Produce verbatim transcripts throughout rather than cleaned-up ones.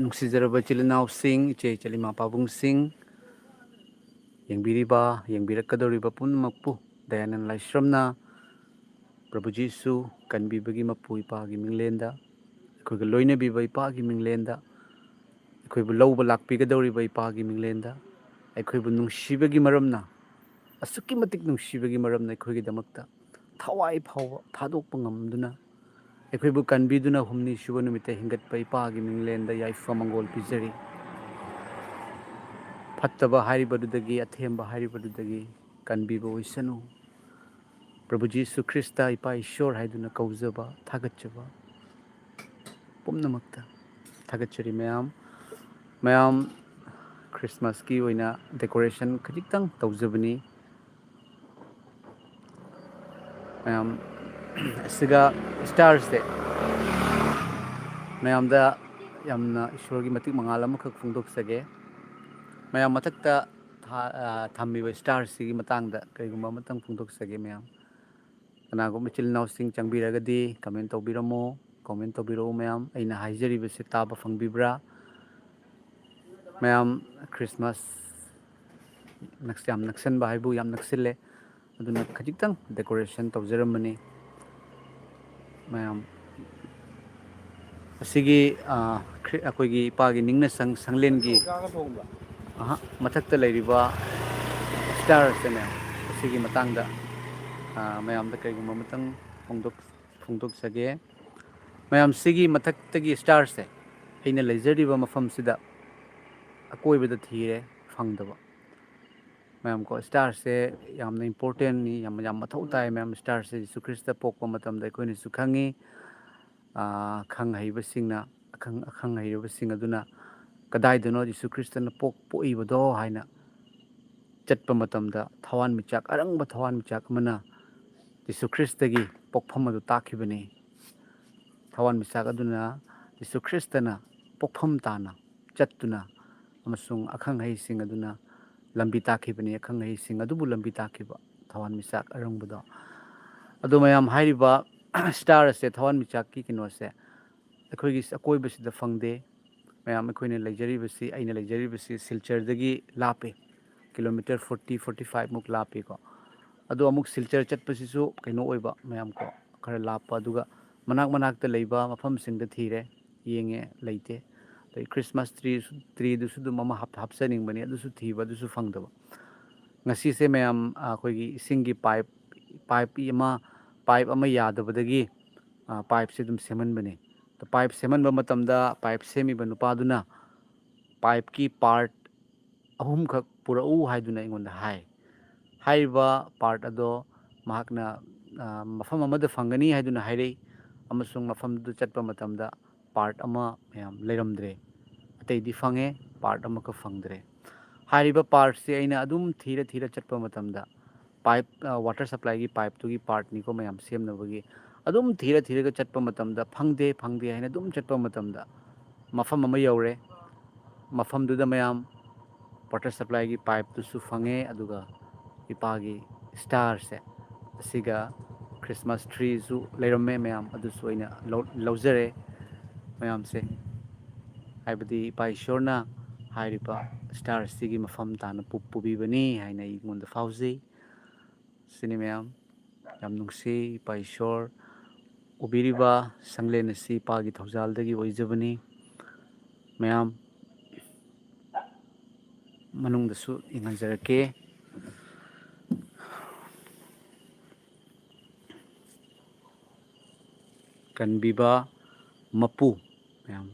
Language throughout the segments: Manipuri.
ꯅꯨꯡꯁꯤꯖꯔꯕ ꯏꯆꯤꯜ ꯏꯅꯥꯎꯁꯤꯡ, ꯏꯆꯦ ꯏꯆꯜ, ꯏꯃꯥ ꯄꯥꯕꯨꯡꯁꯤꯡ, ꯌꯦꯡꯕꯤꯔꯤꯕ, ꯌꯦꯡꯕꯤꯔꯛꯀꯗꯧꯔꯤꯕ ꯄꯨꯝꯅꯃꯛꯄꯨ ꯗꯌꯥꯅꯟ ꯂꯥꯏꯁ꯭ꯔꯝꯅ, ꯄ꯭ꯔꯚꯨ ꯖꯤꯁꯨ ꯀꯟꯕꯤꯕꯒꯤ ꯃꯄꯨ ꯏꯄꯥꯒꯤ ꯃꯤꯡꯂꯦꯟꯗ, ꯑꯩꯈꯣꯏꯒ ꯂꯣꯏꯅꯕꯤꯕ ꯏꯄꯥꯒꯤ ꯃꯤꯡꯂꯦꯟꯗ, ꯑꯩꯈꯣꯏꯕꯨ ꯂꯧꯕ ꯂꯥꯛꯄꯤꯒꯗꯧꯔꯤꯕ ꯏꯄꯥꯒꯤ ꯃꯤꯡꯂꯦꯟꯗ, ꯑꯩꯈꯣꯏꯕꯨ ꯅꯨꯡꯁꯤꯕꯒꯤ ꯃꯔꯝꯅ, ꯑꯁꯨꯛꯀꯤ ꯃꯇꯤꯛ ꯅꯨꯡꯁꯤꯕꯒꯤ ꯃꯔꯝꯅ ꯑꯩꯈꯣꯏꯒꯤꯗꯃꯛꯇ ꯊꯋꯥꯏ ꯐꯥꯎꯕ ꯊꯥꯗꯣꯛꯄ ꯉꯝꯗꯨꯅ, ꯑꯩꯈꯣꯏꯕꯨ ꯀꯟꯕꯤꯗꯨꯅ ꯍꯨꯝꯅꯤ ꯁꯨꯕ ꯅꯨꯃꯤꯠꯇ ꯍꯤꯡꯒꯠꯄ ꯏꯄꯥꯒꯤ ꯃꯤꯡꯂꯦꯟꯗ ꯌꯥꯏꯐ ꯃꯪꯒꯣꯜ ꯄꯤꯖꯔꯤ꯫ ꯐꯠꯇꯕ ꯍꯥꯏꯔꯤꯕꯗꯨꯗꯒꯤ, ꯑꯊꯦꯝꯕ ꯍꯥꯏꯔꯤꯕꯗꯨꯗꯒꯤ ꯀꯟꯕꯤꯕ ꯑꯣꯏꯁꯅꯨ꯫ ꯄ꯭ꯔꯚꯨ ꯖꯤꯁꯨ ꯈ꯭ꯔꯤꯁꯇ, ꯏꯄꯥ ꯏꯁꯣꯔ ꯍꯥꯏꯗꯨꯅ ꯀꯧꯖꯕ, ꯊꯥꯒꯠꯆꯕ ꯄꯨꯝꯅꯃꯛꯇ ꯊꯥꯒꯠꯆꯔꯤ꯫ ꯃꯌꯥꯝ, ꯃꯌꯥꯝ, ꯈ꯭ꯔꯤꯁꯃꯥꯁꯀꯤ ꯑꯣꯏꯅ ꯗꯦꯀꯣꯔꯦꯁꯟ ꯈꯖꯤꯛꯇꯪ ꯇꯧꯖꯕꯅꯤ꯫ ꯃꯌꯥꯝ, ꯑꯁꯤꯒ ꯁ꯭ꯇꯥꯔꯁꯦ ꯃꯌꯥꯝꯗ ꯌꯥꯝꯅ ꯏꯁꯣꯔꯒꯤ ꯃꯇꯤꯛ ꯃꯉꯥꯜ ꯑꯃꯈꯛ ꯐꯣꯡꯗꯣꯛꯆꯒꯦ꯫ ꯃꯌꯥꯝ, ꯃꯊꯛꯇ ꯊꯥ-, ꯑ, ꯊꯝꯃꯤꯕ ꯁ꯭ꯇꯥꯔꯁꯤꯒꯤ ꯃꯇꯥꯡꯗ ꯀꯔꯤꯒꯨꯝꯕ ꯑꯃꯇꯪ ꯐꯣꯡꯗꯣꯛꯆꯒꯦ꯫ ꯃꯌꯥꯝ, ꯀꯅꯥꯒꯨꯝꯕ ꯏꯆꯤꯜ ꯏꯅꯥꯎꯁꯤꯡ ꯆꯪꯕꯤꯔꯒꯗꯤ ꯀꯃꯦꯟ ꯇꯧꯕꯤꯔꯝꯃꯣ꯫ ꯀꯃꯦꯟ ꯇꯧꯕꯤꯔꯛꯎ ꯃꯌꯥꯝ꯫ ꯑꯩꯅ ꯍꯥꯏꯖꯔꯤꯕꯁꯤ ꯇꯥꯕ ꯐꯪꯕꯤꯕ꯭ꯔꯥ? ꯃꯌꯥꯝ, ꯈ꯭ꯔꯤꯁꯃꯥꯁ ꯅꯛꯁ-, ꯌꯥꯝ ꯅꯛꯁꯟꯕ ꯍꯥꯏꯕꯨ ꯌꯥꯝ ꯅꯛꯁꯤꯜꯂꯦ꯫ ꯑꯗꯨꯅ ꯈꯖꯤꯛꯇꯪ ꯗꯦꯀꯣꯔꯦꯁꯟ ꯇꯧꯖꯔꯝꯕꯅꯤ꯫ ꯃꯌꯥꯝ, ꯑꯁꯤꯒꯤ, ꯑ, ꯈ꯭ꯔꯤ-, ꯑꯩꯈꯣꯏꯒꯤ ꯏꯄꯥꯒꯤ ꯅꯤꯡꯅ ꯁꯪ-, ꯁꯪꯂꯦꯟꯒꯤ, ꯑꯍ, ꯃꯊꯛꯇ ꯂꯩꯔꯤꯕ ꯁ꯭ꯇꯥꯔ ꯑꯁꯤꯅꯦ꯫ ꯑꯁꯤꯒꯤ ꯃꯇꯥꯡꯗ, ꯑ, ꯃꯌꯥꯝꯗ ꯀꯔꯤꯒꯨꯝꯕ ꯑꯃꯇꯪ ꯐꯣꯡꯗꯣꯛ-, ꯐꯣꯡꯗꯣꯛꯆꯒꯦ꯫ ꯃꯌꯥꯝ, ꯁꯤꯒꯤ ꯃꯊꯛꯇꯒꯤ ꯁ꯭ꯇꯥꯔꯁꯦ ꯑꯩꯅ ꯂꯩꯖꯔꯤꯕ ꯃꯐꯝꯁꯤꯗ ꯑꯀꯣꯏꯕꯗ ꯊꯤꯔꯦ, ꯐꯪꯗꯕ꯫ ꯃꯌꯥꯝ ꯀꯣ, ꯁ꯭ꯇꯥꯔꯁꯦ ꯌꯥꯝꯅ ꯏꯝꯄꯣꯔꯇꯦꯟꯅꯤ, ꯌꯥꯝ, ꯌꯥꯝ ꯃꯊꯧ ꯇꯥꯏ꯫ ꯃꯌꯥꯝ, ꯁ꯭ꯇꯥꯔꯁꯦ ꯖꯤꯁꯨ ꯈ꯭ꯔꯤꯁꯇ ꯄꯣꯛꯄ ꯃꯇꯝꯗ ꯑꯩꯈꯣꯏꯅꯁꯨ ꯈꯪꯉꯤ꯫ ꯑꯥ, ꯈꯪ ꯍꯩꯕꯁꯤꯡꯅ, ꯑꯈꯪ, ꯑꯈꯪ ꯍꯩꯔꯕꯁꯤꯡ ꯑꯗꯨꯅ ꯀꯗꯥꯏꯗꯅꯣ ꯖꯤꯁꯨ ꯈ꯭ꯔꯤꯁꯇꯅ ꯄꯣꯛ-, ꯄꯣꯛꯏꯕꯗꯣ ꯍꯥꯏꯅ ꯆꯠꯄ ꯃꯇꯝꯗ ꯊꯋꯥꯟꯃꯤꯆꯥꯛ, ꯑꯔꯪꯕ ꯊꯋꯥꯟꯃꯤꯆꯥꯛ ꯑꯃꯅ ꯖꯤꯁꯨ ꯈ꯭ꯔꯤꯁꯇꯒꯤ ꯄꯣꯛꯐꯝ ꯑꯗꯨ ꯇꯥꯛꯈꯤꯕꯅꯤ꯫ ꯊꯋꯥꯟꯃꯤꯆꯥꯛ ꯑꯗꯨꯅ ꯖꯤꯁꯨ ꯈ꯭ꯔꯤꯁꯇꯅ ꯄꯣꯛꯐꯝ ꯇꯥꯅ ꯆꯠꯇꯨꯅ ꯑꯃꯁꯨꯡ ꯑꯈꯪ ꯑꯍꯩꯁꯤꯡ ꯑꯗꯨꯅ ꯂꯝꯕꯤ ꯇꯥꯛꯈꯤꯕꯅꯤ, ꯑꯈꯪ ꯑꯍꯩꯁꯤꯡ ꯑꯗꯨꯕꯨ ꯂꯝꯕꯤ ꯇꯥꯛꯈꯤꯕ ꯊꯋꯥꯟꯃꯤꯆꯥꯛ ꯑꯔꯪꯕꯗꯣ꯫ ꯑꯗꯣ ꯃꯌꯥꯝ, ꯍꯥꯏꯔꯤꯕ ꯁ꯭ꯇꯥꯔ ꯑꯁꯦ, ꯊꯋꯥꯟꯃꯤꯆꯥꯛꯀꯤ ꯀꯩꯅꯣꯁꯦ, ꯑꯩꯈꯣꯏꯒꯤ ꯑꯀꯣꯏꯕꯁꯤꯗ ꯐꯪꯗꯦ꯫ ꯃꯌꯥꯝ, ꯑꯩꯈꯣꯏꯅ ꯂꯩꯖꯔꯤꯕꯁꯤ, ꯑꯩꯅ ꯂꯩꯖꯔꯤꯕꯁꯤ ꯁꯤꯜꯆꯔꯗꯒꯤ ꯂꯥꯞꯄꯤ, ꯀꯤꯂꯣꯃꯤꯇꯔ ꯐꯣꯔꯇꯤ, ꯐꯣꯔꯇꯤ ꯐꯥꯏꯚ ꯃꯨꯛ ꯂꯥꯞꯄꯤꯀꯣ꯫ ꯑꯗꯣ ꯑꯃꯨꯛ ꯁꯤꯜꯆꯔ ꯆꯠꯄꯁꯤꯁꯨ ꯀꯩꯅꯣ ꯑꯣꯏꯕ, ꯃꯌꯥꯝ ꯀꯣ, ꯈꯔ ꯂꯥꯞꯄ, ꯑꯗꯨꯒ ꯃꯅꯥꯛ ꯃꯅꯥꯛꯇ ꯂꯩꯕ ꯃꯐꯝꯁꯤꯡꯗ ꯊꯤꯔꯦ, ꯌꯦꯡꯉꯦ, ꯂꯩꯇꯦ꯫ ꯑꯗꯩ ꯈ꯭ꯔꯤꯁꯃꯥꯁ ꯇ꯭ꯔꯤ, ꯇ꯭ꯔꯤꯗꯨꯁꯨ ꯑꯗꯨꯝ ꯑꯃ ꯍꯥꯞ-, ꯍꯥꯞꯆꯅꯤꯡꯕꯅꯤ, ꯑꯗꯨꯁꯨ ꯊꯤꯕ, ꯑꯗꯨꯁꯨ ꯐꯪꯗꯕ꯫ ꯉꯁꯤꯁꯦ ꯃꯌꯥꯝ, ꯑ, ꯑꯩꯈꯣꯏꯒꯤ ꯏꯁꯤꯡꯒꯤ ꯄꯥꯏꯞ, ꯄꯥꯏꯞ ꯑꯃ, ꯄꯥꯏꯞ ꯑꯃ ꯌꯥꯗꯕꯗꯒꯤ, ꯑ, ꯄꯥꯏꯞꯁꯦ ꯑꯗꯨꯝ ꯁꯦꯝꯍꯟꯕꯅꯤ꯫ ꯄꯥꯏꯞ ꯁꯦꯝꯍꯟꯕ ꯃꯇꯝꯗ ꯄꯥꯏꯞ ꯁꯦꯝꯃꯤꯕ ꯅꯨꯄꯥꯗꯨꯅ ꯄꯥꯏꯞꯀꯤ ꯄꯥꯔꯠ ꯑꯍꯨꯝꯈꯛ ꯄꯨꯔꯛꯎ ꯍꯥꯏꯗꯨꯅ ꯑꯩꯉꯣꯟꯗ ꯍꯥꯏ꯫ ꯍꯥꯏꯔꯤꯕ ꯄꯥꯔꯠ ꯑꯗꯣ ꯃꯍꯥꯛꯅ, ꯑ, ꯃꯐꯝ ꯑꯃꯗ ꯐꯪꯒꯅꯤ ꯍꯥꯏꯗꯨꯅ ꯍꯥꯏꯔꯛꯏ, ꯑꯃꯁꯨꯡ ꯃꯐꯝꯗꯨꯗ ꯆꯠꯄ ꯃꯇꯝꯗ ꯄꯥꯔꯠ ꯑꯃ ꯃꯌꯥꯝ ꯂꯩꯔꯝꯗ꯭ꯔꯦ꯫ ꯑꯇꯩꯗꯤ ꯐꯪꯉꯦ, ꯄꯥꯔꯠ ꯑꯃꯈꯛ ꯐꯪꯗ꯭ꯔꯦ꯫ ꯍꯥꯏꯔꯤꯕ ꯄꯥꯔꯠꯁꯦ ꯑꯩꯅ ꯑꯗꯨꯝ ꯊꯤꯔ ꯊꯤꯔ ꯆꯠꯄ ꯃꯇꯝꯗ, ꯄꯥꯏꯞ, ꯑ, ꯋꯥꯇꯔ ꯁꯄ꯭ꯂꯥꯏꯒꯤ ꯄꯥꯏꯞꯇꯨꯒꯤ ꯄꯥꯔꯠꯅꯤꯀꯣ ꯃꯌꯥꯝ ꯁꯦꯝꯅꯕꯒꯤ, ꯑꯗꯨꯝ ꯊꯤꯔ ꯊꯤꯔꯒ ꯆꯠꯄ ꯃꯇꯝꯗ ꯐꯪꯗꯦ, ꯐꯪꯗꯦ ꯍꯥꯏꯅ ꯑꯗꯨꯝ ꯆꯠꯄ ꯃꯇꯝꯗ ꯃꯐꯝ ꯑꯃ ꯌꯧꯔꯦ꯫ ꯃꯐꯝꯗꯨꯗ ꯃꯌꯥꯝ ꯋꯥꯇꯔ ꯁꯄ꯭ꯂꯥꯏꯒꯤ ꯄꯥꯏꯞꯇꯨꯁꯨ ꯐꯪꯉꯦ, ꯑꯗꯨꯒ ꯏꯄꯥꯒꯤ ꯁ꯭ꯇꯥꯔꯁꯦ, ꯑꯁꯤꯒ ꯈ꯭ꯔꯤꯁꯃꯥꯁ ꯇ꯭ꯔꯤꯁꯨ ꯂꯩꯔꯝꯃꯦ ꯃꯌꯥꯝ, ꯑꯗꯨꯁꯨ ꯑꯩꯅ ꯂꯧ-, ꯂꯧꯖꯔꯦ ꯃꯌꯥꯝꯁꯦ꯫ ꯍꯥꯏꯕꯗꯤ ꯏꯄꯥ ꯏꯁꯣꯔꯅ ꯍꯥꯏꯔꯤꯕ ꯁ꯭ꯇꯥꯔꯁꯤꯒꯤ ꯃꯐꯝ ꯇꯥꯅ ꯄꯨ-, ꯄꯨꯕꯤꯕꯅꯤ ꯍꯥꯏꯅ ꯑꯩꯉꯣꯟꯗ ꯐꯥꯎꯖꯩ꯫ ꯁꯤꯅꯤ ꯃꯌꯥꯝ꯫ ꯌꯥꯝ ꯅꯨꯡꯁꯤ ꯏꯄꯥ ꯏꯁꯣꯔ꯫ ꯎꯕꯤꯔꯤꯕ ꯁꯪꯂꯦꯟ ꯑꯁꯤ ꯏꯄꯥꯒꯤ ꯊꯧꯖꯥꯜꯗꯒꯤ ꯑꯣꯏꯖꯕꯅꯤ꯫ ꯃꯌꯥꯝ ꯃꯅꯨꯡꯗꯁꯨ ꯌꯦꯡꯍꯟꯖꯔꯛꯀꯦ꯫ ꯀꯟꯕꯤꯕ ꯃꯄꯨ ꯃꯌꯥꯝ,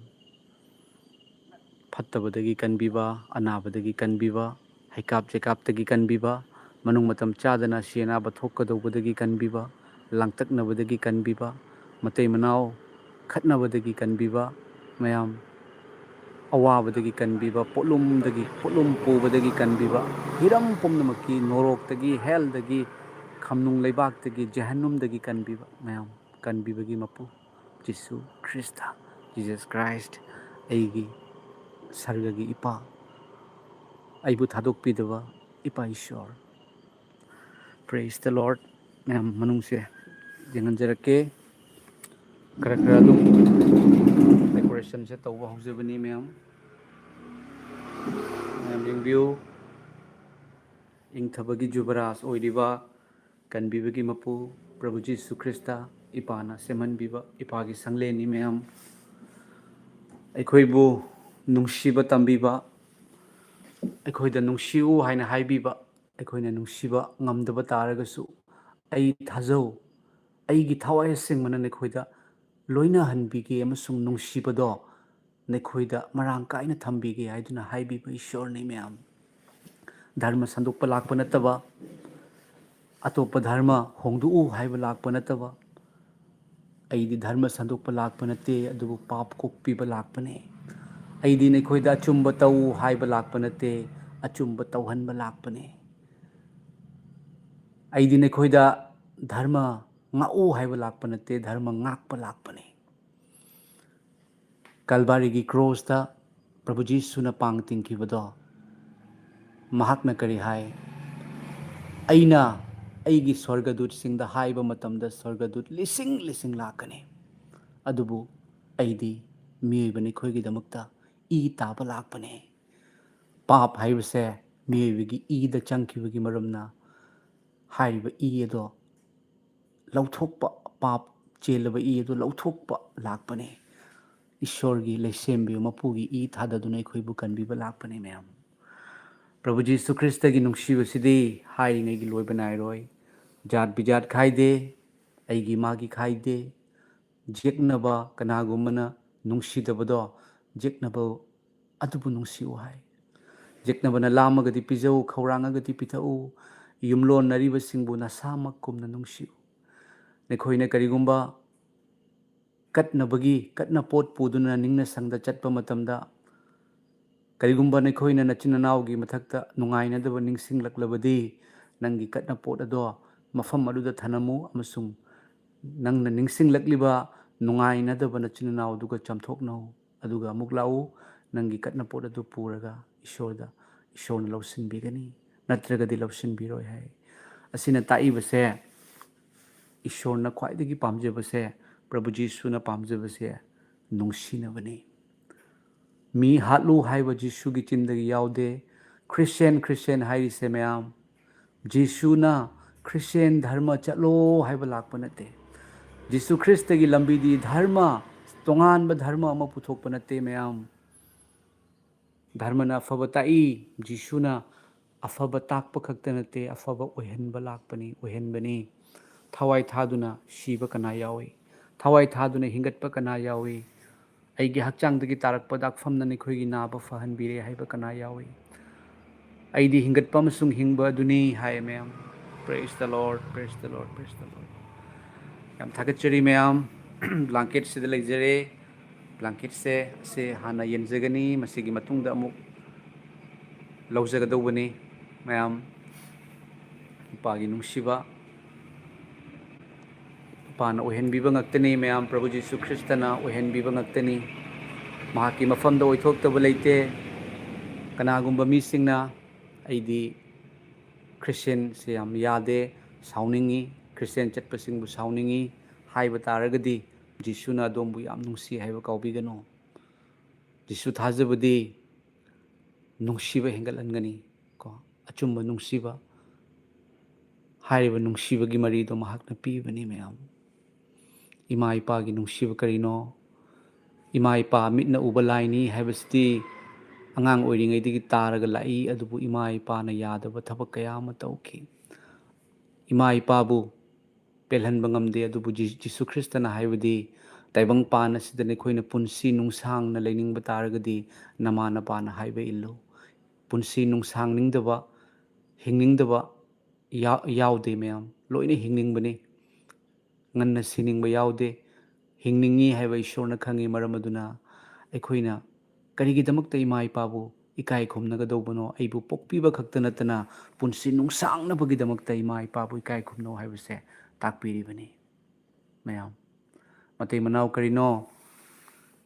ꯐꯠꯇꯕꯗꯒꯤ ꯀꯟꯕꯤꯕ, ꯑꯅꯥꯕꯗꯒꯤ ꯀꯟꯕꯤꯕ, ꯍꯩꯀꯥꯞ ꯆꯩꯀꯥꯞꯇꯒꯤ ꯀꯟꯕꯤꯕ, ꯃꯅꯨꯡ ꯃꯇꯝ ꯆꯥꯗꯅ ꯑꯁꯤ ꯑꯅꯥꯕ ꯊꯣꯛꯀꯗꯧꯕꯗꯒꯤ ꯀꯟꯕꯤꯕ, ꯂꯥꯡꯇꯛꯅꯕꯗꯒꯤ ꯀꯟꯕꯤꯕ, ꯃꯇꯩ ꯃꯅꯥꯎ ꯈꯠꯅꯕꯗꯒꯤ ꯀꯟꯕꯤꯕ, ꯃꯌꯥꯝ ꯑꯋꯥꯕꯗꯒꯤ ꯀꯟꯕꯤꯕ, ꯄꯣꯠꯂꯨꯝꯗꯒꯤ, ꯄꯣꯠꯂꯨꯝ ꯄꯨꯕꯗꯒꯤ ꯀꯟꯕꯤꯕ, ꯍꯤꯔꯝ ꯄꯨꯝꯅꯃꯛꯀꯤ ꯅꯣꯔꯣꯛꯇꯒꯤ, ꯍꯦꯜꯗꯒꯤ, ꯈꯝꯅꯨꯡ ꯂꯩꯕꯥꯛꯇꯒꯤ, ꯖꯍꯟꯅꯨꯝꯗꯒꯤ ꯀꯟꯕꯤꯕ, ꯃꯌꯥꯝ ꯀꯟꯕꯤꯕꯒꯤ ꯃꯄꯨ ꯖꯤꯁꯨ ꯈ꯭ꯔꯤꯁꯇ, Jesus Christ, ꯑꯩꯒꯤ ꯁꯔꯒꯒꯤ ꯏꯄꯥ, ꯑꯩꯕꯨ ꯊꯥꯗꯣꯛꯄꯤꯗꯕ ꯏꯄꯥ ꯏꯁꯣꯔ꯫ Praise the Lord꯫ ꯃꯌꯥꯝ ꯃꯅꯨꯡꯁꯦ ꯌꯦꯡꯍꯟꯖꯔꯛꯀꯦ꯫ ꯈꯔ ꯈꯔ ꯑꯗꯨꯝ ꯁꯦꯂꯦꯕ꯭ꯔꯦꯁꯟꯁꯦ ꯇꯧꯕ ꯍꯧꯖꯕꯅꯤ ꯃꯌꯥꯝ꯫ ꯃꯌꯥꯝ ꯌꯦꯡꯕꯤꯌꯨ꯫ ꯏꯪꯊꯕꯒꯤ ꯖꯨꯕꯔꯥꯖ ꯑꯣꯏꯔꯤꯕ, ꯀꯟꯕꯤꯕꯒꯤ ꯃꯄꯨ ꯄ꯭ꯔꯚꯨ ꯖꯤꯁꯨ ꯈ꯭ꯔꯤꯁꯇ ꯏꯄꯥꯅ ꯁꯦꯝꯍꯟꯕꯤꯕ ꯏꯄꯥꯒꯤ ꯁꯪꯂꯦꯟꯅꯤ ꯃꯌꯥꯝ꯫ ꯑꯩꯈꯣꯏꯕꯨ ꯅꯨꯡꯁꯤꯕ ꯇꯝꯕꯤꯕ, ꯑꯩꯈꯣꯏꯗ ꯅꯨꯡꯁꯤꯌꯨ ꯍꯥꯏꯅ ꯍꯥꯏꯕꯤꯕ, ꯑꯩꯈꯣꯏꯅ ꯅꯨꯡꯁꯤꯕ ꯉꯝꯗꯕ ꯇꯥꯔꯒꯁꯨ, ꯑꯩ ꯊꯥꯖꯧ, ꯑꯩꯒꯤ ꯊꯋꯥꯏ ꯑꯁꯦꯡꯕꯅ ꯅꯈꯣꯏꯗ ꯂꯣꯏꯅꯍꯟꯕꯤꯒꯦ ꯑꯃꯁꯨꯡ ꯅꯨꯡꯁꯤꯕꯗꯣ ꯅꯈꯣꯏꯗ ꯃꯔꯥꯡ ꯀꯥꯏꯅ ꯊꯝꯕꯤꯒꯦ ꯍꯥꯏꯗꯨꯅ ꯍꯥꯏꯕꯤꯕ ꯏꯁꯣꯔꯅꯤ ꯃꯌꯥꯝ꯫ ꯙꯔꯃ ꯁꯟꯗꯣꯛꯄ ꯂꯥꯛꯄ ꯅꯠꯇꯕ, ꯑꯇꯣꯞꯄ ꯙꯔꯃ ꯍꯣꯡꯗꯣꯛꯎ ꯍꯥꯏꯕ ꯂꯥꯛꯄ ꯅꯠꯇꯕ, ꯑꯩꯗꯤ ꯙꯔꯃ ꯁꯟꯗꯣꯛꯄ ꯂꯥꯛꯄ ꯅꯠꯇꯦ, ꯑꯗꯨꯕꯨ ꯄꯥꯞ ꯀꯣꯛꯄꯤꯕ ꯂꯥꯛꯄꯅꯦ꯫ ꯑꯩꯗꯤ ꯅꯈꯣꯏꯗ ꯑꯆꯨꯝꯕ ꯇꯧ ꯍꯥꯏꯕ ꯂꯥꯛꯄ ꯅꯠꯇꯦ, ꯑꯆꯨꯝꯕ ꯇꯧꯍꯟꯕ ꯂꯥꯛꯄꯅꯦ꯫ ꯑꯩꯗꯤ ꯅꯈꯣꯏꯗ ꯙꯔꯃ ꯉꯥꯛꯎ ꯍꯥꯏꯕ ꯂꯥꯛꯄ ꯅꯠꯇꯦ, ꯙꯔꯃ ꯉꯥꯛꯄ ꯂꯥꯛꯄꯅꯦ꯫ ꯀꯜꯚꯥꯔꯤꯒꯤ ꯀ꯭ꯔꯣꯁꯇ ꯄ꯭ꯔꯚꯨ ꯖꯤꯁꯨꯅ ꯄꯥꯡ ꯇꯤꯡꯈꯤꯕꯗꯣ, ꯃꯍꯥꯛꯅ ꯀꯔꯤ ꯍꯥꯏ? "ꯑꯩꯅ ꯑꯩꯒꯤ ꯁ꯭ꯋꯔꯒꯗꯨꯠꯁꯤꯡꯗ ꯍꯥꯏꯕ ꯃꯇꯝꯗ ꯁ꯭ꯋꯔꯒꯗꯨꯠ ꯂꯤꯁꯤꯡ ꯂꯤꯁꯤꯡ ꯂꯥꯛꯀꯅꯤ, ꯑꯗꯨꯕꯨ ꯑꯩꯗꯤ ꯃꯤꯑꯣꯏꯕ ꯅꯈꯣꯏꯒꯤꯗꯃꯛꯇ ꯏ ꯇꯥꯕ ꯂꯥꯛꯄꯅꯦ"꯫ ꯄꯥꯞ ꯍꯥꯏꯕꯁꯦ ꯃꯤꯑꯣꯏꯕꯒꯤ ꯏꯗ ꯆꯪꯈꯤꯕꯒꯤ ꯃꯔꯝꯅ ꯍꯥꯏꯔꯤꯕ ꯏ ꯑꯗꯣ ꯂꯧꯊꯣꯛꯄ, ꯄꯥꯞ ꯆꯦꯜꯂꯕ ꯏ ꯑꯗꯨ ꯂꯧꯊꯣꯛꯄ ꯂꯥꯛꯄꯅꯦ꯫ ꯏꯁꯣꯔꯒꯤ ꯂꯩꯁꯦꯝꯕꯤ ꯃꯄꯨꯒꯤ ꯏ ꯊꯥꯗꯗꯨꯅ ꯑꯩꯈꯣꯏꯕꯨ ꯀꯟꯕꯤꯕ ꯂꯥꯛꯄꯅꯦ ꯃꯌꯥꯝ꯫ ꯄ꯭ꯔꯚꯨ ꯖꯤꯁꯨ ꯈ꯭ꯔꯤꯁꯇꯒꯤ ꯅꯨꯡꯁꯤꯕꯁꯤꯗꯤ ꯍꯥꯏꯔꯤꯉꯩꯒꯤ ꯂꯣꯏꯕ ꯅꯥꯏꯔꯣꯏ꯫ ꯖꯥꯠ ꯕꯤꯖꯥꯠ ꯈꯥꯏꯗꯦ, ꯑꯩꯒꯤ ꯃꯥꯒꯤ ꯈꯥꯏꯗꯦ꯫ ꯌꯦꯛꯅꯕ, ꯀꯅꯥꯒꯨꯝꯕꯅ ꯅꯨꯡꯁꯤꯗꯕꯗꯣ, ꯌꯦꯛꯅꯕ ꯑꯗꯨꯕꯨ ꯅꯨꯡꯁꯤꯌꯨ ꯍꯥꯏ꯫ ꯌꯦꯛꯅꯕꯅ ꯂꯥꯝꯃꯒꯗꯤ ꯄꯤꯖꯧ, ꯈꯧꯔꯥꯡꯉꯒꯗꯤ ꯄꯤꯊꯛꯎ, ꯌꯨꯝꯂꯣꯟꯅꯔꯤꯕꯁꯤꯡꯕꯨ ꯅꯁꯥꯃꯛ ꯀꯨꯝꯅ ꯅꯨꯡꯁꯤꯌꯨ꯫ ꯅꯈꯣꯏꯅ ꯀꯔꯤꯒꯨꯝꯕ ꯀꯠꯅꯕꯒꯤ, ꯀꯠꯅ ꯄꯣꯠ ꯄꯨꯗꯨꯅ ꯅꯤꯡꯅ ꯁꯪꯗ ꯆꯠꯄ ꯃꯇꯝꯗ, ꯀꯔꯤꯒꯨꯝꯕ ꯅꯈꯣꯏꯅ ꯅꯆꯤꯟ ꯅꯅꯥꯎꯒꯤ ꯃꯊꯛꯇ ꯅꯨꯡꯉꯥꯏꯅꯗꯕ ꯅꯤꯡꯁꯤꯡꯂꯛꯂꯕꯗꯤ, ꯅꯪꯒꯤ ꯀꯠꯅ ꯄꯣꯠ ꯑꯗꯣ ꯃꯐꯝ ꯑꯗꯨꯗ ꯊꯅꯝꯃꯨ ꯑꯃꯁꯨꯡ ꯅꯪꯅ ꯅꯤꯡꯁꯤꯡꯂꯛꯂꯤꯕ ꯅꯨꯡꯉꯥꯏꯅꯗꯕ ꯅꯆꯤꯟ ꯅꯅꯥꯎꯗꯨꯒ ꯆꯥꯝꯊꯣꯛꯅꯧ꯫ ꯑꯗꯨꯒ ꯑꯃꯨꯛ ꯂꯥꯛꯎ, ꯅꯪꯒꯤ ꯀꯠꯅ ꯄꯣꯠ ꯑꯗꯨ ꯄꯨꯔꯒ ꯏꯁꯣꯔꯗ, ꯏꯁꯣꯔꯅ ꯂꯧꯁꯤꯟꯕꯤꯒꯅꯤ, ꯅꯠꯇ꯭ꯔꯒꯗꯤ ꯂꯧꯁꯤꯟꯕꯤꯔꯣꯏ ꯍꯥꯏ꯫ ꯑꯁꯤꯅ ꯇꯥꯛꯏꯕꯁꯦ, ꯏꯁꯣꯔꯅ ꯈ꯭ꯋꯥꯏꯗꯒꯤ ꯄꯥꯝꯖꯕꯁꯦ, ꯄ꯭ꯔꯚꯨ ꯖꯤꯁꯨꯅ ꯄꯥꯝꯖꯕꯁꯦ, ꯅꯨꯡꯁꯤꯅꯕꯅꯤ꯫ ꯃꯤ ꯍꯥꯠꯂꯨ ꯍꯥꯏꯕ ꯖꯤꯁꯨꯒꯤ ꯆꯤꯟꯗꯒꯤ ꯌꯥꯎꯗꯦ꯫ ꯈ꯭ꯔꯤꯁꯇꯦꯟ, ꯈ꯭ꯔꯤꯁꯇꯦꯟ ꯍꯥꯏꯔꯤꯁꯦ ꯃꯌꯥꯝ, ꯖꯤꯁꯨꯅ ꯈ꯭ꯔꯤꯁꯇꯦꯟ ꯙꯔꯃ ꯆꯠꯂꯣ ꯍꯥꯏꯕ ꯂꯥꯛꯄ ꯅꯠꯇꯦ꯫ ꯖꯤꯁꯨ ꯈ꯭ꯔꯤꯁꯇꯒꯤ ꯂꯝꯕꯤꯗꯤ ꯙꯔꯃ, ꯇꯣꯉꯥꯟꯕ ꯙꯔꯃ ꯑꯃ ꯄꯨꯊꯣꯛꯄ ꯅꯠꯇꯦ ꯃꯌꯥꯝ꯫ ꯙꯔꯃꯅ ꯑꯐꯕ ꯇꯥꯛꯏ꯫ ꯖꯤꯁꯨꯅ ꯑꯐꯕ ꯇꯥꯛꯄ ꯈꯛꯇ ꯅꯠꯇꯦ, ꯑꯐꯕ ꯑꯣꯏꯍꯟꯕ ꯂꯥꯛꯄꯅꯤ, ꯑꯣꯏꯍꯟꯕꯅꯤ꯫ ꯊꯋꯥꯏ ꯊꯥꯗꯨꯅ ꯁꯤꯕ ꯀꯅꯥ ꯌꯥꯎꯏ? ꯊꯋꯥꯏ ꯊꯥꯗꯨꯅ ꯍꯤꯡꯒꯠꯄ ꯀꯅꯥ ꯌꯥꯎꯏ? "ꯑꯩꯒꯤ ꯍꯛꯆꯥꯡꯗꯒꯤ ꯇꯥꯔꯛꯄ ꯗꯥꯛꯐꯝꯅ ꯅꯈꯣꯏꯒꯤ ꯅꯥꯕ ꯐꯍꯟꯕꯤꯔꯦ" ꯍꯥꯏꯕ ꯀꯅꯥ ꯌꯥꯎꯏ? "ꯑꯩꯗꯤ ꯍꯤꯡꯒꯠꯄ ꯑꯃꯁꯨꯡ ꯍꯤꯡꯕ ꯑꯗꯨꯅꯤ" ꯍꯥꯏ ꯃꯌꯥꯝ꯫ Praise the Lord, praise the Lord, praise the Lord꯫ ꯌꯥꯝ ꯊꯥꯒꯠꯆꯔꯤ ꯃꯌꯥꯝ꯫ ꯕ꯭ꯂꯥꯡꯀꯦꯠꯁꯤꯗ ꯂꯩꯖꯔꯦ꯫ ꯕ꯭ꯂꯥꯡꯀꯦꯠꯁꯦ, ꯑꯁꯦ ꯍꯥꯟꯅ ꯌꯦꯟꯖꯒꯅꯤ, ꯃꯁꯤꯒꯤ ꯃꯇꯨꯡꯗ ꯑꯃꯨꯛ ꯂꯧꯖꯒꯗꯧꯕꯅꯤ ꯃꯌꯥꯝ꯫ ꯏꯄꯥꯒꯤ ꯅꯨꯡꯁꯤꯕ, ꯏꯄꯥꯅ ꯑꯣꯏꯍꯟꯕꯤꯕ ꯉꯥꯛꯇꯅꯤ ꯃꯌꯥꯝ, ꯄ꯭ꯔꯚꯨ ꯖꯤꯁꯨ ꯈ꯭ꯔꯤꯁꯇꯅ ꯑꯣꯏꯍꯟꯕꯤꯕ ꯉꯥꯛꯇꯅꯤ꯫ ꯃꯍꯥꯛꯀꯤ ꯃꯐꯝꯗ ꯑꯣꯏꯊꯣꯛꯇꯕ ꯂꯩꯇꯦ꯫ ꯀꯅꯥꯒꯨꯝꯕ ꯃꯤꯁꯤꯡꯅ "ꯑꯩꯗꯤ ꯈ꯭ꯔꯤꯁꯇꯦꯟꯁꯦ ꯌꯥꯝ ꯌꯥꯗꯦ, ꯁꯥꯎꯅꯤꯡꯉꯤ, ꯈ꯭ꯔꯤꯁꯇꯦꯟ ꯆꯠꯄꯁꯤꯡꯕꯨ ꯁꯥꯎꯅꯤꯡꯉꯤ" ꯍꯥꯏꯕ ꯇꯥꯔꯒꯗꯤ, ꯖꯤꯁꯨꯅ ꯑꯗꯣꯝꯕꯨ ꯌꯥꯝ ꯅꯨꯡꯁꯤ ꯍꯥꯏꯕ ꯀꯥꯎꯕꯤꯒꯅꯨ꯫ ꯖꯤꯁꯨ ꯊꯥꯖꯕꯗꯤ ꯅꯨꯡꯁꯤꯕ ꯍꯦꯟꯒꯠꯍꯟꯒꯅꯤ꯫ ꯀꯣ, ꯑꯆꯨꯝꯕ ꯅꯨꯡꯁꯤꯕ, ꯍꯥꯏꯔꯤꯕ ꯅꯨꯡꯁꯤꯕꯒꯤ ꯃꯔꯤꯗꯣ ꯃꯍꯥꯛꯅ ꯄꯤꯕꯅꯤ ꯃꯌꯥꯝ꯫ ꯏꯃꯥ ꯏꯄꯥꯒꯤ ꯅꯨꯡꯁꯤꯕ ꯀꯔꯤꯅꯣ? ꯏꯃꯥ ꯏꯄꯥ ꯃꯤꯠꯅ ꯎꯕ ꯂꯥꯏꯅꯤ ꯍꯥꯏꯕꯁꯤꯗꯤ ꯑꯉꯥꯡ ꯑꯣꯏꯔꯤꯉꯩꯗꯒꯤ ꯇꯥꯔꯒ ꯂꯥꯛꯏ, ꯑꯗꯨꯕꯨ ꯏꯃꯥ ꯏꯄꯥꯅ ꯌꯥꯗꯕ ꯊꯕꯛ ꯀꯌꯥ ꯑꯃ ꯇꯧꯈꯤ꯫ ꯏꯃꯥ ꯏꯄꯥꯕꯨ ꯄꯦꯜꯍꯟꯕ ꯉꯝꯗꯦ, ꯑꯗꯨꯕꯨ ꯖꯤ-, ꯖꯤꯁꯨ ꯈ꯭ꯔꯤꯁꯇꯅ ꯍꯥꯏꯕꯗꯤ, "ꯇꯥꯏꯕꯪ ꯄꯥꯟ ꯑꯁꯤꯗ ꯅꯈꯣꯏꯅ ꯄꯨꯟꯁꯤ ꯅꯨꯡꯁꯥꯡꯅ ꯂꯩꯅꯤꯡꯕ ꯇꯥꯔꯒꯗꯤ ꯅꯃꯥ ꯅꯄꯥꯅ ꯍꯥꯏꯕ ꯏꯜꯂꯨ"꯫ ꯄꯨꯟꯁꯤ ꯅꯨꯡꯁꯥꯡꯅꯤꯡꯗꯕ, ꯍꯤꯡꯅꯤꯡꯗꯕ ꯌꯥ-, ꯌꯥꯎꯗꯦ ꯃꯌꯥꯝ, ꯂꯣꯏꯅ ꯍꯤꯡꯅꯤꯡꯕꯅꯤ꯫ ꯉꯟꯅ ꯁꯤꯅꯤꯡꯕ ꯌꯥꯎꯗꯦ꯫ ꯍꯤꯡꯅꯤꯡꯉꯤ ꯍꯥꯏꯕ ꯏꯁꯣꯔꯅ ꯈꯪꯉꯤ꯫ ꯃꯔꯝ ꯑꯗꯨꯅ ꯑꯩꯈꯣꯏꯅ ꯀꯔꯤꯒꯤꯗꯃꯛꯇ ꯏꯃꯥ ꯏꯄꯥꯕꯨ ꯏꯀꯥꯏ ꯈꯨꯝꯅꯒꯗꯧꯕꯅꯣ? ꯑꯩꯕꯨ ꯄꯣꯛꯄꯤꯕ ꯈꯛꯇ ꯅꯠꯇꯅ ꯄꯨꯟꯁꯤ ꯅꯨꯡꯁꯥꯡꯅꯕꯒꯤꯗꯃꯛꯇ ꯏꯃꯥ ꯏꯄꯥꯕꯨ ꯏꯀꯥꯏ ꯈꯨꯝꯅꯧ ꯍꯥꯏꯕꯁꯦ ꯇꯥꯛꯄꯤꯔꯤꯕꯅꯤ꯫ ꯃꯌꯥꯝ, ꯃꯇꯩ ꯃꯅꯥꯎ ꯀꯔꯤꯅꯣ?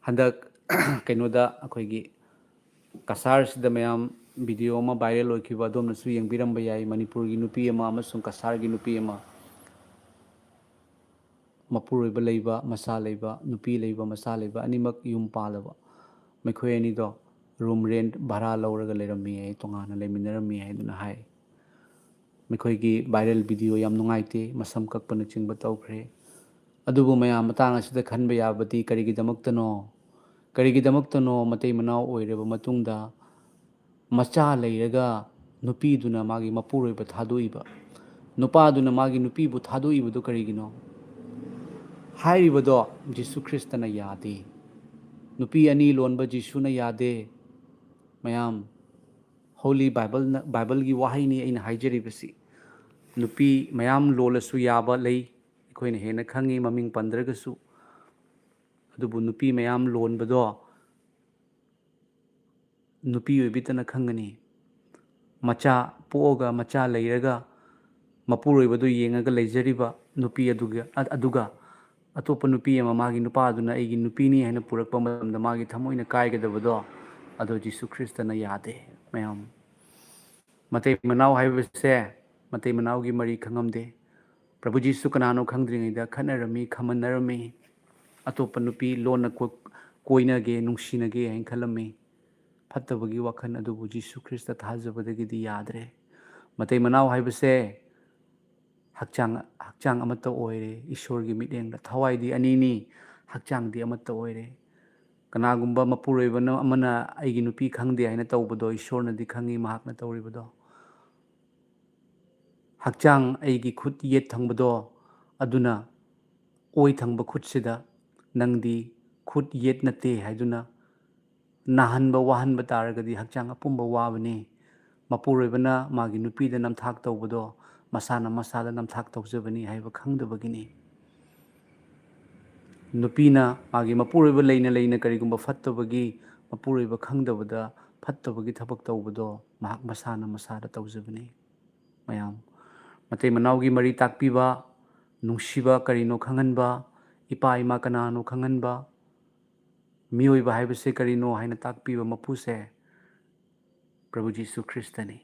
ꯍꯟꯗꯛ ꯀꯩꯅꯣꯗ ꯑꯩꯈꯣꯏꯒꯤ ꯀꯁꯥꯔꯁꯤꯗ ꯃꯌꯥꯝ video ꯑꯃ viral ꯑꯣꯏꯈꯤꯕ, ꯑꯗꯣꯝꯅꯁꯨ ꯌꯦꯡꯕꯤꯔꯝꯕ ꯌꯥꯏ꯫ ꯃꯅꯤꯄꯨꯔꯒꯤ ꯅꯨꯄꯤ ꯑꯃ ꯑꯃꯁꯨꯡ ꯀꯁꯥꯔꯒꯤ ꯅꯨꯄꯤ ꯑꯃ ꯃꯄꯨꯔꯣꯏꯕ ꯂꯩꯕ, ꯃꯆꯥ ꯂꯩꯕ, ꯅꯨꯄꯤ ꯂꯩꯕ, ꯃꯆꯥ ꯂꯩꯕ, ꯑꯅꯤꯃꯛ ꯌꯨꯝ ꯄꯥꯜꯂꯕ꯫ ꯃꯈꯣꯏ ꯑꯅꯤꯗꯣ room rent ꯚꯔꯥ ꯂꯧꯔꯒ ꯂꯩꯔꯝꯃꯤ ꯍꯥꯏ, ꯇꯣꯉꯥꯟꯅ ꯂꯩꯃꯤꯟꯅꯔꯝꯃꯤ ꯍꯥꯏꯗꯨꯅ ꯍꯥꯏ꯫ ꯃꯈꯣꯏꯒꯤ viral video ꯌꯥꯝ ꯅꯨꯡꯉꯥꯏꯇꯦ, ꯃꯁꯝ ꯀꯛꯄꯅꯆꯤꯡꯕ ꯇꯧꯈ꯭ꯔꯦ꯫ ꯑꯗꯨꯕꯨ ꯃꯌꯥꯝ, ꯃꯇꯥꯡ ꯑꯁꯤꯗ ꯈꯟꯕ ꯌꯥꯕꯗꯤ ꯀꯔꯤꯒꯤꯗꯃꯛꯇꯅꯣ? ꯀꯔꯤꯒꯤꯗꯃꯛꯇꯅꯣ ꯃꯇꯩ ꯃꯅꯥꯎ ꯑꯣꯏꯔꯕ ꯃꯇꯨꯡꯗ ꯃꯆꯥ ꯂꯩꯔꯒ ꯅꯨꯄꯤꯗꯨꯅ ꯃꯥꯒꯤ ꯃꯄꯨꯔꯣꯏꯕ ꯊꯥꯗꯣꯛꯏꯕ, ꯅꯨꯄꯥꯗꯨꯅ ꯃꯥꯒꯤ ꯅꯨꯄꯤꯕꯨ ꯊꯥꯗꯣꯛꯏꯕꯗꯨ ꯀꯔꯤꯒꯤꯅꯣ? ꯍꯥꯏꯔꯤꯕꯗꯣ ꯖꯤꯁꯨ ꯈ꯭ꯔꯤꯁꯇꯅ ꯌꯥꯗꯦ꯫ ꯅꯨꯄꯤ ꯑꯅꯤ ꯂꯣꯟꯕ ꯖꯤꯁꯨꯅ ꯌꯥꯗꯦ꯫ ꯃꯌꯥꯝ, Holy Bible ꯅ, Bible ꯒꯤ ꯋꯥꯍꯩꯅꯤ ꯑꯩꯅ ꯍꯥꯏꯖꯔꯤꯕꯁꯤ꯫ ꯅꯨꯄꯤ ꯃꯌꯥꯝ ꯂꯣꯜꯂꯁꯨ ꯌꯥꯕ ꯂꯩ, ꯑꯩꯈꯣꯏꯅ ꯍꯦꯟꯅ ꯈꯪꯉꯤ, ꯃꯃꯤꯡ ꯄꯟꯗ꯭ꯔꯒꯁꯨ꯫ ꯑꯗꯨꯕꯨ ꯅꯨꯄꯤ ꯃꯌꯥꯝ ꯂꯣꯟꯕꯗꯣ ꯅꯨꯄꯤ ꯑꯣꯏꯕꯤꯇꯅ ꯈꯪꯒꯅꯤ꯫ ꯃꯆꯥ ꯄꯣꯛꯑꯒ, ꯃꯆꯥ ꯂꯩꯔꯒ, ꯃꯄꯨꯔꯣꯏꯕꯗꯨ ꯌꯦꯡꯉꯒ ꯂꯩꯖꯔꯤꯕ ꯅꯨꯄꯤ ꯑꯗꯨꯒ, ꯑꯗꯨꯒ ꯑꯇꯣꯞꯄ ꯅꯨꯄꯤ ꯑꯃ, ꯃꯥꯒꯤ ꯅꯨꯄꯥꯗꯨꯅ ꯑꯩꯒꯤ ꯅꯨꯄꯤꯅꯤ ꯍꯥꯏꯅ ꯄꯨꯔꯛꯄ ꯃꯇꯝꯗ ꯃꯥꯒꯤ ꯊꯃꯣꯏꯅ ꯀꯥꯏꯒꯗꯕꯗꯣ, ꯑꯗꯣ ꯖꯤꯁꯨ ꯈ꯭ꯔꯤꯁꯇꯅ ꯌꯥꯗꯦ꯫ ꯃꯌꯥꯝ, ꯃꯇꯩ ꯃꯅꯥꯎ ꯍꯥꯏꯕꯁꯦ ꯃꯇꯩ ꯃꯅꯥꯎꯒꯤ ꯃꯔꯤ ꯈꯪꯉꯝꯗꯦ꯫ ꯄ꯭ꯔꯚꯨ ꯖꯤꯁꯨ ꯀꯅꯥꯅꯣ ꯈꯪꯗ꯭ꯔꯤꯉꯩꯗ ꯈꯠꯅꯔꯝꯃꯤ, ꯈꯝꯃꯟꯅꯔꯝꯃꯤ꯫ ꯑꯇꯣꯞꯄ ꯅꯨꯄꯤ ꯂꯣꯟꯅ ꯀꯣ-, ꯀꯣꯏꯅꯒꯦ, ꯅꯨꯡꯁꯤꯅꯒꯦ ꯍꯥꯏꯅ ꯈꯜꯂꯝꯃꯤ꯫ ꯐꯠꯇꯕꯒꯤ ꯋꯥꯈꯜ ꯑꯗꯨꯕꯨ ꯖꯤꯁꯨ ꯈ꯭ꯔꯤꯁꯇ ꯊꯥꯖꯕꯗꯒꯤꯗꯤ ꯌꯥꯗ꯭ꯔꯦ꯫ ꯃꯇꯩ ꯃꯅꯥꯎ ꯍꯥꯏꯕꯁꯦ ꯍꯛꯆꯥꯡ, ꯍꯛꯆꯥꯡ ꯑꯃꯠꯇ ꯑꯣꯏꯔꯦ꯫ ꯏꯁꯣꯔꯒꯤ ꯃꯤꯠꯌꯦꯡꯗ ꯊꯋꯥꯏꯗꯤ ꯑꯅꯤꯅꯤ, ꯍꯛꯆꯥꯡꯗꯤ ꯑꯃꯠꯇ ꯑꯣꯏꯔꯦ꯫ ꯀꯅꯥꯒꯨꯝꯕ ꯃꯄꯨꯔꯣꯏꯕꯅ ꯑꯃꯅ "ꯑꯩꯒꯤ ꯅꯨꯄꯤ ꯈꯪꯗꯦ" ꯍꯥꯏꯅ ꯇꯧꯕꯗꯣ, ꯏꯁꯣꯔꯅꯗꯤ ꯈꯪꯉꯤ ꯃꯍꯥꯛꯅ ꯇꯧꯔꯤꯕꯗꯣ꯫ ꯍꯛꯆꯥꯡ ꯑꯩꯒꯤ ꯈꯨꯠ ꯌꯦꯠ ꯊꯪꯕꯗꯣ, ꯑꯗꯨꯅ ꯑꯣꯏ ꯊꯪꯕ ꯈꯨꯠꯁꯤꯗ ꯅꯪꯗꯤ ꯈꯨꯠ ꯌꯦꯠ ꯅꯠꯇꯦ ꯍꯥꯏꯗꯨꯅ ꯅꯥꯍꯟꯕ, ꯋꯥꯍꯟꯕ ꯇꯥꯔꯒꯗꯤ ꯍꯛꯆꯥꯡ ꯑꯄꯨꯝꯕ ꯋꯥꯕꯅꯤ꯫ ꯃꯄꯨꯔꯣꯏꯕꯅ ꯃꯥꯒꯤ ꯅꯨꯄꯤꯗ ꯅꯝꯊꯥꯛ ꯇꯧꯕꯗꯣ ꯃꯁꯥꯅ ꯃꯁꯥꯗ ꯅꯝꯊꯥꯛ ꯇꯧꯖꯕꯅꯤ ꯍꯥꯏꯕ ꯈꯪꯗꯕꯒꯤꯅꯤ꯫ ꯅꯨꯄꯤꯅ ꯃꯥꯒꯤ ꯃꯄꯨꯔꯣꯏꯕ ꯂꯩꯅ ꯂꯩꯅ ꯀꯔꯤꯒꯨꯝꯕ ꯐꯠꯇꯕꯒꯤ, ꯃꯄꯨꯔꯣꯏꯕ ꯈꯪꯗꯕꯗ ꯐꯠꯇꯕꯒꯤ ꯊꯕꯛ ꯇꯧꯕꯗꯣ ꯃꯍꯥꯛ ꯃꯁꯥꯅ ꯃꯁꯥꯗ ꯇꯧꯖꯕꯅꯤ꯫ ꯃꯌꯥꯝ, ꯃꯇꯩ ꯃꯅꯥꯎꯒꯤ ꯃꯔꯤ ꯇꯥꯛꯄꯤꯕ, ꯅꯨꯡꯁꯤꯕ ꯀꯔꯤꯅꯣ ꯈꯪꯍꯟꯕ, ꯏꯄꯥ ꯏꯃꯥ ꯀꯅꯥꯅꯣ ꯈꯪꯍꯟꯕ, ꯃꯤꯑꯣꯏꯕ ꯍꯥꯏꯕꯁꯦ ꯀꯔꯤꯅꯣ ꯍꯥꯏꯅ ꯇꯥꯛꯄꯤꯕ ꯃꯄꯨꯁꯦ ꯄ꯭ꯔꯚꯨ ꯖꯤꯁꯨ ꯈ꯭ꯔꯤꯁꯇꯅꯤ꯫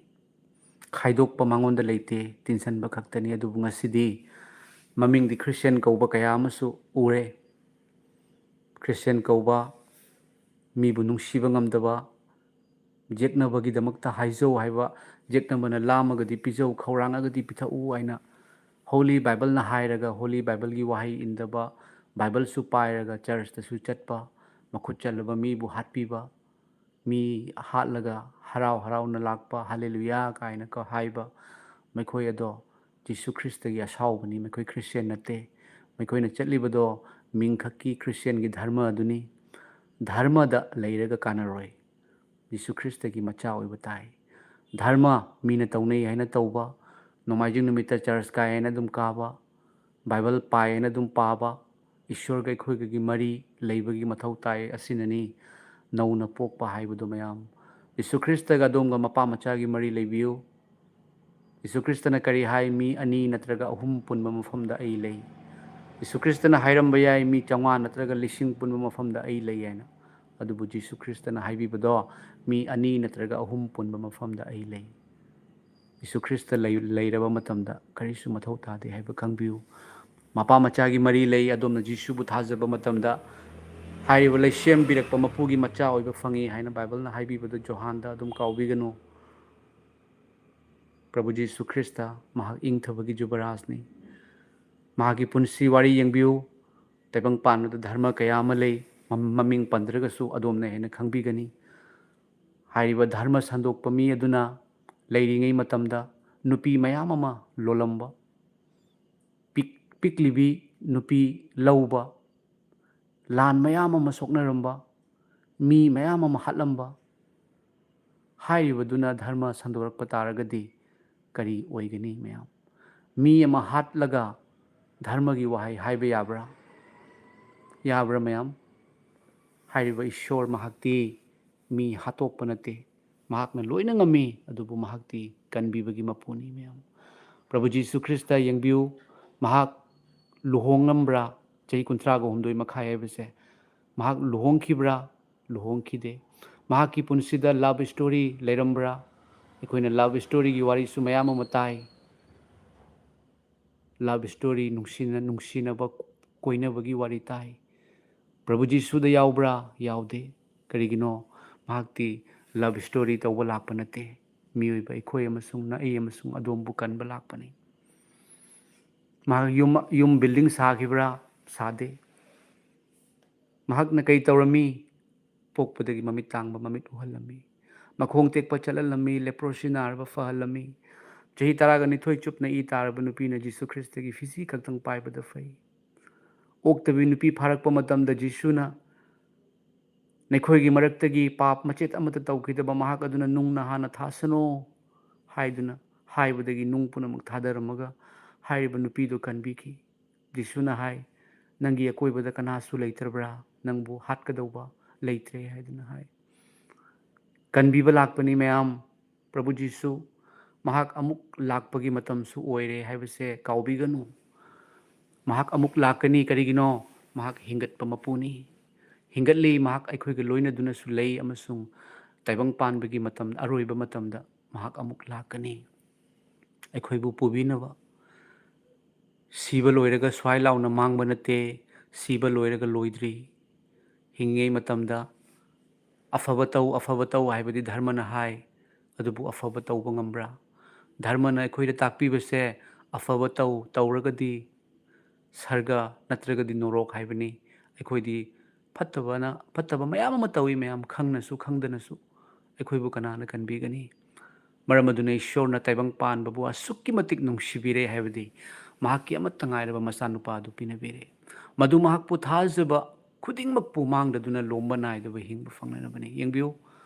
ꯈꯥꯏꯗꯣꯛꯄ ꯃꯉꯣꯟꯗ ꯂꯩꯇꯦ, ꯇꯤꯟꯁꯟꯕ ꯈꯛꯇꯅꯤ꯫ ꯑꯗꯨꯕꯨ ꯉꯁꯤꯗꯤ ꯃꯃꯤꯡꯗꯤ ꯈ꯭ꯔꯤꯁꯇꯤꯌꯥꯟ ꯀꯧꯕ ꯀꯌꯥ ꯑꯃꯁꯨ ꯎꯔꯦ꯫ ꯈ꯭ꯔꯤꯁꯇꯤꯌꯥꯟ ꯀꯧꯕ, ꯃꯤꯕꯨ ꯅꯨꯡꯁꯤꯕ ꯉꯝꯗꯕ, ꯌꯦꯛꯅꯕꯒꯤꯗꯃꯛꯇ ꯍꯥꯏꯖꯧ ꯍꯥꯏꯕ, ꯌꯦꯛꯅꯕꯅ ꯂꯥꯝꯃꯒꯗꯤ ꯄꯤꯖꯧ, ꯈꯧꯔꯥꯡꯉꯒꯗꯤ ꯄꯤꯊꯛꯎ ꯍꯥꯏꯅ Holy Bibleꯅ ꯍꯥꯏꯔꯒ Holy Bibleꯒꯤ ꯋꯥꯍꯩ ꯏꯟꯗꯕ, Bibleꯁꯨ ꯄꯥꯏꯔꯒ ꯆꯔꯆꯇꯁꯨ ꯆꯠꯄ, ꯃꯈꯨꯠ ꯆꯠꯂꯕ ꯃꯤꯕꯨ ꯍꯥꯠꯄꯤꯕ, ꯃꯤ ꯍꯥꯠꯂꯒ ꯍꯔꯥꯎ ꯍꯔꯥꯎꯅ ꯂꯥꯛꯄ, ꯍꯜꯂꯦꯂꯨꯌꯥ ꯀꯥꯏꯅ ꯀ-, ꯍꯥꯏꯕ, ꯃꯈꯣꯏ ꯑꯗꯣ ꯖꯤꯁꯨ ꯈ꯭ꯔꯤꯁꯇꯒꯤ ꯑꯁꯥꯎꯕꯅꯤ, ꯃꯈꯣꯏ ꯈ꯭ꯔꯤꯁꯇꯤꯌꯥꯟ ꯅꯠꯇꯦ꯫ ꯃꯈꯣꯏꯅ ꯆꯠꯂꯤꯕꯗꯣ ꯃꯤꯡꯈꯛꯀꯤ ꯈ꯭ꯔꯤꯁꯇꯤꯌꯥꯟꯒꯤ ꯙꯔꯃ ꯑꯗꯨꯅꯤ꯫ ꯙꯔꯃꯗ ꯂꯩꯔꯒ ꯀꯥꯟꯅꯔꯣꯏ꯫ ꯖꯤꯁꯨ ꯈ꯭ꯔꯤꯁꯇꯒꯤ ꯃꯆꯥ ꯑꯣꯏꯕ ꯇꯥꯏ꯫ ꯙꯔꯃ ꯃꯤꯅ ꯇꯧꯅꯩ ꯍꯥꯏꯅ ꯇꯧꯕ, ꯅꯣꯡꯃꯥꯏꯖꯤꯡ ꯅꯨꯃꯤꯠꯇ ꯆꯔꯆ ꯀꯥꯏ ꯍꯥꯏꯅ ꯑꯗꯨꯝ ꯀꯥꯕ, ꯕꯥꯏꯕꯜ ꯄꯥꯏ ꯍꯥꯏꯅ ꯑꯗꯨꯝ ꯄꯥꯕ, ꯏꯁꯣꯔꯒ ꯑꯩꯈꯣꯏꯒꯒꯤ ꯃꯔꯤ ꯂꯩꯕꯒꯤ ꯃꯊꯧ ꯇꯥꯏ꯫ ꯑꯁꯤꯅꯅꯤ ꯅꯧꯅ ꯄꯣꯛꯄ ꯍꯥꯏꯕꯗꯨ, ꯃꯌꯥꯝ꯫ ꯖꯤꯁꯨ ꯈ꯭ꯔꯤꯁꯇꯒ ꯑꯗꯣꯝꯒ ꯃꯄꯥ ꯃꯆꯥꯒꯤ ꯃꯔꯤ ꯂꯩꯕꯤꯌꯨ꯫ ꯖꯤꯁꯨ ꯈ꯭ꯔꯤꯁꯇꯅ ꯀꯔꯤ ꯍꯥꯏ? "ꯃꯤ ꯑꯅꯤ ꯅꯠꯇ꯭ꯔꯒ ꯑꯍꯨꯝ ꯄꯨꯟꯕ ꯃꯐꯝꯗ ꯑꯩ ꯂꯩ"꯫ ꯖꯤꯁꯨ ꯈ꯭ꯔꯤꯁꯇꯅ ꯍꯥꯏꯔꯝꯕ ꯌꯥꯏ, "ꯃꯤ ꯆꯥꯝꯃꯉꯥ ꯅꯠꯇ꯭ꯔꯒ ꯂꯤꯁꯤꯡ ꯄꯨꯟꯕ ꯃꯐꯝꯗ ꯑꯩ ꯂꯩ" ꯍꯥꯏꯅ꯫ ꯑꯗꯨꯕꯨ ꯖꯤꯁꯨ ꯈ꯭ꯔꯤꯁꯇꯅ ꯍꯥꯏꯕꯤꯕꯗꯣ, "ꯃꯤ ꯑꯅꯤ ꯅꯠꯇ꯭ꯔꯒ ꯑꯍꯨꯝ ꯄꯨꯟꯕ ꯃꯐꯝꯗ ꯑꯩ ꯂꯩ"꯫ ꯖꯤꯁꯨ ꯈ꯭ꯔꯤꯁꯇ ꯂꯩ-, ꯂꯩꯔꯕ ꯃꯇꯝꯗ ꯀꯔꯤꯁꯨ ꯃꯊꯧ ꯇꯥꯗꯦ ꯍꯥꯏꯕ ꯈꯪꯕꯤꯌꯨ꯫ ꯃꯄꯥ ꯃꯆꯥꯒꯤ ꯃꯔꯤ ꯂꯩ꯫ ꯑꯗꯣꯝꯅ ꯖꯤꯁꯨꯕꯨ ꯊꯥꯖꯕ ꯃꯇꯝꯗ, ꯍꯥꯏꯔꯤꯕ ꯂꯩꯁꯦꯝꯕꯤꯔꯛꯄ ꯃꯄꯨꯒꯤ ꯃꯆꯥ ꯑꯣꯏꯕ ꯐꯪꯉꯤ ꯍꯥꯏꯅ ꯕꯥꯏꯕꯜꯅ ꯍꯥꯏꯕꯤꯕꯗꯨ ꯖꯣꯍꯥꯟꯗ ꯑꯗꯨꯝ ꯀꯥꯎꯕꯤꯒꯅꯨ꯫ ꯄ꯭ꯔꯚꯨ ꯖꯤꯁꯨ ꯈ꯭ꯔꯤꯁꯇ, ꯃꯍꯥꯛ ꯏꯪꯊꯕꯒꯤ ꯖꯨꯕꯔꯥꯖꯅꯤ꯫ ꯃꯍꯥꯛꯀꯤ ꯄꯨꯟꯁꯤ ꯋꯥꯔꯤ ꯌꯦꯡꯕꯤꯌꯨ꯫ ꯇꯥꯏꯕꯪ ꯄꯥꯟꯕꯗ ꯙꯔꯃ ꯀꯌꯥ ꯑꯃ ꯂꯩ꯫ ꯃꯝ-, ꯃꯃꯤꯡ ꯄꯟꯗ꯭ꯔꯒꯁꯨ ꯑꯗꯣꯝꯅ ꯍꯦꯟꯅ ꯈꯪꯕꯤꯒꯅꯤ꯫ ꯍꯥꯏꯔꯤꯕ ꯙꯔꯃ ꯁꯟꯗꯣꯛꯄ ꯃꯤ ꯑꯗꯨꯅ ꯂꯩꯔꯤꯉꯩ ꯃꯇꯝꯗ ꯅꯨꯄꯤ ꯃꯌꯥꯝ ꯑꯃ ꯂꯣꯜꯂꯝꯕ, ꯄꯤꯛ-, ꯄꯤꯛꯂꯤꯕꯤ ꯅꯨꯄꯤ ꯂꯧꯕ, ꯂꯥꯟ ꯃꯌꯥꯝ ꯑꯃ ꯁꯣꯛꯅꯔꯝꯕ, ꯃꯤ ꯃꯌꯥꯝ ꯑꯃ ꯍꯥꯠꯂꯝꯕ, ꯍꯥꯏꯔꯤꯕꯗꯨꯅ ꯙꯔꯃ ꯁꯟꯗꯣꯔꯛꯄ ꯇꯥꯔꯒꯗꯤ ꯀꯔꯤ ꯑꯣꯏꯒꯅꯤ, ꯃꯌꯥꯝ? ꯃꯤ ꯑꯃ ꯍꯥꯠꯂꯒ ꯙꯔꯃꯒꯤ ꯋꯥꯍꯩ ꯍꯥꯏꯕ ꯌꯥꯕ꯭ꯔꯥ? ꯌꯥꯕ꯭ꯔꯥ, ꯃꯌꯥꯝ? ꯍꯥꯏꯔꯤꯕ ꯏꯁꯣꯔ ꯃꯍꯥꯛꯇꯤ ꯃꯤ ꯍꯥꯠꯇꯣꯛꯄ ꯅꯠꯇꯦ, ꯃꯍꯥꯛꯅ ꯂꯣꯏꯅ ꯉꯝꯃꯤ, ꯑꯗꯨꯕꯨ ꯃꯍꯥꯛꯇꯤ ꯀꯟꯕꯤꯕꯒꯤ ꯃꯄꯨꯅꯤ, ꯃꯌꯥꯝ꯫ ꯄ꯭ꯔꯚꯨ ꯖꯤꯁꯨ ꯈ꯭ꯔꯤꯁꯇ ꯌꯦꯡꯕꯤꯌꯨ, ꯃꯍꯥꯛ ꯂꯨꯍꯣꯡꯂꯝꯕ꯭ꯔꯥ? ꯆꯍꯤ ꯀꯨꯟꯊ꯭ꯔꯥꯒ ꯍꯨꯝꯗꯣꯏ ꯃꯈꯥꯏ ꯍꯥꯏꯕꯁꯦ꯫ ꯃꯍꯥꯛ ꯂꯨꯍꯣꯡꯈꯤꯕ꯭ꯔꯥ? ꯂꯨꯍꯣꯡꯈꯤꯗꯦ꯫ ꯃꯍꯥꯛꯀꯤ ꯄꯨꯟꯁꯤꯗ love story ꯂꯩꯔꯝꯕ꯭ꯔꯥ? ꯑꯩꯈꯣꯏꯅ love storyꯒꯤ ꯋꯥꯔꯤꯁꯨ ꯃꯌꯥꯝ ꯑꯃ ꯇꯥꯏ꯫ ꯂꯚ ꯁ꯭ꯇꯣꯔꯤ, ꯅꯨꯡꯁꯤꯅ ꯅꯨꯡꯁꯤꯅꯕ ꯀꯣꯏꯅꯕꯒꯤ ꯋꯥꯔꯤ ꯇꯥꯏ꯫ ꯄ꯭ꯔꯚꯨ ꯖꯤꯁꯨꯗ ꯌꯥꯎꯕ꯭ꯔꯥ? ꯌꯥꯎꯗꯦ꯫ ꯀꯔꯤꯒꯤꯅꯣ? ꯃꯍꯥꯛꯇꯤ ꯂꯚ ꯁ꯭ꯇꯣꯔꯤ ꯇꯧꯕ ꯂꯥꯛꯄ ꯅꯠꯇꯦ꯫ ꯃꯤꯑꯣꯏꯕ ꯑꯩꯈꯣꯏ ꯑꯃꯁꯨꯡ ꯅ-, ꯑꯩ ꯑꯃꯁꯨꯡ ꯑꯗꯣꯝꯕꯨ ꯀꯟꯕ ꯂꯥꯛꯄꯅꯤ꯫ ꯃꯍꯥꯛ ꯌꯨꯝ, ꯌꯨꯝ ꯕꯤꯜꯗꯤꯡ ꯁꯥꯈꯤꯕ꯭ꯔꯥ? ꯁꯥꯗꯦ꯫ ꯃꯍꯥꯛꯅ ꯀꯩ ꯇꯧꯔꯝꯃꯤ? ꯄꯣꯛꯄꯗꯒꯤ ꯃꯃꯤꯠ ꯇꯥꯡꯕ ꯃꯃꯤꯠ ꯎꯍꯜꯂꯝꯃꯤ꯫ ꯃꯈꯣꯡ ꯇꯦꯛꯄ ꯆꯠꯍꯜꯂꯝꯃꯤ, ꯂꯦꯄ꯭ꯔꯣꯁꯤ ꯅꯥꯔꯕ ꯐꯍꯜꯂꯝꯃꯤ꯫ ꯆꯍꯤ ꯇꯔꯥꯒ ꯅꯤꯊꯣꯏ ꯆꯨꯞꯅ ꯏ ꯇꯥꯔꯕ ꯅꯨꯄꯤꯅ ꯖꯤꯁꯨ ꯈ꯭ꯔꯤꯁꯇꯒꯤ ꯐꯤꯖꯤ ꯈꯛꯇꯪ ꯄꯥꯏꯕꯗ ꯐꯩ꯫ ꯑꯣꯛꯇꯕꯤ ꯅꯨꯄꯤ ꯐꯥꯔꯛꯄ ꯃꯇꯝꯗ ꯖꯤꯁꯨꯅ, "ꯅꯈꯣꯏꯒꯤ ꯃꯔꯛꯇꯒꯤ ꯄꯥꯞ ꯃꯆꯦꯠ ꯑꯃꯠꯇ ꯇꯧꯈꯤꯗꯕ ꯃꯍꯥꯛ ꯑꯗꯨꯅ ꯅꯨꯡꯅ ꯍꯥꯟꯅ ꯊꯥꯁꯅꯣ" ꯍꯥꯏꯗꯨꯅ ꯍꯥꯏꯕꯗꯒꯤ ꯅꯨꯡ ꯄꯨꯝꯅꯃꯛ ꯊꯥꯗꯔꯝꯃꯒ ꯍꯥꯏꯔꯤꯕ ꯅꯨꯄꯤꯗꯨ ꯀꯟꯕꯤꯈꯤ꯫ ꯖꯤꯁꯨꯅ ꯍꯥꯏ, "ꯅꯪꯒꯤ ꯑꯀꯣꯏꯕꯗ ꯀꯅꯥꯁꯨ ꯂꯩꯇ꯭ꯔꯕ꯭ꯔꯥ? ꯅꯪꯕꯨ ꯍꯥꯠꯀꯗꯧꯕ ꯂꯩꯇ꯭ꯔꯦ" ꯍꯥꯏꯗꯨꯅ ꯍꯥꯏ꯫ ꯀꯟꯕꯤꯕ ꯂꯥꯛꯄꯅꯤ ꯃꯌꯥꯝ꯫ ꯄ꯭ꯔꯚꯨ ꯖꯤꯁꯨ ꯃꯍꯥꯛ ꯑꯃꯨꯛ ꯂꯥꯛꯄꯒꯤ ꯃꯇꯝꯁꯨ ꯑꯣꯏꯔꯦ ꯍꯥꯏꯕꯁꯦ ꯀꯥꯎꯕꯤꯒꯅꯨ꯫ ꯃꯍꯥꯛ ꯑꯃꯨꯛ ꯂꯥꯛꯀꯅꯤ꯫ ꯀꯔꯤꯒꯤꯅꯣ? ꯃꯍꯥꯛ ꯍꯤꯡꯒꯠꯄ ꯃꯄꯨꯅꯤ꯫ ꯍꯤꯡꯒꯠꯂꯤ꯫ ꯃꯍꯥꯛ ꯑꯩꯈꯣꯏꯒ ꯂꯣꯏꯅꯗꯨꯅꯁꯨ ꯂꯩ ꯑꯃꯁꯨꯡ ꯇꯥꯏꯕꯪ ꯄꯥꯟꯕꯒꯤ ꯃꯇꯝ, ꯑꯔꯣꯏꯕ ꯃꯇꯝꯗ ꯃꯍꯥꯛ ꯑꯃꯨꯛ ꯂꯥꯛꯀꯅꯤ ꯑꯩꯈꯣꯏꯕꯨ ꯄꯨꯕꯤꯅꯕ꯫ ꯁꯤꯕ ꯂꯣꯏꯔꯒ ꯁ꯭ꯋꯥꯏ ꯂꯥꯎꯅ ꯃꯥꯡꯕ ꯅꯠꯇꯦ, ꯁꯤꯕ ꯂꯣꯏꯔꯒ ꯂꯣꯏꯗ꯭ꯔꯤ꯫ ꯍꯤꯡꯉꯤꯉꯩ ꯃꯇꯝꯗ "ꯑꯐꯕ ꯇꯧ, ꯑꯐꯕ ꯇꯧ" ꯍꯥꯏꯕꯗꯤ ꯙꯔꯃꯅ ꯍꯥꯏ, ꯑꯗꯨꯕꯨ ꯑꯐꯕ ꯇꯧꯕ ꯉꯝꯕ꯭ꯔꯥ? ꯙꯔꯃꯅ ꯑꯩꯈꯣꯏꯗ ꯇꯥꯛꯄꯤꯕꯁꯦ, "ꯑꯐꯕ ꯇꯧ, ꯇꯧꯔꯒꯗꯤ ꯁꯔꯒ ꯅꯠꯇ꯭ꯔꯒꯗꯤ ꯅꯣꯔꯣꯛ" ꯍꯥꯏꯕꯅꯤ꯫ ꯑꯩꯈꯣꯏꯗꯤ ꯐꯠꯇꯕꯅ, ꯐꯠꯇꯕ ꯃꯌꯥꯝ ꯑꯃ ꯇꯧꯏ ꯃꯌꯥꯝ, ꯈꯪꯅꯁꯨ ꯈꯪꯗꯅꯁꯨ꯫ ꯑꯩꯈꯣꯏꯕꯨ ꯀꯅꯥꯅ ꯀꯟꯕꯤꯒꯅꯤ? ꯃꯔꯝ ꯑꯗꯨꯅ ꯏꯁꯣꯔꯅ ꯇꯥꯏꯕꯪ ꯄꯥꯟꯕꯕꯨ ꯑꯁꯨꯛꯀꯤ ꯃꯇꯤꯛ ꯅꯨꯡꯁꯤꯕꯤꯔꯦ ꯍꯥꯏꯕꯗꯤ ꯃꯍꯥꯛꯀꯤ ꯑꯃꯠꯇ ꯉꯥꯏꯔꯕ ꯃꯆꯥꯅꯨꯄꯥ ꯑꯗꯨ ꯄꯤꯅꯕꯤꯔꯦ꯫ ꯃꯗꯨ ꯃꯍꯥꯛꯄꯨ ꯊꯥꯖꯕ ꯈꯨꯗꯤꯡꯃꯛꯄꯨ ꯃꯥꯡꯗꯗꯨꯅ ꯂꯣꯝꯕ ꯅꯥꯏꯗꯕ ꯍꯤꯡꯕ ꯐꯪꯅꯅꯕꯅꯤ꯫ ꯌꯦꯡꯕꯤꯌꯨ,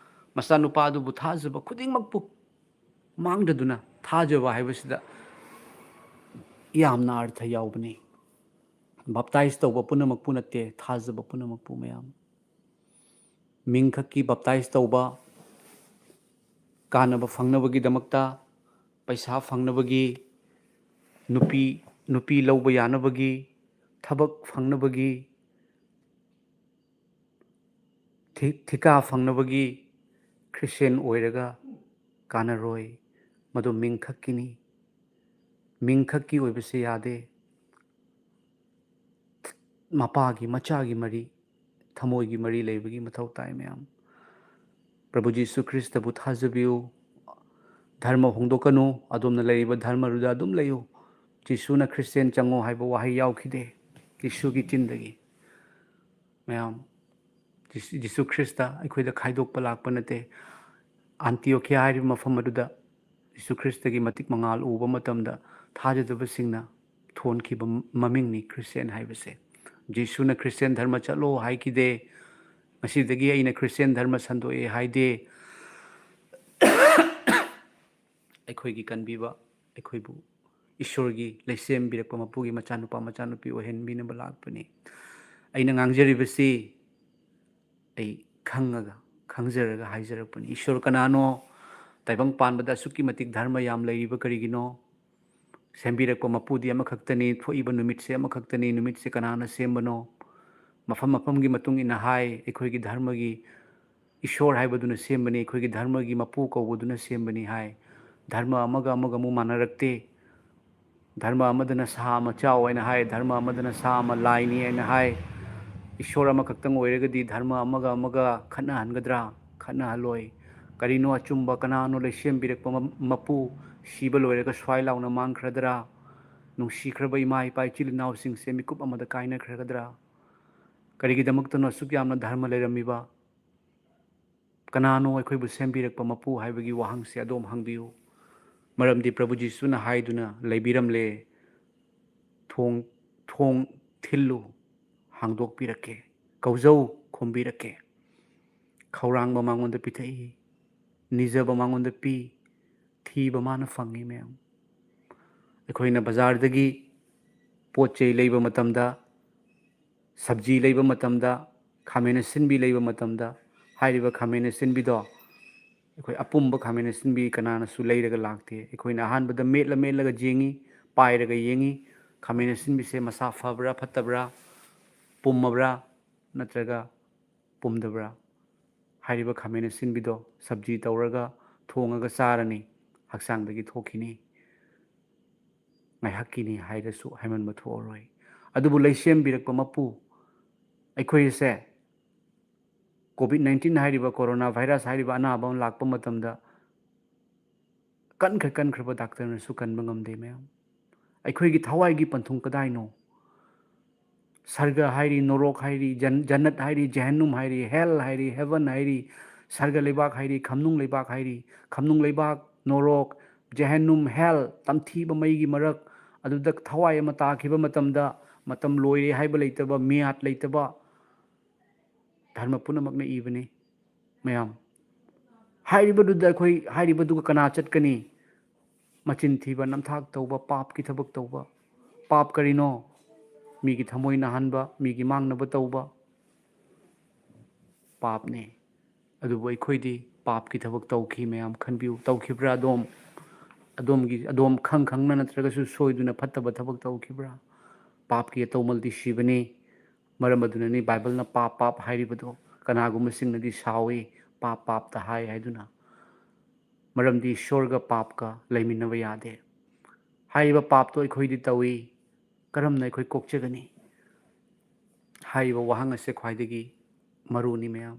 ꯃꯆꯥꯅꯨꯄꯥ ꯑꯗꯨꯕꯨ ꯊꯥꯖꯕ ꯈꯨꯗꯤꯡꯃꯛꯄꯨ ꯃꯥꯡꯗꯗꯨꯅ, ꯊꯥꯖꯕ ꯍꯥꯏꯕꯁꯤꯗ ꯌꯥꯝꯅ ꯑꯔꯊ ꯌꯥꯎꯕꯅꯤ꯫ ꯕꯥꯞꯇꯥꯏꯖ ꯇꯧꯕ ꯄꯨꯝꯅꯃꯛꯄꯨ ꯅꯠꯇꯦ, ꯊꯥꯖꯕ ꯄꯨꯝꯅꯃꯛꯄꯨ ꯃꯌꯥꯝ꯫ ꯃꯤꯡꯈꯛꯀꯤ ꯕꯥꯞꯇꯥꯏꯖ ꯇꯧꯕ, ꯀꯥꯟꯅꯕ ꯐꯪꯅꯕꯒꯤꯗꯃꯛꯇ, ꯄꯩꯁꯥ ꯐꯪꯅꯕꯒꯤ, ꯅꯨꯄꯤ, ꯅꯨꯄꯤ ꯂꯧꯕ ꯌꯥꯅꯕꯒꯤ, ꯊꯕꯛ ꯐꯪꯅꯕꯒꯤ, ꯊꯤ-, ꯊꯤꯀꯥ ꯐꯪꯅꯕꯒꯤ ꯈ꯭ꯔꯤꯁꯇꯤꯌꯥꯟ ꯑꯣꯏꯔꯒ ꯀꯥꯟꯅꯔꯣꯏ꯫ ꯃꯗꯨ ꯃꯤꯡꯈꯛꯀꯤꯅꯤ꯫ ꯃꯤꯡꯈꯛꯀꯤ ꯑꯣꯏꯕꯁꯦ ꯌꯥꯗꯦ꯫ ꯃꯄꯥꯒꯤ ꯃꯆꯥꯒꯤ ꯃꯔꯤ, ꯊꯃꯣꯏꯒꯤ ꯃꯔꯤ ꯂꯩꯕꯒꯤ ꯃꯊꯧ ꯇꯥꯏ ꯃꯌꯥꯝ꯫ ꯄ꯭ꯔꯚꯨ ꯖꯤꯁꯨ ꯈ꯭ꯔꯤꯁꯇꯕꯨ ꯊꯥꯖꯕꯤꯌꯨ꯫ ꯙꯔꯃ ꯍꯣꯡꯗꯣꯛꯀꯅꯨ꯫ ꯑꯗꯣꯝꯅ ꯂꯩꯔꯤꯕ ꯙꯔꯃꯗꯨꯗ ꯑꯗꯨꯝ ꯂꯩꯌꯨ꯫ ꯖꯤꯁꯨꯅ ꯈ꯭ꯔꯤꯁꯇꯦꯟ ꯆꯪꯉꯣ ꯍꯥꯏꯕ ꯋꯥꯍꯩ ꯌꯥꯎꯈꯤꯗꯦ ꯖꯤꯁꯨꯒꯤ ꯆꯤꯟꯗꯒꯤ꯫ ꯃꯌꯥꯝ, ꯖꯤꯁꯨ ꯈ꯭ꯔꯤꯁꯇ ꯑꯩꯈꯣꯏꯗ ꯈꯥꯏꯗꯣꯛꯄ ꯂꯥꯛꯄ ꯅꯠꯇꯦ꯫ ꯑꯟꯇꯤꯌꯣꯈꯤꯌꯥ ꯍꯥꯏꯔꯤꯕ ꯃꯐꯝ ꯑꯗꯨꯗ ꯖꯤꯁꯨ ꯈ꯭ꯔꯤꯁꯇꯒꯤ ꯃꯇꯤꯛ ꯃꯉꯥꯜ ꯎꯕ ꯃꯇꯝꯗ ꯊꯥꯖꯗꯕꯁꯤꯡꯅ ꯊꯣꯟꯈꯤꯕ ꯃꯃꯤꯡꯅꯤ ꯈ꯭ꯔꯤꯁꯇꯦꯟ ꯍꯥꯏꯕꯁꯦ꯫ ꯖꯤꯁꯨꯅ ꯈ꯭ꯔꯤꯁꯇꯦꯟ ꯙꯔꯃ ꯆꯠꯂꯣ ꯍꯥꯏꯈꯤꯗꯦ꯫ ꯉꯁꯤꯗꯒꯤ ꯑꯩꯅ ꯈ꯭ꯔꯤꯁꯇꯦꯟ ꯙꯔꯃ ꯁꯟꯗꯣꯛꯑꯦ ꯍꯥꯏꯗꯦ꯫ ꯑꯩꯈꯣꯏꯒꯤ ꯀꯟꯕꯤꯕ, ꯑꯩꯈꯣꯏꯕꯨ ꯏꯁꯣꯔꯒꯤ ꯂꯩꯁꯦꯝꯕꯤꯔꯛꯄ ꯃꯄꯨꯒꯤ ꯃꯆꯥꯅꯨꯄꯥ ꯃꯆꯥꯅꯨꯄꯤ ꯑꯣꯏꯍꯟꯕꯤꯅꯕ ꯂꯥꯛꯄꯅꯤ꯫ ꯑꯩꯅ ꯉꯥꯡꯖꯔꯤꯕꯁꯤ ꯑꯩ ꯈꯪꯉꯒ, ꯈꯪꯖꯔꯒ ꯍꯥꯏꯖꯔꯛꯄꯅꯤ꯫ ꯏꯁꯣꯔ ꯀꯅꯥꯅꯣ? ꯇꯥꯏꯕꯪ ꯄꯥꯟꯕꯗ ꯑꯁꯨꯛꯀꯤ ꯃꯇꯤꯛ ꯙꯔꯃ ꯌꯥꯝ ꯂꯩꯔꯤꯕ ꯀꯔꯤꯒꯤꯅꯣ? ꯁꯦꯝꯕꯤꯔꯛꯄ ꯃꯄꯨꯗꯤ ꯑꯃꯈꯛꯇꯅꯤ, ꯊꯣꯛꯏꯕ ꯅꯨꯃꯤꯠꯁꯦ ꯑꯃꯈꯛꯇꯅꯤ꯫ ꯅꯨꯃꯤꯠꯁꯦ ꯀꯅꯥꯅ ꯁꯦꯝꯕꯅꯣ? ꯃꯐꯝ ꯃꯐꯝꯒꯤ ꯃꯇꯨꯡ ꯏꯟꯅ ꯍꯥꯏ꯫ ꯑꯩꯈꯣꯏꯒꯤ ꯙꯔꯃꯒꯤ ꯏꯁꯣꯔ ꯍꯥꯏꯕꯗꯨꯅ ꯁꯦꯝꯕꯅꯤ, ꯑꯩꯈꯣꯏꯒꯤ ꯙꯔꯃꯒꯤ ꯃꯄꯨ ꯀꯧꯕꯗꯨꯅ ꯁꯦꯝꯕꯅꯤ ꯍꯥꯏ꯫ ꯙꯔꯃ ꯑꯃꯒ ꯑꯃꯒ ꯑꯃꯨꯛ ꯃꯥꯟꯅꯔꯛꯇꯦ꯫ ꯙꯔꯃ ꯑꯃꯗꯅ ꯁꯥ ꯑꯃ ꯆꯥꯎ ꯍꯥꯏꯅ ꯍꯥꯏ, ꯙꯔꯃ ꯑꯃꯗꯅ ꯁꯥ ꯑꯃ ꯂꯥꯏꯅꯤ ꯍꯥꯏꯅ ꯍꯥꯏ꯫ ꯏꯁꯣꯔ ꯑꯃꯈꯛꯇꯪ ꯑꯣꯏꯔꯒꯗꯤ ꯙꯔꯃ ꯑꯃꯒ ꯑꯃꯒ ꯈꯠꯅꯍꯟꯒꯗ꯭ꯔꯥ? ꯈꯠꯅꯍꯜꯂꯣꯏ꯫ ꯀꯔꯤꯅꯣ ꯑꯆꯨꯝꯕ? ꯀꯅꯥꯅꯣ ꯂꯩꯁꯦꯝꯕꯤꯔꯛꯄ ꯃ-, ꯃꯄꯨ? ꯁꯤꯕ ꯂꯣꯏꯔꯒ ꯁ꯭ꯋꯥꯏ ꯂꯥꯎꯅ ꯃꯥꯡꯈ꯭ꯔꯗ꯭ꯔꯥ? ꯅꯨꯡꯁꯤꯈ꯭ꯔꯕ ꯏꯃꯥ ꯏꯄꯥ ꯏꯆꯤꯜ ꯏꯅꯥꯎꯁꯤꯡꯁꯦ ꯃꯤꯀꯨꯞ ꯑꯃꯗ ꯀꯥꯏꯅꯈ꯭ꯔꯒꯗ꯭ꯔꯥ? ꯀꯔꯤꯒꯤꯗꯃꯛꯇꯅꯣ ꯑꯁꯨꯛ ꯌꯥꯝꯅ ꯙꯔꯃ ꯂꯩꯔꯝꯃꯤꯕ? ꯀꯅꯥꯅꯣ ꯑꯩꯈꯣꯏꯕꯨ ꯁꯦꯝꯕꯤꯔꯛꯄ ꯃꯄꯨ ꯍꯥꯏꯕꯒꯤ ꯋꯥꯍꯪꯁꯦ ꯑꯗꯣꯝ ꯍꯪꯕꯤꯌꯨ꯫ ꯃꯔꯝꯗꯤ ꯄ꯭ꯔꯚꯨ ꯖꯤꯁꯨꯅ ꯍꯥꯏꯗꯨꯅ ꯂꯩꯕꯤꯔꯝꯂꯦ, "ꯊꯣꯡ, ꯊꯣꯡ ꯊꯤꯜꯂꯨ, ꯍꯥꯡꯗꯣꯛꯄꯤꯔꯛꯀꯦ, ꯀꯧꯖꯧ, ꯈꯨꯝꯕꯤꯔꯛꯀꯦ"꯫ ꯈꯧꯔꯥꯡꯕ ꯃꯉꯣꯟꯗ ꯄꯤꯊꯛꯏ, ꯅꯤꯖꯕ ꯃꯉꯣꯟꯗ ꯄꯤ, ꯊꯤꯕ ꯃꯥꯅ ꯐꯪꯉꯤ ꯃꯌꯥꯝ꯫ ꯑꯩꯈꯣꯏꯅ ꯕꯖꯥꯔꯗꯒꯤ ꯄꯣꯠ ꯆꯩ ꯂꯩꯕ ꯃꯇꯝꯗ, ꯁꯕꯖꯤ ꯂꯩꯕ ꯃꯇꯝꯗ, ꯈꯥꯃꯦꯟ ꯑꯁꯤꯟꯕꯤ ꯂꯩꯕ ꯃꯇꯝꯗ, ꯍꯥꯏꯔꯤꯕ ꯈꯥꯃꯦꯟ ꯑꯁꯤꯟꯕꯤꯗꯣ ꯑꯩꯈꯣꯏ ꯑꯄꯨꯝꯕ ꯈꯥꯃꯦꯟ ꯑꯁꯤꯟꯕꯤ ꯀꯅꯥꯅꯁꯨ ꯂꯩꯔꯒ ꯂꯥꯛꯇꯦ꯫ ꯑꯩꯈꯣꯏꯅ ꯑꯍꯥꯟꯕꯗ ꯃꯦꯠꯂ ꯃꯦꯠꯂꯒ ꯌꯦꯡꯉꯤ, ꯄꯥꯏꯔꯒ ꯌꯦꯡꯉꯤ, ꯈꯥꯃꯦꯟ ꯑꯁꯤꯟꯕꯤꯁꯦ ꯃꯁꯥ ꯐꯕ꯭ꯔꯥ ꯐꯠꯇꯕ꯭ꯔꯥ, ꯄꯨꯝꯃꯕ꯭ꯔꯥ ꯅꯠꯇ꯭ꯔꯒ ꯄꯨꯝꯗꯕ꯭ꯔꯥ? ꯍꯥꯏꯔꯤꯕ ꯈꯥꯃꯦꯟ ꯑꯁꯤꯟꯕꯤꯗꯣ ꯁꯕꯖꯤ ꯇꯧꯔꯒ ꯊꯣꯡꯉꯒ ꯆꯥꯔꯅꯤ, ꯍꯛꯆꯥꯡꯗꯒꯤ ꯊꯣꯛꯈꯤꯅꯤ꯫ ꯉꯥꯏꯍꯥꯛꯀꯤꯅꯤ ꯍꯥꯏꯔꯁꯨ ꯍꯥꯏꯃꯟꯕ ꯊꯣꯛꯑꯔꯣꯏ꯫ ꯑꯗꯨꯕꯨ ꯂꯩꯁꯦꯝꯕꯤꯔꯛꯄ ꯃꯄꯨ, ꯑꯩꯈꯣꯏꯁꯦ ꯀꯣꯚꯤꯗ ꯅꯥꯏꯟꯇꯤꯟ ꯍꯥꯏꯔꯤꯕ, ꯀꯣꯔꯣꯅꯥ ꯚꯥꯏꯔꯁ ꯍꯥꯏꯔꯤꯕ ꯑꯅꯥꯕ ꯑꯃ ꯂꯥꯛꯄ ꯃꯇꯝꯗ ꯀꯟꯈ꯭ꯔ ꯀꯟꯈ꯭ꯔꯕ ꯗꯥꯛꯇꯔꯅꯁꯨ ꯀꯟꯕ ꯉꯝꯗꯦ ꯃꯌꯥꯝ꯫ ꯑꯩꯈꯣꯏꯒꯤ ꯊꯋꯥꯏꯒꯤ ꯄꯟꯊꯨꯡ ꯀꯗꯥꯏꯅꯣ? ꯁꯔꯒ ꯍꯥꯏꯔꯤ, ꯅꯣꯔꯣꯛ ꯍꯥꯏꯔꯤ, ꯖꯟ-, ꯖꯟꯅꯠ ꯍꯥꯏꯔꯤ, ꯖꯦꯍꯟꯅꯨꯝ ꯍꯥꯏꯔꯤ, ꯍꯦꯜ ꯍꯥꯏꯔꯤ, ꯍꯦꯚꯟ ꯍꯥꯏꯔꯤ, ꯁꯔꯒ ꯂꯩꯕꯥꯛ ꯍꯥꯏꯔꯤ, ꯈꯝꯅꯨꯡ ꯂꯩꯕꯥꯛ ꯍꯥꯏꯔꯤ, ꯈꯝꯅꯨꯡ ꯂꯩꯕꯥꯛ, ꯅꯣꯔꯣꯛ, ꯖꯦꯍꯟꯅꯨꯝ, ꯍꯦꯜ, ꯇꯝꯊꯤꯕ ꯃꯩꯒꯤ ꯃꯔꯛ, ꯑꯗꯨꯗ ꯊꯋꯥꯏ ꯑꯃ ꯇꯥꯈꯤꯕ ꯃꯇꯝꯗ ꯃꯇꯝ ꯂꯣꯏꯔꯦ ꯍꯥꯏꯕ ꯂꯩꯇꯕ, ꯃꯤꯌꯥꯠ ꯂꯩꯇꯕ, ꯙꯔꯃ ꯄꯨꯝꯅꯃꯛꯅ ꯏꯕꯅꯤ ꯃꯌꯥꯝ꯫ ꯍꯥꯏꯔꯤꯕꯗꯨꯗ ꯑꯩꯈꯣꯏ, ꯍꯥꯏꯔꯤꯕꯗꯨꯒ ꯀꯅꯥ ꯆꯠꯀꯅꯤ? ꯃꯆꯤꯟ ꯊꯤꯕ, ꯅꯝꯊꯥꯛ ꯇꯧꯕ, ꯄꯥꯞꯀꯤ ꯊꯕꯛ ꯇꯧꯕ꯫ ꯄꯥꯞ ꯀꯔꯤꯅꯣ? ꯃꯤꯒꯤ ꯊꯃꯣꯏ ꯅꯥꯍꯟꯕ, ꯃꯤꯒꯤ ꯃꯥꯡꯅꯕ ꯇꯧꯕ ꯄꯥꯞꯅꯤ꯫ ꯑꯗꯨꯕꯨ ꯑꯩꯈꯣꯏꯗꯤ ꯄꯥꯞꯀꯤ ꯊꯕꯛ ꯇꯧꯈꯤ ꯃꯌꯥꯝ꯫ ꯈꯟꯕꯤꯌꯨ, ꯇꯧꯈꯤꯕ꯭ꯔꯥ ꯑꯗꯣꯝ? ꯑꯗꯣꯝꯒꯤ, ꯑꯗꯣꯝ ꯈꯪ ꯈꯪꯅ ꯅꯠꯇ꯭ꯔꯒꯁꯨ ꯁꯣꯏꯗꯨꯅ ꯐꯠꯇꯕ ꯊꯕꯛ ꯇꯧꯈꯤꯕ꯭ꯔꯥ? ꯄꯥꯞꯀꯤ ꯑꯇꯧꯃꯜꯗꯤ ꯁꯤꯕꯅꯤ꯫ ꯃꯔꯝ ꯑꯗꯨꯅꯅꯤ ꯕꯥꯏꯕꯜꯅ ꯄꯥꯞ, ꯄꯥꯞ ꯍꯥꯏꯔꯤꯕꯗꯣ꯫ ꯀꯅꯥꯒꯨꯝꯕꯁꯤꯡꯅꯗꯤ ꯁꯥꯎꯏ, "ꯄꯥꯞ, ꯄꯥꯞꯇ ꯍꯥꯏ" ꯍꯥꯏꯗꯨꯅ꯫ ꯃꯔꯝꯗꯤ ꯏꯁꯣꯔꯒ ꯄꯥꯞꯀ ꯂꯩꯃꯤꯟꯅꯕ ꯌꯥꯗꯦ꯫ ꯍꯥꯏꯔꯤꯕ ꯄꯥꯞꯇꯣ ꯑꯩꯈꯣꯏꯗꯤ ꯇꯧꯏ꯫ ꯀꯔꯝꯅ ꯑꯩꯈꯣꯏ ꯀꯣꯛꯆꯒꯅꯤ? ꯍꯥꯏꯔꯤꯕ ꯋꯥꯍꯪ ꯑꯁꯦ ꯈ꯭ꯋꯥꯏꯗꯒꯤ ꯃꯔꯨꯅꯤ ꯃꯌꯥꯝ꯫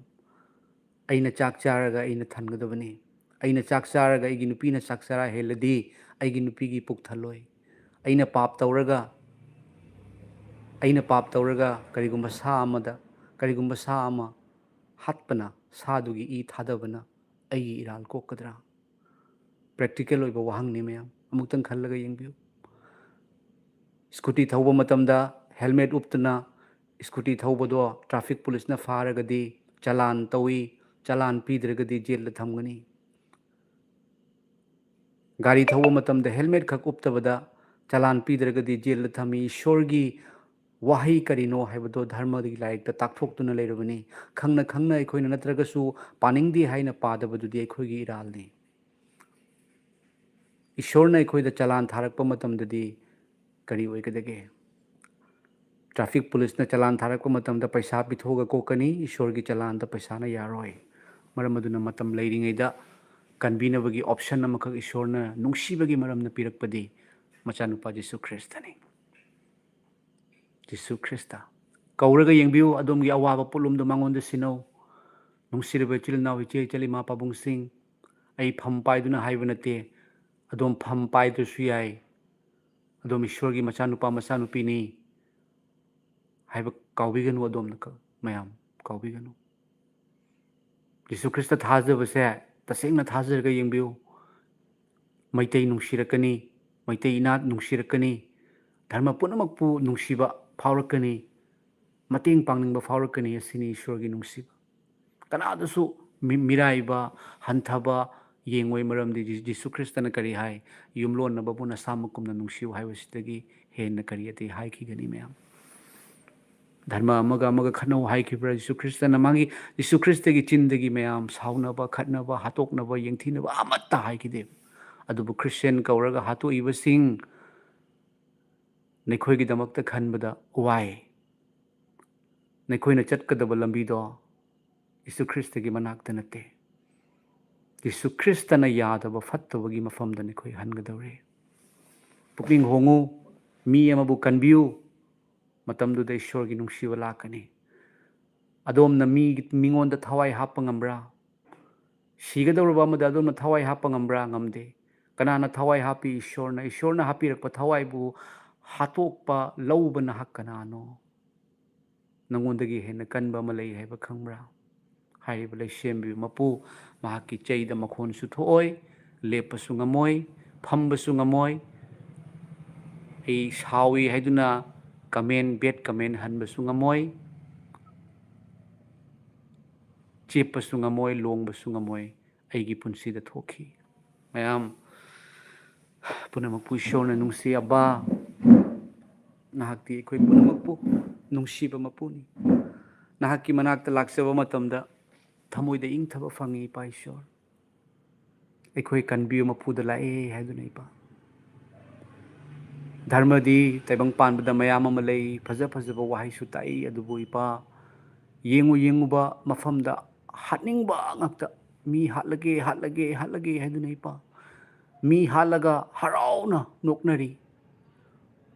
ꯑꯩꯅ ꯆꯥꯛ ꯆꯥꯔꯒ ꯑꯩꯅ ꯊꯟꯒꯗꯕꯅꯤ꯫ ꯑꯩꯅ ꯆꯥꯛ ꯆꯥꯔꯒ ꯑꯩꯒꯤ ꯅꯨꯄꯤꯅ ꯆꯥꯛ ꯆꯔꯥ ꯍꯦꯜꯂꯗꯤ ꯑꯩꯒꯤ ꯅꯨꯄꯤꯒꯤ ꯄꯨꯛ ꯊꯜꯂꯣꯏ꯫ ꯑꯩꯅ ꯄꯥꯞ ꯇꯧꯔꯒ, ꯑꯩꯅ ꯄꯥꯞ ꯇꯧꯔꯒ ꯀꯔꯤꯒꯨꯝꯕ ꯁꯥ ꯑꯃꯗ, ꯀꯔꯤꯒꯨꯝꯕ ꯁꯥ ꯑꯃ ꯍꯥꯠꯄꯅ, ꯁꯥꯗꯨꯒꯤ ꯏ ꯊꯥꯗꯕꯅ ꯑꯩꯒꯤ ꯏꯔꯥꯜ ꯀꯣꯛꯀꯗ꯭ꯔꯥ? ꯄ꯭ꯔꯦꯛꯇꯤꯀꯦꯜ ꯑꯣꯏꯕ ꯋꯥꯍꯪꯅꯤ ꯃꯌꯥꯝ, ꯑꯃꯨꯛꯇꯪ ꯈꯜꯂꯒ ꯌꯦꯡꯕꯤꯌꯨ꯫ ꯁ꯭ꯀꯨꯇꯤ ꯊꯧꯕ ꯃꯇꯝꯗ ꯍꯦꯜꯃꯦꯠ ꯎꯞꯇꯅ ꯁ꯭ꯀꯨꯇꯤ ꯊꯧꯕꯗꯣ ꯇ꯭ꯔꯥꯐꯤꯛ ꯄꯨꯂꯤꯁꯅ ꯐꯥꯔꯒꯗꯤ ꯆꯂꯥꯟ ꯇꯧꯏ, ꯆꯂꯥꯟ ꯄꯤꯗ꯭ꯔꯒꯗꯤ ꯖꯦꯜꯗ ꯊꯝꯒꯅꯤ꯫ ꯒꯥꯔꯤ ꯊꯧꯕ ꯃꯇꯝꯗ ꯍꯦꯜꯃꯦꯠ ꯈꯛ ꯎꯞꯇꯕꯗ ꯆꯂꯥꯟ ꯄꯤꯗ꯭ꯔꯒꯗꯤ ꯖꯦꯜꯗ ꯊꯝꯃꯤ꯫ ꯏꯁꯣꯔꯒꯤ ꯋꯥꯍꯩ ꯀꯔꯤꯅꯣ ꯍꯥꯏꯕꯗꯣ ꯙꯔꯃꯒꯤ ꯂꯥꯏꯔꯤꯛꯇ ꯇꯥꯛꯊꯣꯛꯇꯨꯅ ꯂꯩꯔꯕꯅꯤ꯫ ꯈꯪꯅ ꯈꯪꯅ ꯑꯩꯈꯣꯏꯅ ꯅꯠꯇ꯭ꯔꯒꯁꯨ ꯄꯥꯅꯤꯡꯗꯦ ꯍꯥꯏꯅ ꯄꯥꯗꯕꯗꯨꯗꯤ ꯑꯩꯈꯣꯏꯒꯤ ꯏꯔꯥꯜꯅꯤ꯫ ꯏꯁꯣꯔꯅ ꯑꯩꯈꯣꯏꯗ ꯆꯂꯥꯟ ꯊꯥꯔꯛꯄ ꯃꯇꯝꯗꯗꯤ ꯀꯔꯤ ꯑꯣꯏꯒꯗꯒꯦ? ꯇ꯭ꯔꯥꯐꯤꯛ ꯄꯨꯂꯤꯁꯅ ꯆꯂꯥꯟ ꯊꯥꯔꯛꯄ ꯃꯇꯝꯗ ꯄꯩꯁꯥ ꯄꯤꯊꯣꯛꯑꯒ ꯀꯣꯛꯀꯅꯤ, ꯏꯁꯣꯔꯒꯤ ꯆꯂꯥꯟꯗ ꯄꯩꯁꯥꯅ ꯌꯥꯔꯣꯏ꯫ ꯃꯔꯝ ꯑꯗꯨꯅ ꯃꯇꯝ ꯂꯩꯔꯤꯉꯩꯗ ꯀꯟꯕꯤꯅꯕꯒꯤ ꯑꯣꯞꯁꯟ ꯑꯃꯈꯛ ꯏꯁꯣꯔꯅ ꯅꯨꯡꯁꯤꯕꯒꯤ ꯃꯔꯝꯅ ꯄꯤꯔꯛꯄꯗꯤ ꯃꯆꯥꯅꯨꯄꯥ ꯖꯤꯁꯨ ꯈ꯭ꯔꯤꯁꯇꯅꯤ꯫ ꯖꯤꯁꯨ ꯈ꯭ꯔꯤꯁꯇ ꯀꯧꯔꯒ ꯌꯦꯡꯕꯤꯌꯨ, ꯑꯗꯣꯝꯒꯤ ꯑꯋꯥꯕ ꯄꯣꯠꯂꯨꯝꯗꯨ ꯃꯉꯣꯟꯗ ꯁꯤꯟꯅꯧ꯫ ꯅꯨꯡꯁꯤꯔꯕ ꯏꯆꯤꯜ ꯏꯅꯥꯎ, ꯏꯆꯦ ꯏꯆꯜ, ꯏꯃꯥ ꯄꯥꯕꯨꯡꯁꯤꯡ, ꯑꯩ ꯐꯝ ꯄꯥꯏꯗꯨꯅ ꯍꯥꯏꯕ ꯅꯠꯇꯦ, ꯑꯗꯣꯝ ꯐꯝ ꯄꯥꯏꯗ꯭ꯔꯁꯨ ꯌꯥꯏ꯫ ꯑꯗꯣꯝ ꯏꯁꯣꯔꯒꯤ ꯃꯆꯥꯅꯨꯄꯥ ꯃꯆꯥꯅꯨꯄꯤꯅꯤ ꯍꯥꯏꯕ ꯀꯥꯎꯕꯤꯒꯅꯨ, ꯑꯗꯣꯝꯅ ꯀ-, ꯃꯌꯥꯝ ꯀꯥꯎꯕꯤꯒꯅꯨ꯫ ꯖꯤꯁꯨ ꯈ꯭ꯔꯤꯁꯇ ꯊꯥꯖꯕꯁꯦ ꯇꯁꯦꯡꯅ ꯊꯥꯖꯔꯒ ꯌꯦꯡꯕꯤꯌꯨ꯫ ꯃꯩꯇꯩ ꯅꯨꯡꯁꯤꯔꯛꯀꯅꯤ, ꯃꯩꯇꯩ ꯏꯅꯥꯠ ꯅꯨꯡꯁꯤꯔꯛꯀꯅꯤ, ꯙꯔꯃ ꯄꯨꯝꯅꯃꯛꯄꯨ ꯅꯨꯡꯁꯤꯕ ꯐꯥꯎꯔꯛꯀꯅꯤ, ꯃꯇꯦꯡ ꯄꯥꯡꯅꯤꯡꯕ ꯐꯥꯎꯔꯛꯀꯅꯤ꯫ ꯑꯁꯤꯅꯤ ꯏꯁꯣꯔꯒꯤ ꯅꯨꯡꯁꯤꯕ꯫ ꯀꯅꯥꯗꯁꯨ ꯃꯤ-, ꯃꯤꯔꯥꯏꯕ, ꯍꯟꯊꯕ ꯌꯦꯡꯉꯣꯏ, ꯃꯔꯝꯗꯤ ꯖꯤ-, ꯖꯤꯁꯨ ꯈ꯭ꯔꯤꯁꯇꯅ ꯀꯔꯤ ꯍꯥꯏ? "ꯌꯨꯝꯂꯣꯟꯅꯕꯕꯨ ꯅꯁꯥꯃꯛꯀꯨꯝꯅ ꯅꯨꯡꯁꯤꯌꯨ" ꯍꯥꯏꯕꯁꯤꯗꯒꯤ ꯍꯦꯟꯅ ꯀꯔꯤ ꯑꯇꯩ ꯍꯥꯏꯈꯤꯒꯅꯤ, ꯃꯌꯥꯝ? ꯙꯔꯃ ꯑꯃꯒ ꯑꯃꯒ ꯈꯠꯅꯧ ꯍꯥꯏꯈꯤꯕ꯭ꯔꯥ? ꯖꯤꯁꯨ ꯈ꯭ꯔꯤꯁꯇꯅ ꯃꯥꯒꯤ, ꯖꯤꯁꯨ ꯈ꯭ꯔꯤꯁꯇꯒꯤ ꯆꯤꯟꯗꯒꯤ ꯃꯌꯥꯝ ꯁꯥꯎꯅꯕ, ꯈꯠꯅꯕ, ꯍꯥꯠꯇꯣꯛꯅꯕ, ꯌꯦꯡꯊꯤꯅꯕ ꯑꯃꯠꯇ ꯍꯥꯏꯈꯤꯗꯦ꯫ ꯑꯗꯨꯕꯨ ꯈ꯭ꯔꯤꯁꯇꯤꯌꯥꯟ ꯀꯧꯔꯒ ꯍꯥꯠꯇꯣꯛꯏꯕꯁꯤꯡ, ꯅꯈꯣꯏꯒꯤꯗꯃꯛꯇ ꯈꯟꯕꯗ ꯋꯥꯏ꯫ ꯅꯈꯣꯏꯅ ꯆꯠꯀꯗꯕ ꯂꯝꯕꯤꯗꯣ ꯖꯤꯁꯨ ꯈ꯭ꯔꯤꯁꯇꯒꯤ ꯃꯅꯥꯛꯇ ꯅꯠꯇꯦ꯫ ꯖꯤꯁꯨ ꯈ꯭ꯔꯤꯁꯇꯅ ꯌꯥꯗꯕ, ꯐꯠꯇꯕꯒꯤ ꯃꯐꯝꯗ ꯅꯈꯣꯏ ꯍꯟꯒꯗꯧꯔꯦ꯫ ꯄꯨꯛꯅꯤꯡ ꯍꯣꯡꯉꯨ, ꯃꯤ ꯑꯃꯕꯨ ꯀꯟꯕꯤꯌꯨ, ꯃꯇꯝꯗꯨꯗ ꯏꯁꯣꯔꯒꯤ ꯅꯨꯡꯁꯤꯕ ꯂꯥꯛꯀꯅꯤ꯫ ꯑꯗꯣꯝꯅ ꯃꯤ, ꯃꯤꯉꯣꯟꯗ ꯊꯋꯥꯏ ꯍꯥꯞꯄ ꯉꯝꯕ꯭ꯔꯥ? ꯁꯤꯒꯗꯧꯔꯕ ꯑꯃꯗ ꯑꯗꯣꯝꯅ ꯊꯋꯥꯏ ꯍꯥꯞꯄ ꯉꯝꯕ꯭ꯔꯥ? ꯉꯝꯗꯦ꯫ ꯀꯅꯥꯅ ꯊꯋꯥꯏ ꯍꯥꯞꯄꯤ? ꯏꯁꯣꯔꯅ꯫ ꯏꯁꯣꯔꯅ ꯍꯥꯞꯄꯤꯔꯛꯄ ꯊꯋꯥꯏꯕꯨ ꯍꯥꯠꯇꯣꯛꯄ, ꯂꯧꯕ ꯅꯍꯥꯛ ꯀꯅꯥꯅꯣ? ꯅꯉꯣꯟꯗꯒꯤ ꯍꯦꯟꯅ ꯀꯟꯕ ꯑꯃ ꯂꯩ ꯍꯥꯏꯕ ꯈꯪꯕ꯭ꯔꯥ? ꯍꯥꯏꯔꯤꯕ ꯂꯩꯁꯦꯝꯕꯤꯕ ꯃꯄꯨ, ꯃꯍꯥꯛꯀꯤ ꯆꯩꯗ ꯃꯈꯣꯟꯁꯨ ꯊꯣꯛꯑꯣꯏ, ꯂꯦꯞꯄꯁꯨ ꯉꯝꯃꯣꯏ, ꯐꯝꯕꯁꯨ ꯉꯝꯃꯣꯏ꯫ ꯑꯩ ꯁꯥꯎꯏ ꯍꯥꯏꯗꯨꯅ comment, bad comment ꯍꯟꯕꯁꯨ ꯉꯝꯃꯣꯏ, ꯆꯦꯞꯄꯁꯨ ꯉꯝꯃꯣꯏ, ꯂꯣꯡꯕꯁꯨ ꯉꯝꯃꯣꯏ꯫ ꯑꯩꯒꯤ ꯄꯨꯟꯁꯤꯗ ꯊꯣꯛꯈꯤ꯫ ꯃꯌꯥꯝ ꯄꯨꯝꯅꯃꯛꯄꯨ ꯏꯁꯣꯔꯅ ꯅꯨꯡꯁꯤ꯫ ꯑꯕꯥ, ꯅꯍꯥꯛꯇꯤ ꯑꯩꯈꯣꯏ ꯄꯨꯝꯅꯃꯛꯄꯨ ꯅꯨꯡꯁꯤꯕ ꯃꯄꯨꯅꯤ꯫ ꯅꯍꯥꯛꯀꯤ ꯃꯅꯥꯛꯇ ꯂꯥꯛꯆꯕ ꯃꯇꯝꯗ ꯊꯃꯣꯏꯗ ꯏꯪꯊꯕ ꯐꯪꯉꯤ, ꯏꯄꯥ ꯏꯁꯣꯔ꯫ ꯑꯩꯈꯣꯏ ꯀꯟꯕꯤꯌꯨ ꯃꯄꯨꯗ ꯂꯥꯛꯑꯦ ꯍꯥꯏꯗꯨꯅ, ꯏꯄꯥ꯫ ꯙꯔꯃꯗꯤ ꯇꯥꯏꯕꯪ ꯄꯥꯟꯕꯗ ꯃꯌꯥꯝ ꯑꯃ ꯂꯩ, ꯐꯖ ꯐꯖꯕ ꯋꯥꯍꯩꯁꯨ ꯇꯥꯛꯏ, ꯑꯗꯨꯕꯨ, ꯏꯄꯥ, ꯌꯦꯡꯉꯨ ꯌꯦꯡꯉꯨꯕ ꯃꯐꯝꯗ ꯍꯥꯠꯅꯤꯡꯕ ꯉꯥꯛꯇ, ꯃꯤ ꯍꯥꯠꯂꯒꯦ, ꯍꯥꯠꯂꯒꯦ, ꯍꯥꯠꯂꯒꯦ ꯍꯥꯏꯗꯨꯅ, ꯏꯄꯥ꯫ ꯃꯤ ꯍꯥꯠꯂꯒ ꯍꯔꯥꯎꯅ ꯅꯣꯛꯅꯔꯤ꯫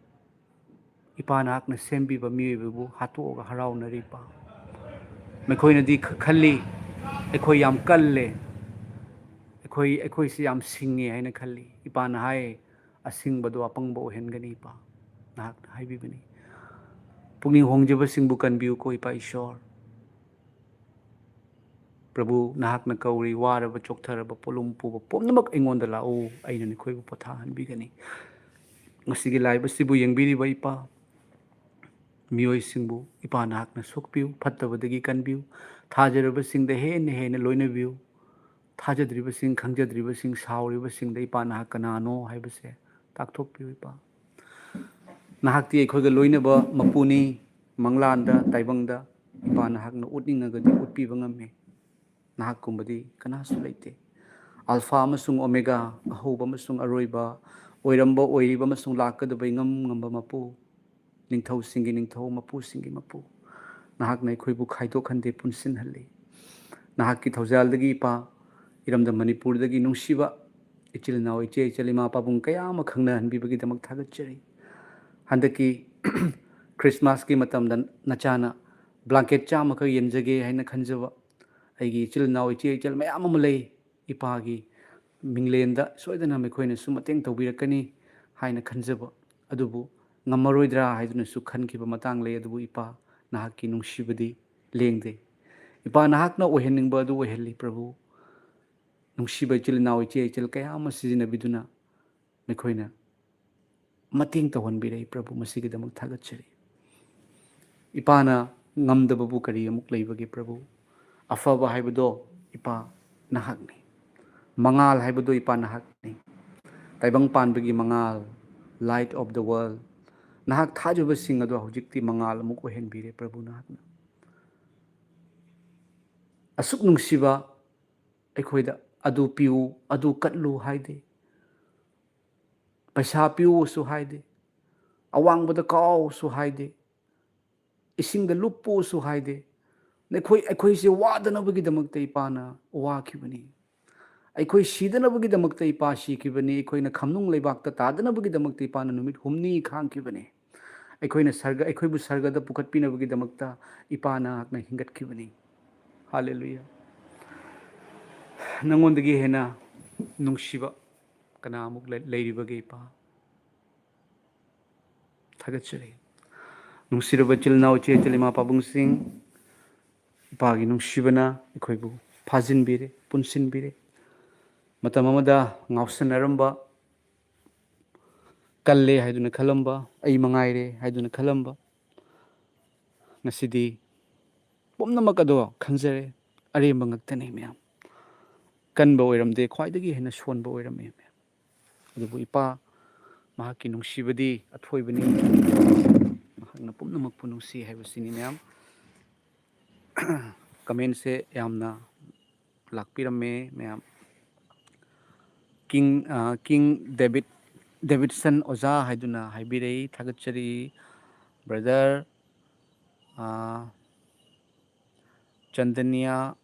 ꯏꯄꯥ, ꯅꯍꯥꯛꯅ ꯁꯦꯝꯕꯤꯕ ꯃꯤꯑꯣꯏꯕꯕꯨ ꯍꯥꯠꯇꯣꯛꯑꯒ ꯍꯔꯥꯎꯅꯔꯤꯕ꯫ ꯃꯈꯣꯏꯅꯗꯤ ꯈ-, ꯈꯜꯂꯤ, "ꯑꯩꯈꯣꯏ ꯌꯥꯝ ꯀꯜꯂꯦ, ꯑꯩꯈꯣꯏ, ꯑꯩꯈꯣꯏꯁꯤ ꯌꯥꯝ ꯁꯤꯡꯉꯦ" ꯍꯥꯏꯅ ꯈꯜꯂꯤ꯫ ꯏꯄꯥꯅ ꯍꯥꯏ, "ꯑꯁꯤꯡꯕꯗꯣ ꯑꯄꯪꯕ ꯑꯣꯏꯍꯟꯒꯅꯤ, ꯏꯄꯥ", ꯅꯍꯥꯛꯅ ꯍꯥꯏꯕꯤꯕꯅꯤ꯫ ꯄꯨꯛꯅꯤꯡ ꯍꯣꯡꯖꯕꯁꯤꯡꯕꯨ ꯀꯟꯕꯤꯌꯨꯀꯣ, ꯏꯄꯥ ꯏꯁꯣꯔ꯫ ꯄ꯭ꯔꯚꯨ, ꯅꯍꯥꯛꯅ ꯀꯧꯔꯤ, "ꯋꯥꯔꯕ, ꯆꯣꯛꯊꯔꯕ, ꯄꯣꯠꯂꯨꯝ ꯄꯨꯕ ꯄꯨꯝꯅꯃꯛ ꯑꯩꯉꯣꯟꯗ ꯂꯥꯛꯎ, ꯑꯩꯅ ꯅꯈꯣꯏꯕꯨ ꯄꯣꯊꯥꯍꯟꯕꯤꯒꯅꯤ"꯫ ꯉꯁꯤꯒꯤ live ꯑꯁꯤꯕꯨ ꯌꯦꯡꯕꯤꯔꯤꯕ ꯏꯄꯥ, ꯃꯤꯑꯣꯏꯁꯤꯡꯕꯨ ꯏꯄꯥ ꯅꯍꯥꯛꯅ ꯁꯣꯛꯄꯤꯌꯨ, ꯐꯠꯇꯕꯗꯒꯤ ꯀꯟꯕꯤꯌꯨ꯫ ꯊꯥꯖꯔꯕꯁꯤꯡꯗ ꯍꯦꯟꯅ ꯍꯦꯟꯅ ꯂꯣꯏꯅꯕꯤꯌꯨ꯫ ꯊꯥꯖꯗ꯭ꯔꯤꯕꯁꯤꯡ, ꯈꯪꯖꯗ꯭ꯔꯤꯕꯁꯤꯡ, ꯁꯥꯎꯔꯤꯕꯁꯤꯡꯗ ꯏꯄꯥ ꯅꯍꯥꯛ ꯀꯅꯥꯅꯣ ꯍꯥꯏꯕꯁꯦ ꯇꯥꯛꯊꯣꯛꯄꯤꯌꯨ ꯏꯄꯥ꯫ ꯅꯍꯥꯛꯇꯤ ꯑꯩꯈꯣꯏꯒ ꯂꯣꯏꯅꯕ ꯃꯄꯨꯅꯤ꯫ ꯃꯪꯂꯥꯟꯗ, ꯇꯥꯏꯕꯪꯗ ꯏꯄꯥ ꯅꯍꯥꯛꯅ ꯎꯠꯅꯤꯡꯉꯒꯗꯤ ꯎꯠꯄꯤꯕ ꯉꯝꯃꯤ꯫ ꯅꯍꯥꯛꯀꯨꯝꯕꯗꯤ ꯀꯅꯥꯁꯨ ꯂꯩꯇꯦ꯫ ꯑꯜꯐꯥ ꯑꯃꯁꯨꯡ ꯑꯣꯃꯦꯒꯥ, ꯑꯍꯧꯕ ꯑꯃꯁꯨꯡ ꯑꯔꯣꯏꯕ, ꯑꯣꯏꯔꯝꯕ, ꯑꯣꯏꯔꯤꯕ ꯑꯃꯁꯨꯡ ꯂꯥꯛꯀꯗꯕ ꯏꯉꯝ ꯉꯝꯕ ꯃꯄꯨ, ꯅꯤꯡꯊꯧꯁꯤꯡꯒꯤ ꯅꯤꯡꯊꯧ, ꯃꯄꯨꯁꯤꯡꯒꯤ ꯃꯄꯨ꯫ ꯅꯍꯥꯛꯅ ꯑꯩꯈꯣꯏꯕꯨ ꯈꯥꯏꯗꯣꯛꯍꯟꯗꯦ, ꯄꯨꯟꯁꯤꯟꯍꯜꯂꯤ꯫ ꯅꯍꯥꯛꯀꯤ ꯊꯧꯖꯥꯜꯗꯒꯤ ꯏꯄꯥ, ꯏꯔꯝꯗꯝ ꯃꯅꯤꯄꯨꯔꯗꯒꯤ ꯅꯨꯡꯁꯤꯕ ꯏꯆꯤꯜ ꯏꯅꯥꯎ, ꯏꯆꯦ ꯏꯆꯜ, ꯏꯃꯥ ꯄꯥꯕꯨꯡ ꯀꯌꯥ ꯑꯃ ꯈꯪꯅꯍꯟꯕꯤꯕꯒꯤꯗꯃꯛ ꯊꯥꯒꯠꯆꯔꯤ꯫ ꯍꯟꯗꯛꯀꯤ ꯈ꯭ꯔꯤꯁꯃꯥꯁꯀꯤ ꯃꯇꯝꯗ ꯅꯆꯥꯅ blanket ꯆꯥꯝꯃꯈꯛ ꯌꯦꯟꯖꯒꯦ ꯍꯥꯏꯅ ꯈꯟꯖꯕ ꯑꯩꯒꯤ ꯏꯆꯤꯜ ꯏꯅꯥꯎ, ꯏꯆꯦ ꯏꯆꯜ ꯃꯌꯥꯝ ꯑꯃ ꯂꯩ꯫ ꯏꯄꯥꯒꯤ ꯃꯤꯡꯂꯦꯟꯗ ꯁꯣꯏꯗꯅ ꯃꯈꯣꯏꯅꯁꯨ ꯃꯇꯦꯡ ꯇꯧꯕꯤꯔꯛꯀꯅꯤ ꯍꯥꯏꯅ ꯈꯟꯖꯕ, ꯑꯗꯨꯕꯨ ꯉꯝꯃꯔꯣꯏꯗ꯭ꯔꯥ ꯍꯥꯏꯗꯨꯅꯁꯨ ꯈꯟꯈꯤꯕ ꯃꯇꯥꯡ ꯂꯩ꯫ ꯑꯗꯨꯕꯨ ꯏꯄꯥ, ꯅꯍꯥꯛꯀꯤ ꯅꯨꯡꯁꯤꯕꯗꯤ ꯂꯦꯡꯗꯦ꯫ ꯏꯄꯥ, ꯅꯍꯥꯛꯅ ꯑꯣꯏꯍꯟꯅꯤꯡꯕ ꯑꯗꯨ ꯑꯣꯏꯍꯜꯂꯤ, ꯄ꯭ꯔꯚꯨ꯫ ꯅꯨꯡꯁꯤꯕ ꯏꯆꯤꯜ ꯏꯅꯥꯎ, ꯏꯆꯦ ꯏꯆꯜ ꯀꯌꯥ ꯑꯃ ꯁꯤꯖꯤꯟꯅꯕꯤꯗꯨꯅ ꯃꯈꯣꯏꯅ ꯃꯇꯦꯡ ꯇꯧꯍꯟꯕꯤꯔꯛꯏ, ꯄ꯭ꯔꯚꯨ꯫ ꯃꯁꯤꯒꯤꯗꯃꯛ ꯊꯥꯒꯠꯆꯔꯤ꯫ ꯏꯄꯥꯅ ꯉꯝꯗꯕꯕꯨ ꯀꯔꯤ ꯑꯃꯨꯛ ꯂꯩꯕꯒꯦ, ꯄ꯭ꯔꯚꯨ? ꯑꯐꯕ ꯍꯥꯏꯕꯗꯣ, ꯏꯄꯥ, ꯅꯍꯥꯛꯅꯤ꯫ ꯃꯉꯥꯜ ꯍꯥꯏꯕꯗꯣ, ꯏꯄꯥ, ꯅꯍꯥꯛꯅꯤ꯫ ꯇꯥꯏꯕꯪ ꯄꯥꯟꯕꯒꯤ ꯃꯉꯥꯜ, light of the world꯫ ꯅꯍꯥꯛ ꯊꯥꯖꯕꯁꯤꯡ ꯑꯗꯣ ꯍꯧꯖꯤꯛꯇꯤ ꯃꯉꯥꯜ ꯑꯃꯨꯛ ꯑꯣꯏꯍꯟꯕꯤꯔꯦ, ꯄ꯭ꯔꯚꯨ, ꯅꯍꯥꯛꯅ꯫ ꯑꯁꯨꯛ ꯅꯨꯡꯁꯤꯕ ꯑꯩꯈꯣꯏꯗ ꯑꯗꯨ ꯄꯤꯌꯨ, ꯑꯗꯨ ꯀꯠꯂꯨ ꯍꯥꯏꯗꯦ꯫ ꯄꯩꯁꯥ ꯄꯤꯌꯨꯁꯨ ꯍꯥꯏꯗꯦ꯫ ꯑꯋꯥꯡꯕꯗ ꯀꯥꯎꯁꯨ ꯍꯥꯏꯗꯦ꯫ ꯏꯁꯤꯡꯗ ꯂꯨꯞꯄꯨꯁꯨ ꯍꯥꯏꯗꯦ꯫ ꯅꯈꯣꯏ, ꯑꯩꯈꯣꯏꯁꯦ ꯋꯥꯗꯅꯕꯒꯤꯗꯃꯛꯇ ꯏꯄꯥꯅ ꯋꯥꯈꯤꯕꯅꯤ꯫ ꯑꯩꯈꯣꯏ ꯁꯤꯗꯅꯕꯒꯤꯗꯃꯛꯇ ꯏꯄꯥ ꯁꯤꯈꯤꯕꯅꯤ, ꯑꯩꯈꯣꯏꯅ ꯈꯝꯅꯨꯡ ꯂꯩꯕꯥꯛꯇ ꯇꯥꯗꯅꯕꯒꯤꯗꯃꯛꯇ ꯏꯄꯥꯅ ꯅꯨꯃꯤꯠ ꯍꯨꯝꯅꯤ ꯈꯥꯡꯈꯤꯕꯅꯤ, ꯑꯩꯈꯣꯏꯅ ꯁꯔꯒ, ꯑꯩꯈꯣꯏꯕꯨ ꯁꯔꯒꯗ ꯄꯨꯈꯠꯄꯤꯅꯕꯒꯤꯗꯃꯛꯇ ꯏꯄꯥꯅ ꯍꯤꯡꯒꯠꯈꯤꯕꯅꯤ꯫ ꯍꯥꯂꯦꯂꯨꯌꯥ꯫ ꯅꯉꯣꯟꯗꯒꯤ ꯍꯦꯟꯅ ꯅꯨꯡꯁꯤꯕ ꯀꯅꯥ ꯑꯃꯨꯛ ꯂꯩ-, ꯂꯩꯔꯤꯕꯒꯦ, ꯏꯄꯥ? ꯊꯥꯒꯠꯆꯔꯤ꯫ ꯅꯨꯡꯁꯤꯔꯕ ꯏꯆꯤꯜ ꯏꯅꯥꯎ, ꯏꯆꯦ ꯏꯆꯜ, ꯏꯃꯥ ꯄꯥꯕꯨꯡꯁꯤꯡ, ꯏꯄꯥꯒꯤ ꯅꯨꯡꯁꯤꯕꯅ ꯑꯩꯈꯣꯏꯕꯨ ꯐꯥꯖꯤꯟꯕꯤꯔꯦ, ꯄꯨꯟꯁꯤꯟꯕꯤꯔꯦ꯫ ꯃꯇꯝ ꯑꯃꯗ ꯉꯥꯎꯁꯟꯅꯔꯝꯕ, ꯀꯜꯂꯦ ꯍꯥꯏꯗꯨꯅ ꯈꯜꯂꯝꯕ, ꯑꯩ ꯃꯉꯥꯏꯔꯦ ꯍꯥꯏꯗꯨꯅ ꯈꯜꯂꯝꯕ, ꯉꯁꯤꯗꯤ ꯄꯨꯝꯅꯃꯛ ꯑꯗꯣ ꯈꯪꯖꯔꯦ, ꯑꯔꯦꯝꯕ ꯉꯛꯇꯅꯤ ꯃꯌꯥꯝ꯫ ꯀꯟꯕ ꯑꯣꯏꯔꯝꯗꯦ, ꯈ꯭ꯋꯥꯏꯗꯒꯤ ꯍꯦꯟꯅ ꯁꯣꯟꯕ ꯑꯣꯏꯔꯝꯃꯤ ꯃꯌꯥꯝ꯫ ꯑꯗꯨꯕꯨ ꯏꯄꯥ, ꯃꯍꯥꯛꯀꯤ ꯅꯨꯡꯁꯤꯕꯗꯤ ꯑꯊꯣꯏꯕꯅꯤ, ꯃꯍꯥꯛꯅ ꯄꯨꯝꯅꯃꯛꯄꯨ ꯅꯨꯡꯁꯤ ꯍꯥꯏꯕꯁꯤꯅꯤ ꯃꯌꯥꯝ꯫ ꯀꯃꯦꯟꯁꯦ ꯌꯥꯝꯅ ꯂꯥꯛꯄꯤꯔꯝꯃꯦ ꯃꯌꯥꯝ꯫ ꯀꯤꯡ, ꯑ, ꯀꯤꯡ ꯗꯦꯕꯤꯠ, ꯗꯦꯕꯤꯠꯁꯟ ꯑꯣꯖꯥ ꯍꯥꯏꯗꯨꯅ ꯍꯥꯏꯕꯤꯔꯛꯏ, ꯊꯥꯒꯠꯆꯔꯤ꯫ ꯕ꯭ꯔꯗꯔ, ꯑ, ꯆꯟꯗꯅꯤꯌꯥ,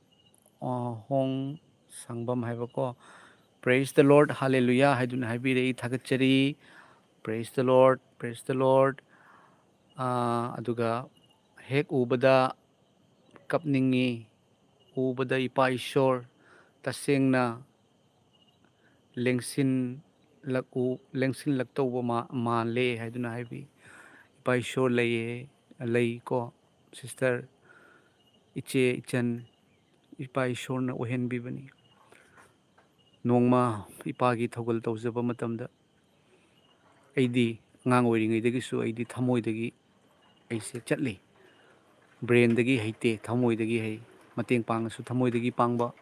ꯑ, ꯍꯣꯡ ꯁꯪꯕꯝ ꯍꯥꯏꯕꯀꯣ, "Praise the Lord, Hallelujah" ꯍꯥꯏꯗꯨꯅ ꯍꯥꯏꯕꯤꯔꯛꯏ, ꯊꯥꯒꯠꯆꯔꯤ꯫ "Praise the Lord, praise the Lord"꯫ ꯑ, ꯑꯗꯨꯒ "ꯍꯦꯛ ꯎꯕꯗ ꯀꯞꯅꯤꯡꯉꯤ, ꯎꯕꯗ ꯏꯄꯥ ꯏꯁꯣꯔ ꯇꯁꯦꯡꯅ ꯂꯦꯡꯁꯤꯟꯂꯛꯎ, ꯂꯦꯡꯁꯤꯟꯂꯛꯇꯧꯕ ꯃꯥ-, ꯃꯥꯜꯂꯦ" ꯍꯥꯏꯗꯨꯅ ꯍꯥꯏꯕꯤ꯫ ꯏꯄꯥ ꯏꯁꯣꯔ ꯂꯩꯌꯦ, ꯂꯩꯀꯣ, ꯁꯤꯁꯇꯔ, ꯏꯆꯦ, ꯏꯆꯟ, ꯏꯄꯥ ꯏꯁꯣꯔꯅ ꯑꯣꯏꯍꯟꯕꯤꯕꯅꯤ꯫ ꯅꯣꯡꯃ ꯏꯄꯥꯒꯤ ꯊꯧꯒꯜ ꯇꯧꯖꯕ ꯃꯇꯝꯗ ꯑꯩꯗꯤ ꯑꯉꯥꯡ ꯑꯣꯏꯔꯤꯉꯩꯗꯒꯤꯁꯨ ꯑꯩꯗꯤ ꯊꯃꯣꯏꯗꯒꯤ ꯑꯩꯁꯦ ꯆꯠꯂꯤ꯫ ꯕ꯭ꯔꯦꯟꯗꯒꯤ ꯍꯩꯇꯦ, ꯊꯃꯣꯏꯗꯒꯤ ꯍꯩ꯫ ꯃꯇꯦꯡ ꯄꯥꯡꯉꯁꯨ ꯊꯃꯣꯏꯗꯒꯤ ꯄꯥꯡꯕ,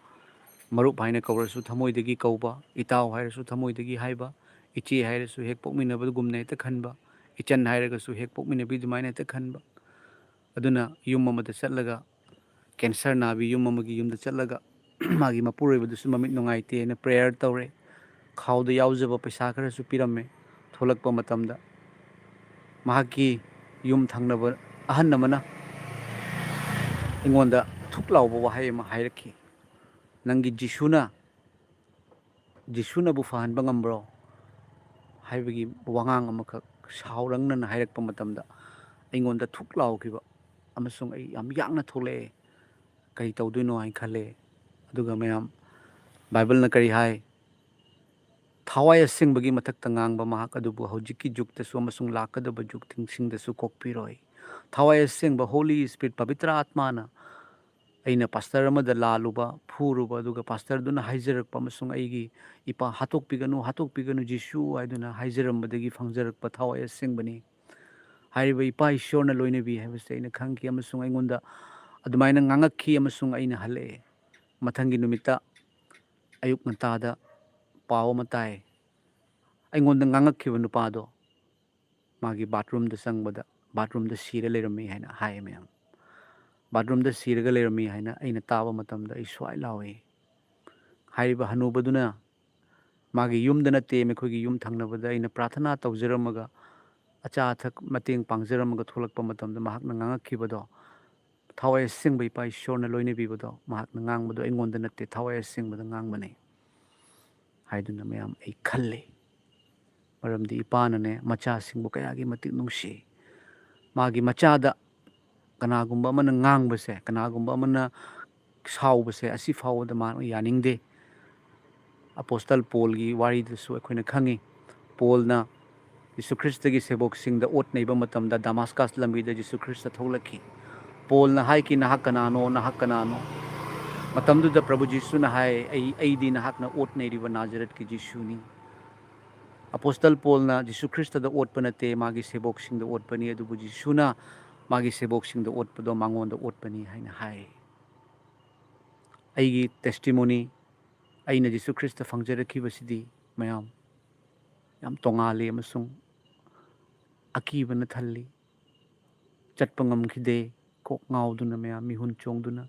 ꯃꯔꯨꯞ ꯍꯥꯏꯅ ꯀꯧꯔꯁꯨ ꯊꯃꯣꯏꯗꯒꯤ ꯀꯧꯕ, ꯏꯇꯥꯎ ꯍꯥꯏꯔꯁꯨ ꯊꯃꯣꯏꯗꯒꯤ ꯍꯥꯏꯕ, ꯏꯆꯦ ꯍꯥꯏꯔꯁꯨ ꯍꯦꯛ ꯄꯣꯛꯃꯤꯟꯅꯕꯒꯨꯝꯅ ꯍꯦꯛꯇ ꯈꯟꯕ, ꯏꯆꯟ ꯍꯥꯏꯔꯒꯁꯨ ꯍꯦꯛ ꯄꯣꯛꯃꯤꯟꯅꯕꯤ ꯑꯗꯨꯃꯥꯏꯅ ꯍꯦꯛꯇ ꯈꯟꯕ꯫ ꯑꯗꯨꯅ ꯌꯨꯝ ꯑꯃꯗ ꯆꯠꯂꯒ, ꯀꯦꯟꯁꯔ ꯅꯥꯕꯤ ꯌꯨꯝ ꯑꯃꯒꯤ ꯌꯨꯝꯗ ꯆꯠꯂꯒ, ꯃꯥꯒꯤ ꯃꯄꯨꯔꯣꯏꯕꯗꯨꯁꯨ ꯃꯃꯤꯠ ꯅꯨꯡꯉꯥꯏꯇꯦꯅ ꯄ꯭ꯔꯦꯌꯔ ꯇꯧꯔꯦ꯫ ꯈꯥꯎꯗ ꯌꯥꯎꯖꯕ ꯄꯩꯁꯥ ꯈꯔꯁꯨ ꯄꯤꯔꯝꯃꯦ꯫ ꯊꯣꯛꯂꯛꯄ ꯃꯇꯝꯗ ꯃꯍꯥꯛꯀꯤ ꯌꯨꯝ ꯊꯪꯅꯕ ꯑꯍꯟ ꯑꯃꯅ ꯑꯩꯉꯣꯟꯗ ꯊꯨꯛ ꯂꯥꯎꯕ ꯋꯥꯍꯩ ꯑꯃ ꯍꯥꯏꯔꯛꯈꯤ, "ꯅꯪꯒꯤ ꯖꯤꯁꯨꯅ "ꯖꯤꯁꯨꯅꯕꯨ ꯐꯍꯟꯕ ꯉꯝꯕ꯭ꯔꯣ?" ꯍꯥꯏꯕꯒꯤ ꯋꯥꯉꯥꯡ ꯑꯃꯈꯛ ꯁꯥꯎꯔꯪꯅꯅ ꯍꯥꯏꯔꯛꯄ ꯃꯇꯝꯗ ꯑꯩꯉꯣꯟꯗ ꯊꯨꯛ ꯂꯥꯎꯈꯤꯕ ꯑꯃꯁꯨꯡ ꯑꯩ ꯌꯥꯝ ꯌꯥꯡꯅ ꯊꯣꯛꯂꯛꯑꯦ꯫ ꯀꯔꯤ ꯇꯧꯗꯣꯏꯅꯣ ꯍꯥꯏꯅ ꯈꯜꯂꯦ꯫ ꯑꯗꯨꯒ ꯃꯌꯥꯝ, ꯕꯥꯏꯕꯜꯅ ꯀꯔꯤ ꯍꯥꯏ? "ꯊꯋꯥꯏ ꯑꯁꯦꯡꯕꯒꯤ ꯃꯊꯛꯇ ꯉꯥꯡꯕ ꯃꯍꯥꯛ ꯑꯗꯨꯕꯨ ꯍꯧꯖꯤꯛꯀꯤ ꯖꯨꯒꯇꯁꯨ ꯑꯃꯁꯨꯡ ꯂꯥꯛꯀꯗꯕ ꯖꯨꯒꯁꯤꯡꯗꯁꯨ ꯀꯣꯛꯄꯤꯔꯣꯏ꯫" ꯊꯋꯥꯏ ꯑꯁꯦꯡꯕ, Holy Spirit, ꯄꯕꯤꯇ꯭ꯔ ꯑꯥꯠꯃꯥꯅ ꯑꯩꯅ ꯄꯥꯁꯇꯔ ꯑꯃꯗ ꯂꯥꯜꯂꯨꯕ, ꯐꯨꯔꯨꯕ, ꯑꯗꯨꯒ ꯄꯥꯁꯇꯔꯗꯨꯅ ꯍꯥꯏꯖꯔꯛꯄ ꯑꯃꯁꯨꯡ ꯑꯩꯒꯤ ꯏꯄꯥ, "ꯍꯥꯠꯇꯣꯛꯄꯤꯒꯅꯨ, ꯍꯥꯠꯇꯣꯛꯄꯤꯒꯅꯨ ꯖꯤꯁꯨ" ꯍꯥꯏꯗꯨꯅ ꯍꯥꯏꯖꯔꯝꯕꯗꯒꯤ ꯐꯪꯖꯔꯛꯄ ꯊꯋꯥꯏ ꯑꯁꯦꯡꯕꯅꯤ꯫ ꯍꯥꯏꯔꯤꯕ ꯏꯄꯥ ꯏꯁꯣꯔꯅ ꯂꯣꯏꯅꯕꯤ ꯍꯥꯏꯕꯁꯦ ꯑꯩꯅ ꯈꯪꯈꯤ ꯑꯃꯁꯨꯡ ꯑꯩꯉꯣꯟꯗ ꯑꯗꯨꯃꯥꯏꯅ ꯉꯥꯡꯉꯛꯈꯤ ꯑꯃꯁꯨꯡ ꯑꯩꯅ ꯍꯜꯂꯛꯑꯦ꯫ ꯃꯊꯪꯒꯤ ꯅꯨꯃꯤꯠꯇ ꯑꯌꯨꯛ ꯉꯟꯇꯥꯗ ꯄꯥꯎ ꯑꯃ ꯇꯥꯏ꯫ ꯑꯩꯉꯣꯟꯗ ꯉꯥꯡꯉꯛꯈꯤꯕ ꯅꯨꯄꯥꯗꯣ ꯃꯥꯒꯤ ꯕꯥꯠꯔꯨꯝꯗ ꯆꯪꯕꯗ ꯕꯥꯠꯔꯨꯝꯗ ꯁꯤꯔ ꯂꯩꯔꯝꯃꯤ ꯍꯥꯏꯅ ꯍꯥꯏꯌꯦ ꯃꯌꯥꯝ꯫ ꯕꯥꯠꯔꯨꯝꯗ ꯁꯤꯔꯒ ꯂꯩꯔꯝꯃꯤ ꯍꯥꯏꯅ ꯑꯩꯅ ꯇꯥꯕ ꯃꯇꯝꯗ ꯑꯩ ꯁ꯭ꯋꯥꯏ ꯂꯥꯎꯏ꯫ ꯍꯥꯏꯔꯤꯕ ꯍꯅꯨꯕꯗꯨꯅ ꯃꯥꯒꯤ ꯌꯨꯝꯗ ꯅꯠꯇꯦ, ꯃꯈꯣꯏꯒꯤ ꯌꯨꯝ ꯊꯪꯅꯕꯗ ꯑꯩꯅ ꯄ꯭ꯔꯥꯊꯅꯥ ꯇꯧꯖꯔꯝꯃꯒ, ꯑꯆꯥ ꯑꯊꯛ ꯃꯇꯦꯡ ꯄꯥꯡꯖꯔꯝꯃꯒ ꯊꯣꯛꯂꯛꯄ ꯃꯇꯝꯗ ꯃꯍꯥꯛꯅ ꯉꯥꯡꯉꯛꯈꯤꯕꯗꯣ, ꯊꯋꯥꯏ ꯑꯁꯦꯡꯕ ꯏꯄꯥ ꯏꯁꯣꯔꯅ ꯂꯣꯏꯅꯕꯤꯕꯗꯣ ꯃꯍꯥꯛꯅ ꯉꯥꯡꯕꯗꯣ ꯑꯩꯉꯣꯟꯗ ꯅꯠꯇꯦ, ꯊꯋꯥꯏ ꯑꯁꯦꯡꯕꯗ ꯉꯥꯡꯕꯅꯤ ꯍꯥꯏꯗꯨꯅ ꯃꯌꯥꯝ ꯑꯩ ꯈꯜꯂꯤ꯫ ꯃꯔꯝꯗꯤ ꯏꯄꯥꯅꯅꯦ ꯃꯆꯥꯁꯤꯡꯕꯨ ꯀꯌꯥꯒꯤ ꯃꯇꯤꯛ ꯅꯨꯡꯁꯤ꯫ ꯃꯥꯒꯤ ꯃꯆꯥꯗ ꯀꯅꯥꯒꯨꯝꯕ ꯑꯃꯅ ꯉꯥꯡꯕꯁꯦ, ꯀꯅꯥꯒꯨꯝꯕ ꯑꯃꯅ ꯁꯥꯎꯕꯁꯦ, ꯑꯁꯤ ꯐꯥꯎꯕꯗ ꯃꯥ ꯌꯥꯅꯤꯡꯗꯦ꯫ ꯑꯄꯣꯁꯇꯜ ꯄꯣꯜꯒꯤ ꯋꯥꯔꯤꯗꯁꯨ ꯑꯩꯈꯣꯏꯅ ꯈꯪꯉꯤ꯫ ꯄꯣꯜꯅ ꯖꯤꯁꯨ ꯈ꯭ꯔꯤꯁꯇꯒꯤ ꯁꯦꯕꯣꯛꯁꯤꯡꯗ ꯑꯣꯠ ꯅꯩꯕ ꯃꯇꯝꯗ ꯗꯃꯥꯁꯀꯁ ꯂꯝꯕꯤꯗ ꯖꯤꯁꯨ ꯈ꯭ꯔꯤꯁꯇ ꯊꯣꯛꯂꯛꯈꯤ꯫ ꯄꯣꯜꯅ ꯍꯥꯏꯈꯤ, "ꯅꯍꯥꯛ ꯀꯅꯥꯅꯣ? ꯅꯍꯥꯛ ꯀꯅꯥꯅꯣ?" ꯃꯇꯝꯗꯨꯗ ꯄ꯭ꯔꯚꯨ ꯖꯤꯁꯨꯅ ꯍꯥꯏ, "ꯑꯩ, ꯑꯩꯗꯤ ꯅꯍꯥꯛꯅ ꯑꯣꯠ ꯅꯩꯔꯤꯕ ꯅꯥꯖꯔꯠꯀꯤ ꯖꯤꯁꯨꯅꯤ꯫" ꯑꯄꯣꯁꯇꯜ ꯄꯣꯜꯅ ꯖꯤꯁꯨ ꯈ꯭ꯔꯤꯁꯇꯗ ꯑꯣꯠꯄ ꯅꯠꯇꯦ, ꯃꯥꯒꯤ ꯁꯦꯕꯣꯛꯁꯤꯡꯗ ꯑꯣꯠꯄꯅꯤ, ꯑꯗꯨꯕꯨ ꯖꯤꯁꯨꯅ ꯃꯥꯒꯤ ꯁꯦꯕꯣꯛꯁꯤꯡꯗ ꯑꯣꯠꯄꯗꯣ ꯃꯉꯣꯟꯗ ꯑꯣꯠꯄꯅꯤ ꯍꯥꯏꯅ ꯍꯥꯏ꯫ ꯑꯩꯒꯤ ꯇꯦꯁꯇꯤꯃꯣꯅꯤ, ꯑꯩꯅ ꯖꯤꯁꯨ ꯈ꯭ꯔꯤꯁꯇ ꯐꯪꯖꯔꯛꯈꯤꯕꯁꯤꯗꯤ ꯃꯌꯥꯝ ꯌꯥꯝ ꯇꯣꯉꯥꯜꯂꯤ ꯑꯃꯁꯨꯡ ꯑꯀꯤꯕꯅ ꯊꯜꯂꯤ꯫ ꯆꯠꯄ ꯉꯝꯈꯤꯗꯦ, ꯀꯣꯛ ꯉꯥꯎꯗꯨꯅ ꯃꯌꯥꯝ ꯃꯤꯍꯨꯟ ꯆꯣꯡꯗꯨꯅ,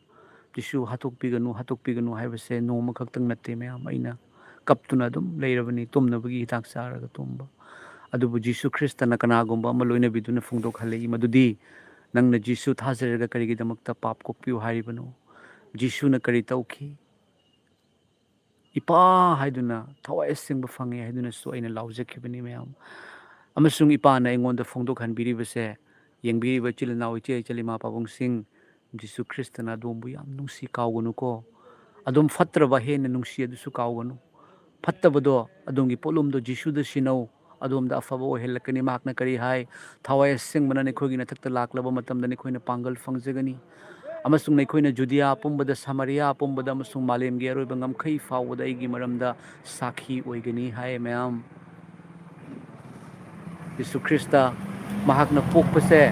"ꯖꯤꯁꯨ ꯍꯥꯠꯇꯣꯛꯄꯤꯒꯅꯨ, ꯍꯥꯠꯇꯣꯛꯄꯤꯒꯅꯨ" ꯍꯥꯏꯕꯁꯦ ꯅꯣꯡꯃ ꯈꯛꯇꯪ ꯅꯠꯇꯦ ꯃꯌꯥꯝ, ꯑꯩꯅ ꯀꯞꯇꯨꯅ ꯑꯗꯨꯝ ꯂꯩꯔꯕꯅꯤ, ꯇꯨꯝꯅꯕꯒꯤ ꯍꯤꯗꯥꯛ ꯆꯥꯔꯒ ꯇꯨꯝꯕ꯫ ꯑꯗꯨꯕꯨ ꯖꯤꯁꯨ ꯈ꯭ꯔꯤꯁꯇꯅ ꯀꯅꯥꯒꯨꯝꯕ ꯑꯃ ꯂꯣꯏꯅꯕꯤꯗꯨꯅ ꯐꯣꯡꯗꯣꯛꯍꯜꯂꯛꯏ ꯃꯗꯨꯗꯤ, "ꯅꯪꯅ ꯖꯤꯁꯨ ꯊꯥꯖꯔꯒ ꯀꯔꯤꯒꯤꯗꯃꯛꯇ ꯄꯥꯞ ꯀꯣꯛꯄꯤꯌꯨ ꯍꯥꯏꯔꯤꯕꯅꯣ?" ꯖꯤꯁꯨꯅ ꯀꯔꯤ ꯇꯧꯈꯤ? "ꯏꯄꯥ" ꯍꯥꯏꯗꯨꯅ, "ꯊꯋꯥꯏ ꯑꯁꯦꯡꯕ ꯐꯪꯉꯦ" ꯍꯥꯏꯗꯨꯅꯁꯨ ꯑꯩꯅ ꯂꯥꯎꯖꯈꯤꯕꯅꯤ, ꯃꯌꯥꯝ꯫ ꯑꯃꯁꯨꯡ ꯏꯄꯥꯅ ꯑꯩꯉꯣꯟꯗ ꯐꯣꯡꯗꯣꯛꯍꯟꯕꯤꯔꯤꯕꯁꯦ, ꯌꯦꯡꯕꯤꯔꯤꯕ ꯏꯆꯤꯜ ꯏꯅꯥꯎ, ꯏꯆꯦ ꯏꯆꯜ, ꯏꯃꯥ ꯄꯥꯕꯨꯡꯁꯤꯡ, ꯖꯤꯁꯨ ꯈ꯭ꯔꯤꯁꯇꯅ ꯑꯗꯣꯝꯕꯨ ꯌꯥꯝ ꯅꯨꯡꯁꯤ, ꯀꯥꯎꯒꯅꯨꯀꯣ꯫ ꯑꯗꯣꯝ ꯐꯠꯇ꯭ꯔꯕ ꯍꯦꯟꯅ ꯅꯨꯡꯁꯤ, ꯑꯗꯨꯁꯨ ꯀꯥꯎꯒꯅꯨ꯫ ꯐꯠꯇꯕꯗꯣ, ꯑꯗꯣꯝꯒꯤ ꯄꯣꯠꯂꯨꯝꯗꯣ ꯖꯤꯁꯨꯗ ꯁꯤꯟꯅꯧ, ꯑꯗꯣꯝꯗ ꯑꯐꯕ ꯑꯣꯏꯍꯜꯂꯛꯀꯅꯤ꯫ ꯃꯍꯥꯛꯅ ꯀꯔꯤ ꯍꯥꯏ? "ꯊꯋꯥꯏ ꯑꯁꯦꯡꯕꯅ ꯅꯈꯣꯏꯒꯤ ꯅꯊꯛꯇ ꯂꯥꯛꯂꯕ ꯃꯇꯝꯗ ꯅꯈꯣꯏꯅ ꯄꯥꯡꯒꯜ ꯐꯪꯖꯒꯅꯤ, ꯑꯃꯁꯨꯡ ꯅꯈꯣꯏꯅ ꯖꯨꯗꯤꯌꯥ ꯄꯨꯝꯕꯗ, ꯁꯃꯥꯔꯤꯌꯥ ꯄꯨꯝꯕꯗ, ꯑꯃꯁꯨꯡ ꯃꯥꯂꯦꯝꯒꯤ ꯑꯔꯣꯏꯕ ꯉꯝꯈꯩ ꯐꯥꯎꯕꯗ ꯑꯩꯒꯤ ꯃꯔꯝꯗ ꯁꯥꯈꯤ ꯑꯣꯏꯒꯅꯤ" ꯍꯥꯏ, ꯃꯌꯥꯝ꯫ ꯖꯤꯁꯨ ꯈ꯭ꯔꯤꯁꯇ, ꯃꯍꯥꯛꯅ ꯄꯣꯛꯄꯁꯦ,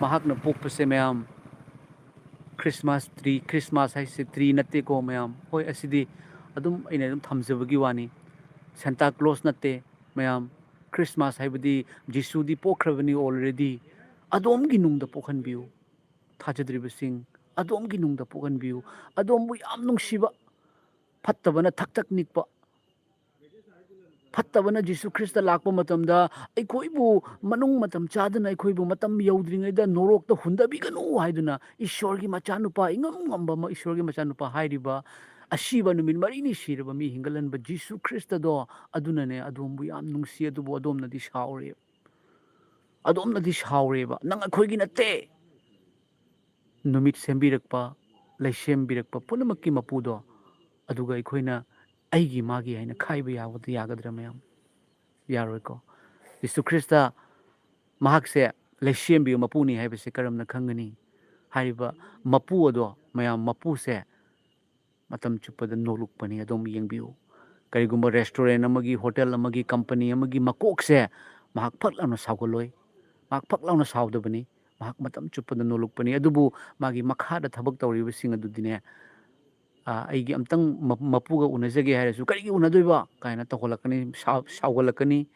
ꯃꯍꯥꯛꯅ ꯄꯣꯛꯄꯁꯦ, ꯃꯌꯥꯝ, ꯈ꯭ꯔꯤꯁꯃꯥꯁ ꯇ꯭ꯔꯤ, ꯈ꯭ꯔꯤꯁꯃꯥꯁ ꯍꯥꯏꯁꯦ ꯇ꯭ꯔꯤ ꯅꯠꯇꯦꯀꯣ, ꯃꯌꯥꯝ꯫ ꯍꯣꯏ, ꯑꯁꯤꯗꯤ ꯑꯗꯨꯝ ꯑꯩꯅ ꯑꯗꯨꯝ ꯊꯝꯖꯕꯒꯤ ꯋꯥꯅꯤ꯫ ꯁꯦꯟꯇꯥ ꯀ꯭ꯂꯣꯁ ꯅꯠꯇꯦ, ꯃꯌꯥꯝ꯫ ꯈ꯭ꯔꯤꯁꯃꯥꯁ ꯍꯥꯏꯕꯗꯤ ꯖꯤꯁꯨꯗꯤ ꯄꯣꯛꯈ꯭ꯔꯕꯅꯤ already꯫ ꯑꯗꯣꯝꯒꯤ ꯅꯨꯡꯗ ꯄꯣꯛꯍꯟꯕꯤꯌꯨ꯫ ꯊꯥꯖꯗ꯭ꯔꯤꯕꯁꯤꯡ, ꯑꯗꯣꯝꯒꯤ ꯅꯨꯡꯗ ꯄꯣꯛꯍꯟꯕꯤꯌꯨ꯫ ꯑꯗꯣꯝꯕꯨ ꯌꯥꯝ ꯅꯨꯡꯁꯤꯕ, ꯐꯠꯇꯕꯅ ꯊꯛ ꯊꯛ ꯅꯤꯛꯄ, ꯐꯠꯇꯕꯅ ꯖꯤꯁꯨ ꯈ꯭ꯔꯤꯁꯇ ꯂꯥꯛꯄ ꯃꯇꯝꯗ ꯑꯩꯈꯣꯏꯕꯨ ꯃꯅꯨꯡ ꯃꯇꯝ ꯆꯥꯗꯅ, ꯑꯩꯈꯣꯏꯕꯨ ꯃꯇꯝ ꯌꯧꯗ꯭ꯔꯤꯉꯩꯗ ꯅꯣꯔꯣꯛꯇ ꯍꯨꯟꯗꯕꯤꯒꯅꯨ ꯍꯥꯏꯗꯨꯅ ꯏꯁꯣꯔꯒꯤ ꯃꯆꯥꯅꯨꯄꯥ, ꯏꯉꯝ ꯉꯝꯕ ꯑꯃ, ꯏꯁꯣꯔꯒꯤ ꯃꯆꯥꯅꯨꯄꯥ ꯍꯥꯏꯔꯤꯕ, ꯑꯁꯤꯕ ꯅꯨꯃꯤꯠ ꯃꯔꯤꯅꯤ ꯁꯤꯔꯕ ꯃꯤ ꯍꯤꯡꯒꯠꯍꯟꯕ ꯖꯤꯁꯨ ꯈ꯭ꯔꯤꯁꯇꯗꯣ, ꯑꯗꯨꯅꯅꯦ ꯑꯗꯣꯝꯕꯨ ꯌꯥꯝ ꯅꯨꯡꯁꯤ, ꯑꯗꯨꯕꯨ ꯑꯗꯣꯝꯅꯗꯤ ꯁꯥꯎꯔꯦ꯫ ꯑꯗꯣꯝꯅꯗꯤ ꯁꯥꯎꯔꯦꯕ꯫ ꯅꯪ ꯑꯩꯈꯣꯏꯒꯤ ꯅꯠꯇꯦ꯫ ꯅꯨꯃꯤꯠ ꯁꯦꯝꯕꯤꯔꯛꯄ, ꯂꯩꯁꯦꯝꯕꯤꯔꯛꯄ ꯄꯨꯝꯅꯃꯛꯀꯤ ꯃꯄꯨꯗꯣ, ꯑꯗꯨꯒ ꯑꯩꯈꯣꯏꯅ ꯑꯩꯒꯤ ꯃꯥꯒꯤ ꯍꯥꯏꯅ ꯈꯥꯏꯕ ꯌꯥꯕꯗꯤ ꯌꯥꯒꯗ꯭ꯔꯥ, ꯃꯌꯥꯝ? ꯌꯥꯔꯣꯏꯀꯣ꯫ ꯖꯤꯁꯨ ꯈ꯭ꯔꯤꯁꯇ ꯃꯍꯥꯛꯁꯦ ꯂꯩꯁꯦꯝꯕꯤꯕ ꯃꯄꯨꯅꯤ ꯍꯥꯏꯕꯁꯦ ꯀꯔꯝꯅ ꯈꯪꯒꯅꯤ? ꯍꯥꯏꯔꯤꯕ ꯃꯄꯨ ꯑꯗꯣ, ꯃꯌꯥꯝ, ꯃꯄꯨꯁꯦ ꯃꯇꯝ ꯆꯨꯞꯄꯗ ꯅꯣꯂꯨꯛꯄꯅꯤ꯫ ꯑꯗꯣꯝ ꯌꯦꯡꯕꯤꯌꯨ꯫ ꯀꯔꯤꯒꯨꯝꯕ restaurant ꯑꯃꯒꯤ, hotel ꯑꯃꯒꯤ, company ꯑꯃꯒꯤ ꯃꯀꯣꯛꯁꯦ ꯃꯍꯥꯛ ꯐꯛ ꯂꯥꯎꯅ ꯁꯥꯎꯒꯠꯂꯣꯏ꯫ ꯃꯍꯥꯛ ꯐꯛ ꯂꯥꯎꯅ ꯁꯥꯎꯗꯕꯅꯤ꯫ ꯃꯍꯥꯛ ꯃꯇꯝ ꯆꯨꯞꯄꯗ ꯅꯣꯂꯨꯛꯄꯅꯤ꯫ ꯑꯗꯨꯕꯨ ꯃꯥꯒꯤ ꯃꯈꯥꯗ ꯊꯕꯛ ꯇꯧꯔꯤꯕꯁꯤꯡ ꯑꯗꯨꯗꯤꯅꯦ, "ꯑꯥ, ꯑꯩꯒꯤ ꯑꯝꯇꯪ ꯃ-, ꯃꯄꯨꯒ ꯎꯅꯖꯒꯦ" ꯍꯥꯏꯔꯁꯨ, "ꯀꯔꯤꯒꯤ ꯎꯅꯗꯣꯏꯕ?" ꯀꯥꯏꯅ ꯇꯧꯈꯠꯂꯛꯀꯅꯤ, ꯁꯥꯎ-, ꯁꯥꯎꯒꯠꯂꯛꯀꯅꯤ꯫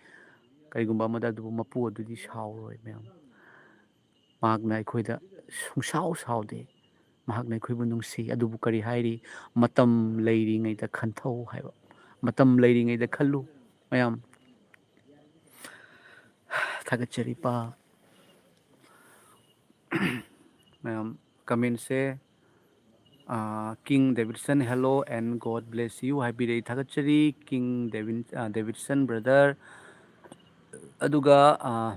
ꯀꯔꯤꯒꯨꯝꯕ ꯑꯃꯗ꯫ ꯑꯗꯨꯕꯨ ꯃꯄꯨ ꯑꯗꯨꯗꯤ ꯁꯥꯎꯔꯣꯏ, ꯃꯌꯥꯝ꯫ ꯃꯍꯥꯛꯅ ꯑꯩꯈꯣꯏꯗ ꯁꯨꯡꯁꯥꯎ ꯁꯥꯎꯗꯦ꯫ ꯃꯍꯥꯛꯅ ꯑꯩꯈꯣꯏꯕꯨ ꯅꯨꯡꯁꯤ꯫ ꯑꯗꯨꯕꯨ ꯀꯔꯤ ꯍꯥꯏꯔꯤ? "ꯃꯇꯝ ꯂꯩꯔꯤꯉꯩꯗ ꯈꯟꯊꯧ" ꯍꯥꯏꯕ꯫ ꯃꯇꯝ ꯂꯩꯔꯤꯉꯩꯗ ꯈꯜꯂꯨ, ꯃꯌꯥꯝ꯫ ꯊꯥꯒꯠꯆꯔꯤ, ꯄꯥ꯫ ꯃꯌꯥꯝ, comment say ah, King Davidson, hello and God bless you ꯍꯥꯏꯕꯤꯔꯛꯏ꯫ ꯊꯥꯒꯠꯆꯔꯤ King David-, ꯑꯥ, Davidson brother꯫ ꯑꯗꯨꯒ, ꯑꯥ,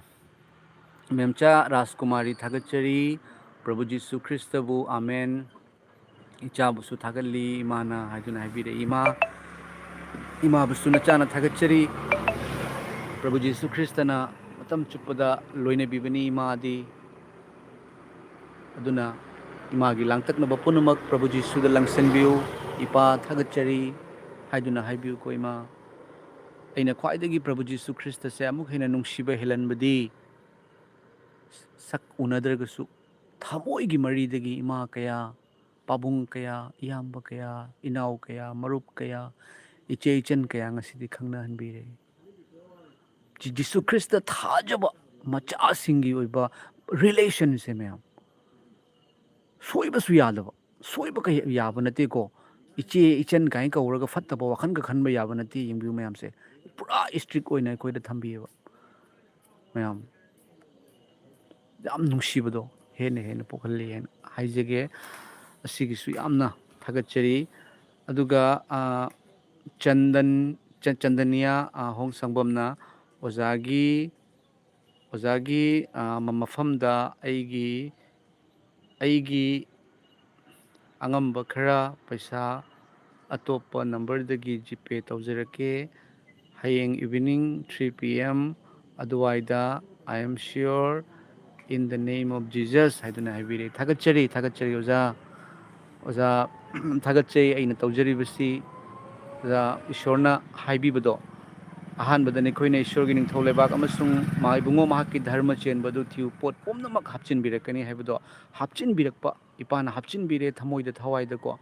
ꯃꯦꯝꯆꯥ ꯔꯥꯖꯀꯨꯃꯥꯔꯤ ꯊꯥꯒꯠꯆꯔꯤ꯫ ꯄ꯭ꯔꯚꯨ ꯖꯤꯁꯨ ꯈ꯭ꯔꯤꯁꯇꯕꯨ ꯑꯥꯃꯦꯟ꯫ ꯏꯆꯥꯕꯨꯁꯨ ꯊꯥꯒꯠꯂꯤ ꯏꯃꯥꯅ ꯍꯥꯏꯗꯨꯅ ꯍꯥꯏꯕꯤꯔꯛꯏ꯫ ꯏꯃꯥ, ꯏꯃꯥꯕꯨꯁꯨ ꯅꯆꯥꯅ ꯊꯥꯒꯠꯆꯔꯤ꯫ ꯄ꯭ꯔꯚꯨ ꯖꯤꯁꯨ ꯈ꯭ꯔꯤꯁꯇꯅ ꯃꯇꯝ ꯆꯨꯞꯄꯗ ꯂꯣꯏꯅꯕꯤꯕꯅꯤ ꯏꯃꯥꯗꯤ꯫ ꯑꯗꯨꯅ ꯏꯃꯥꯒꯤ ꯂꯥꯡꯇꯛꯅꯕ ꯄꯨꯝꯅꯃꯛ ꯄ꯭ꯔꯚꯨ ꯖꯤꯁꯨꯗ ꯂꯪꯁꯟꯕꯤꯌꯨ꯫ ꯏꯄꯥ ꯊꯥꯒꯠꯆꯔꯤ ꯍꯥꯏꯗꯨꯅ ꯍꯥꯏꯕꯤꯌꯨꯀꯣ ꯏꯃꯥ꯫ ꯑꯩꯅ ꯈ꯭ꯋꯥꯏꯗꯒꯤ ꯄ꯭ꯔꯚꯨ ꯖꯤꯁꯨ ꯈ꯭ꯔꯤꯁꯇꯁꯦ ꯑꯃꯨꯛ ꯍꯦꯟꯅ ꯅꯨꯡꯁꯤꯕ ꯍꯦꯜꯍꯟꯕꯗꯤ ꯁꯛ ꯎꯅꯗ꯭ꯔꯒꯁꯨ ꯊꯃꯣꯏꯒꯤ ꯃꯔꯤꯗꯒꯤ ꯏꯃꯥ ꯀꯌꯥ, ꯄꯥꯕꯨꯡ ꯀꯌꯥ, ꯏꯌꯥꯝꯕ ꯀꯌꯥ, ꯏꯅꯥꯎ ꯀꯌꯥ, ꯃꯔꯨꯞ ꯀꯌꯥ, ꯏꯆꯦ ꯏꯆꯟ ꯀꯌꯥ ꯉꯁꯤꯗꯤ ꯈꯪꯅꯍꯟꯕꯤꯔꯦ꯫ ꯖꯤ-, ꯖꯤꯁꯨ ꯈ꯭ꯔꯤꯁꯇ ꯊꯥꯖꯕ ꯃꯆꯥꯁꯤꯡꯒꯤ ꯑꯣꯏꯕ relationꯁꯦ ꯃꯌꯥꯝ ꯁꯣꯏꯕꯁꯨ ꯌꯥꯗꯕ, ꯁꯣꯏꯕ ꯀꯩ ꯌꯥꯕ ꯅꯠꯇꯦꯀꯣ꯫ ꯏꯆꯦ ꯏꯆꯟ ꯀꯥꯏꯅ ꯀꯧꯔꯒ ꯐꯠꯇꯕ ꯋꯥꯈꯜꯒ ꯈꯟꯕ ꯌꯥꯕ ꯅꯠꯇꯦ꯫ ꯌꯦꯡꯕꯤꯌꯨ ꯃꯌꯥꯝꯁꯦ, ꯄꯨꯔꯥ strict ꯑꯣꯏꯅ ꯑꯩꯈꯣꯏꯗ ꯊꯝꯕꯤꯌꯦꯕ ꯃꯌꯥꯝ꯫ ꯌꯥꯝ ꯅꯨꯡꯁꯤꯕꯗꯣ ꯍꯦꯟꯅ ꯍꯦꯟꯅ ꯄꯣꯛꯍꯜꯂꯤ ꯍꯥꯏꯅ ꯍꯥꯏꯖꯒꯦ꯫ ꯑꯁꯤꯒꯤꯁꯨ ꯌꯥꯝꯅ ꯊꯥꯒꯠꯆꯔꯤ꯫ ꯑꯗꯨꯒ, ꯑꯥ, ꯆꯟꯗꯟ, ꯆ-, ꯆꯟꯗꯅꯤꯌꯥ, ꯑꯥ, ꯍꯣꯡ ꯁꯪꯕꯝꯅ ꯑꯣꯖꯥꯒꯤ, ꯑꯣꯖꯥꯒꯤ, ꯑꯥ, ꯃ-, ꯃꯐꯝꯗ ꯑꯩꯒꯤ, ꯑꯩꯒꯤ ꯑꯉꯝꯕ ꯈꯔ ꯄꯩꯁꯥ ꯑꯇꯣꯞꯄ numberꯗꯒꯤ GPay ꯇꯧꯖꯔꯛꯀꯦ꯫ ꯍꯌꯦꯡ evening three P M ꯑꯗꯨꯋꯥꯏꯗ, "I am sure in the name of Jesus" ꯍꯥꯏꯗꯨꯅ ꯍꯥꯏꯕꯤꯔꯦ꯫ ꯊꯥꯒꯠꯆꯔꯤ, ꯊꯥꯒꯠꯆꯔꯤ ꯑꯣꯖꯥ꯫ ꯑꯣꯖꯥ, ꯊꯥꯒꯠꯆꯩ꯫ ꯑꯩꯅ ꯇꯧꯖꯔꯤꯕꯁꯤ, ꯑꯣꯖꯥ, ꯏꯁꯣꯔꯅ ꯍꯥꯏꯕꯤꯕꯗꯣ, ꯑꯍꯥꯟꯕꯗ ꯅꯈꯣꯏꯅ ꯏꯁꯣꯔꯒꯤ ꯅꯤꯡꯊꯧ ꯂꯩꯕꯥꯛ ꯑꯃꯁꯨꯡ ꯃꯥ-, ꯏꯕꯨꯡꯉꯣ ꯃꯍꯥꯛꯀꯤ ꯙꯔꯃ ꯆꯦꯟꯕ ꯑꯗꯨ ꯊꯤꯌꯨ, ꯄꯣꯠ ꯄꯨꯝꯅꯃꯛ ꯍꯥꯞꯆꯤꯟꯕꯤꯔꯛꯀꯅꯤ ꯍꯥꯏꯕꯗꯣ ꯍꯥꯞꯆꯤꯟꯕꯤꯔꯛꯄ, ꯏꯄꯥꯅ ꯍꯥꯞꯆꯤꯟꯕꯤꯔꯦ ꯊꯃꯣꯏꯗ ꯊꯋꯥꯏꯗꯀꯣ,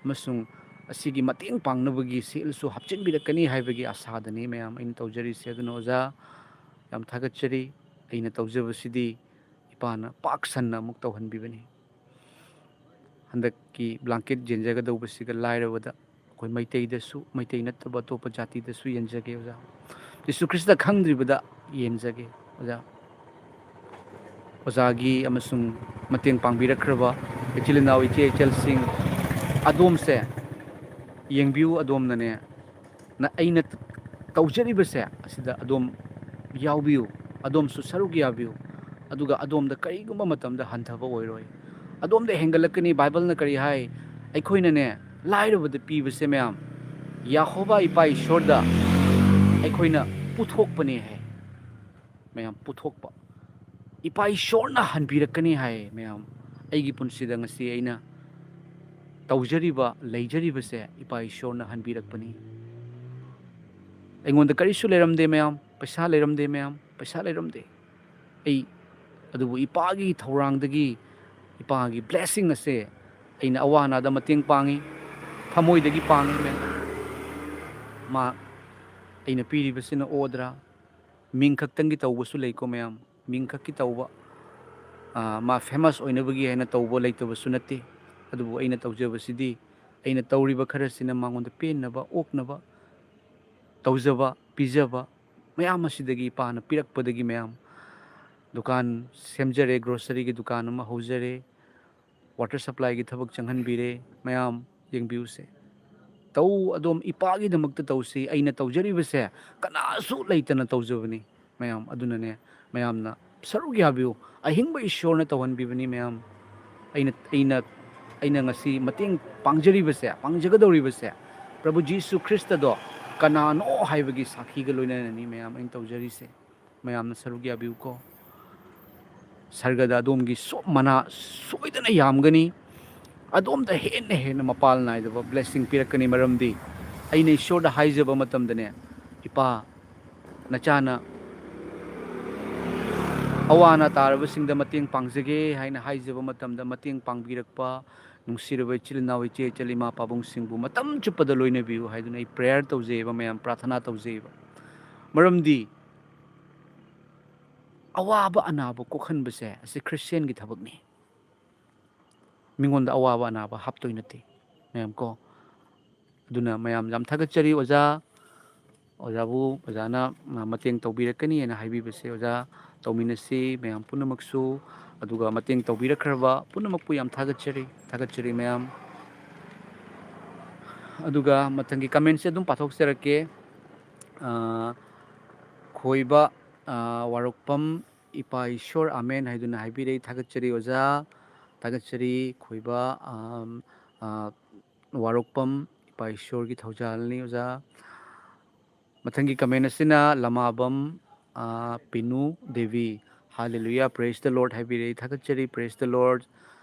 ꯑꯃꯁꯨꯡ ꯑꯁꯤꯒꯤ ꯃꯇꯦꯡ ꯄꯥꯡꯅꯕꯒꯤ ꯁꯦꯜꯁꯨ ꯍꯥꯞꯆꯤꯟꯕꯤꯔꯛꯀꯅꯤ ꯍꯥꯏꯕꯒꯤ ꯑꯁꯥꯗꯅꯤ ꯃꯌꯥꯝ ꯑꯩꯅ ꯇꯧꯖꯔꯤꯁꯦ꯫ ꯑꯗꯨꯅ ꯑꯣꯖꯥ, ꯌꯥꯝ ꯊꯥꯒꯠꯆꯔꯤ꯫ ꯑꯩꯅ ꯇꯧꯖꯕꯁꯤꯗꯤ ꯏꯄꯥꯅ ꯄꯥꯛ ꯁꯟꯅ ꯑꯃꯨꯛ ꯇꯧꯍꯟꯕꯤꯕꯅꯤ꯫ ꯍꯟꯗꯛꯀꯤ blanket ꯌꯦꯟꯖꯒꯗꯧꯕꯁꯤꯒ ꯂꯥꯏꯔꯕꯗ ꯑꯩꯈꯣꯏ ꯃꯩꯇꯩꯗꯁꯨ, ꯃꯩꯇꯩ ꯅꯠꯇꯕ ꯑꯇꯣꯞꯄ ꯖꯥꯇꯤꯗꯁꯨ ꯌꯦꯟꯖꯒꯦ ꯑꯣꯖꯥ꯫ ꯖꯤꯁꯨ ꯈ꯭ꯔꯤꯁꯇ ꯈꯪꯗ꯭ꯔꯤꯕꯗ ꯌꯦꯟꯖꯒꯦ ꯑꯣꯖꯥ꯫ ꯑꯣꯖꯥꯒꯤ ꯑꯃꯁꯨꯡ ꯃꯇꯦꯡ ꯄꯥꯡꯕꯤꯔꯛꯈ꯭ꯔꯕ ꯏꯆꯤꯜ ꯏꯅꯥꯎ, ꯏꯆꯦ ꯏꯆꯜꯁꯤꯡ, ꯑꯗꯣꯝꯁꯦ ꯌꯦꯡꯕꯤꯌꯨ, ꯑꯗꯣꯝꯅꯅꯦ, ꯅ-, ꯑꯩꯅ ꯇꯧꯖꯔꯤꯕꯁꯦ ꯑꯁꯤꯗ ꯑꯗꯣꯝ ꯌꯥꯎꯕꯤꯌꯨ, ꯑꯗꯣꯝꯁꯨ ꯁꯔꯨꯛ ꯌꯥꯕꯤꯌꯨ, ꯑꯗꯨꯒ ꯑꯗꯣꯝꯗ ꯀꯔꯤꯒꯨꯝꯕ ꯃꯇꯝꯗ ꯍꯟꯊꯕ ꯑꯣꯏꯔꯣꯏ, ꯑꯗꯣꯝꯗ ꯍꯦꯟꯒꯠꯂꯛꯀꯅꯤ꯫ ꯕꯥꯏꯕꯜꯅ ꯀꯔꯤ ꯍꯥꯏ? ꯑꯩꯈꯣꯏꯅꯅꯦ, ꯂꯥꯏꯔꯕꯗ ꯄꯤꯕꯁꯦ ꯃꯌꯥꯝ, ꯌꯥꯍꯣꯕꯥ ꯏꯄꯥ ꯏꯁꯣꯔꯗ ꯑꯩꯈꯣꯏꯅ ꯄꯨꯊꯣꯛꯄꯅꯦ ꯍꯥꯏ꯫ ꯃꯌꯥꯝ, ꯄꯨꯊꯣꯛꯄ꯫ ꯏꯄꯥ ꯏꯁꯣꯔꯅ ꯍꯟꯕꯤꯔꯛꯀꯅꯤ ꯍꯥꯏ꯫ ꯃꯌꯥꯝ, ꯑꯩꯒꯤ ꯄꯨꯟꯁꯤꯗ ꯉꯁꯤ ꯑꯩꯅ ꯇꯧꯖꯔꯤꯕ, ꯂꯩꯖꯔꯤꯕꯁꯦ ꯏꯄꯥ ꯏꯁꯣꯔꯅ ꯍꯟꯕꯤꯔꯛꯄꯅꯤ꯫ ꯑꯩꯉꯣꯟꯗ ꯀꯔꯤꯁꯨ ꯂꯩꯔꯝꯗꯦ ꯃꯌꯥꯝ, ꯄꯩꯁꯥ ꯂꯩꯔꯝꯗꯦ ꯃꯌꯥꯝ, ꯄꯩꯁꯥ ꯂꯩꯔꯝꯗꯦ꯫ ꯑꯩ, ꯑꯗꯨꯕꯨ ꯏꯄꯥꯒꯤ ꯊꯧꯔꯥꯡꯗꯒꯤ, ꯏꯄꯥꯒꯤ blessing ꯑꯁꯦ ꯑꯩꯅ ꯑꯋꯥ ꯑꯅꯥꯗ ꯃꯇꯦꯡ ꯄꯥꯡꯉꯤ, ꯊꯃꯣꯏꯗꯒꯤ ꯄꯥꯡꯉꯤ ꯃꯌꯥꯝ꯫ ꯃꯥ, ꯑꯩꯅ ꯄꯤꯔꯤꯕꯁꯤꯅ ꯑꯣꯗ꯭ꯔꯥ? ꯃꯤꯡ ꯈꯛꯇꯪꯒꯤ ꯇꯧꯕꯁꯨ ꯂꯩꯀꯣ ꯃꯌꯥꯝ, ꯃꯤꯡ ꯈꯛꯀꯤ ꯇꯧꯕ꯫ ꯑꯥ, ꯃꯥ famous ꯑꯣꯏꯅꯕꯒꯤ ꯍꯥꯏꯅ ꯇꯧꯕ ꯂꯩꯇꯕꯁꯨ ꯅꯠꯇꯦ꯫ ꯑꯗꯨꯕꯨ ꯑꯩꯅ ꯇꯧꯖꯕꯁꯤꯗꯤ, ꯑꯩꯅ ꯇꯧꯔꯤꯕ ꯈꯔꯁꯤꯅ ꯃꯉꯣꯟꯗ ꯄꯦꯟꯅꯕ, ꯑꯣꯛꯅꯕ ꯇꯧꯖꯕ, ꯄꯤꯖꯕ ꯃꯌꯥꯝ ꯑꯁꯤꯗꯒꯤ ꯏꯄꯥꯅ ꯄꯤꯔꯛꯄꯗꯒꯤ ꯃꯌꯥꯝ, ꯗꯨꯀꯥꯟ ꯁꯦꯝꯖꯔꯦ, groceryꯒꯤ ꯗꯨꯀꯥꯟ ꯑꯃ ꯍꯧꯖꯔꯦ, water supplyꯒꯤ ꯊꯕꯛ ꯆꯪꯍꯟꯕꯤꯔꯦ꯫ ꯃꯌꯥꯝ ꯌꯦꯡꯕꯤꯌꯨꯁꯦ꯫ ꯇꯧ, ꯑꯗꯣꯝ ꯏꯄꯥꯒꯤꯗꯃꯛꯇ ꯇꯧꯁꯤ꯫ ꯑꯩꯅ ꯇꯧꯖꯔꯤꯕꯁꯦ ꯀꯅꯥꯁꯨ ꯂꯩꯇꯅ ꯇꯧꯖꯕꯅꯤ ꯃꯌꯥꯝ꯫ ꯑꯗꯨꯅꯅꯦ, ꯃꯌꯥꯝꯅ ꯁꯔꯨꯛ ꯌꯥꯕꯤꯌꯨ꯫ ꯑꯍꯤꯡꯕ ꯏꯁꯣꯔꯅ ꯇꯧꯍꯟꯕꯤꯕꯅꯤ ꯃꯌꯥꯝ꯫ ꯑꯩꯅ, ꯑꯩꯅ, ꯑꯩꯅ ꯉꯁꯤ ꯃꯇꯦꯡ ꯄꯥꯡꯖꯔꯤꯕꯁꯦ, ꯄꯥꯡꯖꯒꯗꯧꯔꯤꯕꯁꯦ, ꯄ꯭ꯔꯚꯨ ꯖꯤꯁꯨ ꯈ꯭ꯔꯤꯁꯇꯗꯣ ꯀꯅꯥꯅꯣ ꯍꯥꯏꯕꯒꯤ ꯁꯥꯈꯤꯒ ꯂꯣꯏꯅꯅꯅꯤ ꯃꯌꯥꯝ ꯑꯩꯅ ꯇꯧꯖꯔꯤꯁꯦ꯫ ꯃꯌꯥꯝꯅ ꯁꯔꯨꯛ ꯌꯥꯕꯤꯌꯨꯀꯣ꯫ ꯁꯔꯒꯗ ꯑꯗꯣꯝꯒꯤ ꯁꯣ-, ꯃꯅꯥ ꯁꯣꯏꯗꯅ ꯌꯥꯝꯒꯅꯤ꯫ ꯑꯗꯣꯝꯗ ꯍꯦꯟꯅ ꯍꯦꯟꯅ ꯃꯄꯥꯜ ꯅꯥꯏꯗꯕ blessing ꯄꯤꯔꯛꯀꯅꯤ꯫ ꯃꯔꯝꯗꯤ ꯑꯩꯅ ꯏꯁꯣꯔꯗ ꯍꯥꯏꯖꯕ ꯃꯇꯝꯗꯅꯦ, "ꯏꯄꯥ, ꯅꯆꯥꯅ ꯑꯋꯥ ꯑꯅꯥ ꯇꯥꯔꯕꯁꯤꯡꯗ ꯃꯇꯦꯡ ꯄꯥꯡꯖꯒꯦ" ꯍꯥꯏꯅ ꯍꯥꯏꯖꯕ ꯃꯇꯝꯗ ꯃꯇꯦꯡ ꯄꯥꯡꯕꯤꯔꯛꯄ, ꯅꯨꯡꯁꯤꯔꯕ ꯏꯆꯤꯜ ꯏꯅꯥꯎ, ꯏꯆꯦ ꯏꯆꯜ, ꯏꯃꯥ ꯄꯥꯕꯨꯡꯁꯤꯡꯕꯨ ꯃꯇꯝ ꯆꯨꯞꯄꯗ ꯂꯣꯏꯅꯕꯤꯌꯨ ꯍꯥꯏꯗꯨꯅ ꯑꯩ prayer ꯇꯧꯖꯩꯑꯕ ꯃꯌꯥꯝ, ꯄ꯭ꯔꯥꯊꯅꯥ ꯇꯧꯖꯩꯑꯕ꯫ ꯃꯔꯝꯗꯤ ꯑꯋꯥꯕ ꯑꯅꯥꯕ ꯀꯣꯛꯍꯟꯕꯁꯦ ꯑꯁꯤ ꯈ꯭ꯔꯤꯁꯇꯤꯌꯥꯟꯒꯤ ꯊꯕꯛꯅꯤ꯫ ꯃꯤꯉꯣꯟꯗ ꯑꯋꯥꯕ ꯑꯅꯥꯕ ꯍꯥꯞꯇꯣꯏ ꯅꯠꯇꯦ ꯃꯌꯥꯝ ꯀꯣ꯫ ꯑꯗꯨꯅ ꯃꯌꯥꯝ ꯌꯥꯝ ꯊꯥꯒꯠꯆꯔꯤ ꯑꯣꯖꯥ꯫ ꯑꯣꯖꯥꯕꯨ, ꯑꯣꯖꯥꯅ, ꯑ, ꯃꯇꯦꯡ ꯇꯧꯕꯤꯔꯛꯀꯅꯤ ꯍꯥꯏꯅ ꯍꯥꯏꯕꯤꯕꯁꯦ ꯑꯣꯖꯥ ꯇꯧꯃꯤꯟꯅꯁꯤ ꯃꯌꯥꯝ ꯄꯨꯝꯅꯃꯛꯁꯨ꯫ ꯑꯗꯨꯒ ꯃꯇꯦꯡ ꯇꯧꯕꯤꯔꯛꯈ꯭ꯔꯕ ꯄꯨꯝꯅꯃꯛꯄꯨ ꯌꯥꯝ ꯊꯥꯒꯠꯆꯔꯤ, ꯊꯥꯒꯠꯆꯔꯤ ꯃꯌꯥꯝ꯫ ꯑꯗꯨꯒ ꯃꯊꯪꯒꯤ ꯀꯃꯦꯟꯁꯦ ꯑꯗꯨꯝ ꯄꯥꯊꯣꯛꯆꯔꯛꯀꯦ꯫ ꯑ, ꯈꯣꯏꯕ, ꯑ, ꯋꯥꯔꯣꯛꯄꯝ ꯏꯄꯥ ꯏꯁꯣꯔ ꯑꯃꯦꯟ ꯍꯥꯏꯗꯨꯅ ꯍꯥꯏꯕꯤꯔꯛꯏ꯫ ꯊꯥꯒꯠꯆꯔꯤ ꯑꯣꯖꯥ, ꯊꯥꯒꯠꯆꯔꯤ꯫ ꯈꯣꯏꯕ, ꯑꯝ, ꯑ, ꯋꯥꯔꯣꯛꯄꯝ ꯏꯄꯥ ꯏꯁꯣꯔꯒꯤ ꯊꯧꯖꯥꯜꯅꯤ ꯑꯣꯖꯥ꯫ ꯃꯊꯪꯒꯤ ꯀꯃꯦꯟ ꯑꯁꯤꯅ ꯂꯃꯥꯕꯝ, ꯑ, ꯄꯤꯅꯨ Devi. Hallelujah, praise the Lord ꯍꯥꯏꯕꯤꯔꯛꯏ꯫ ꯊꯥꯒꯠꯆꯔꯤ, praise the Lord꯫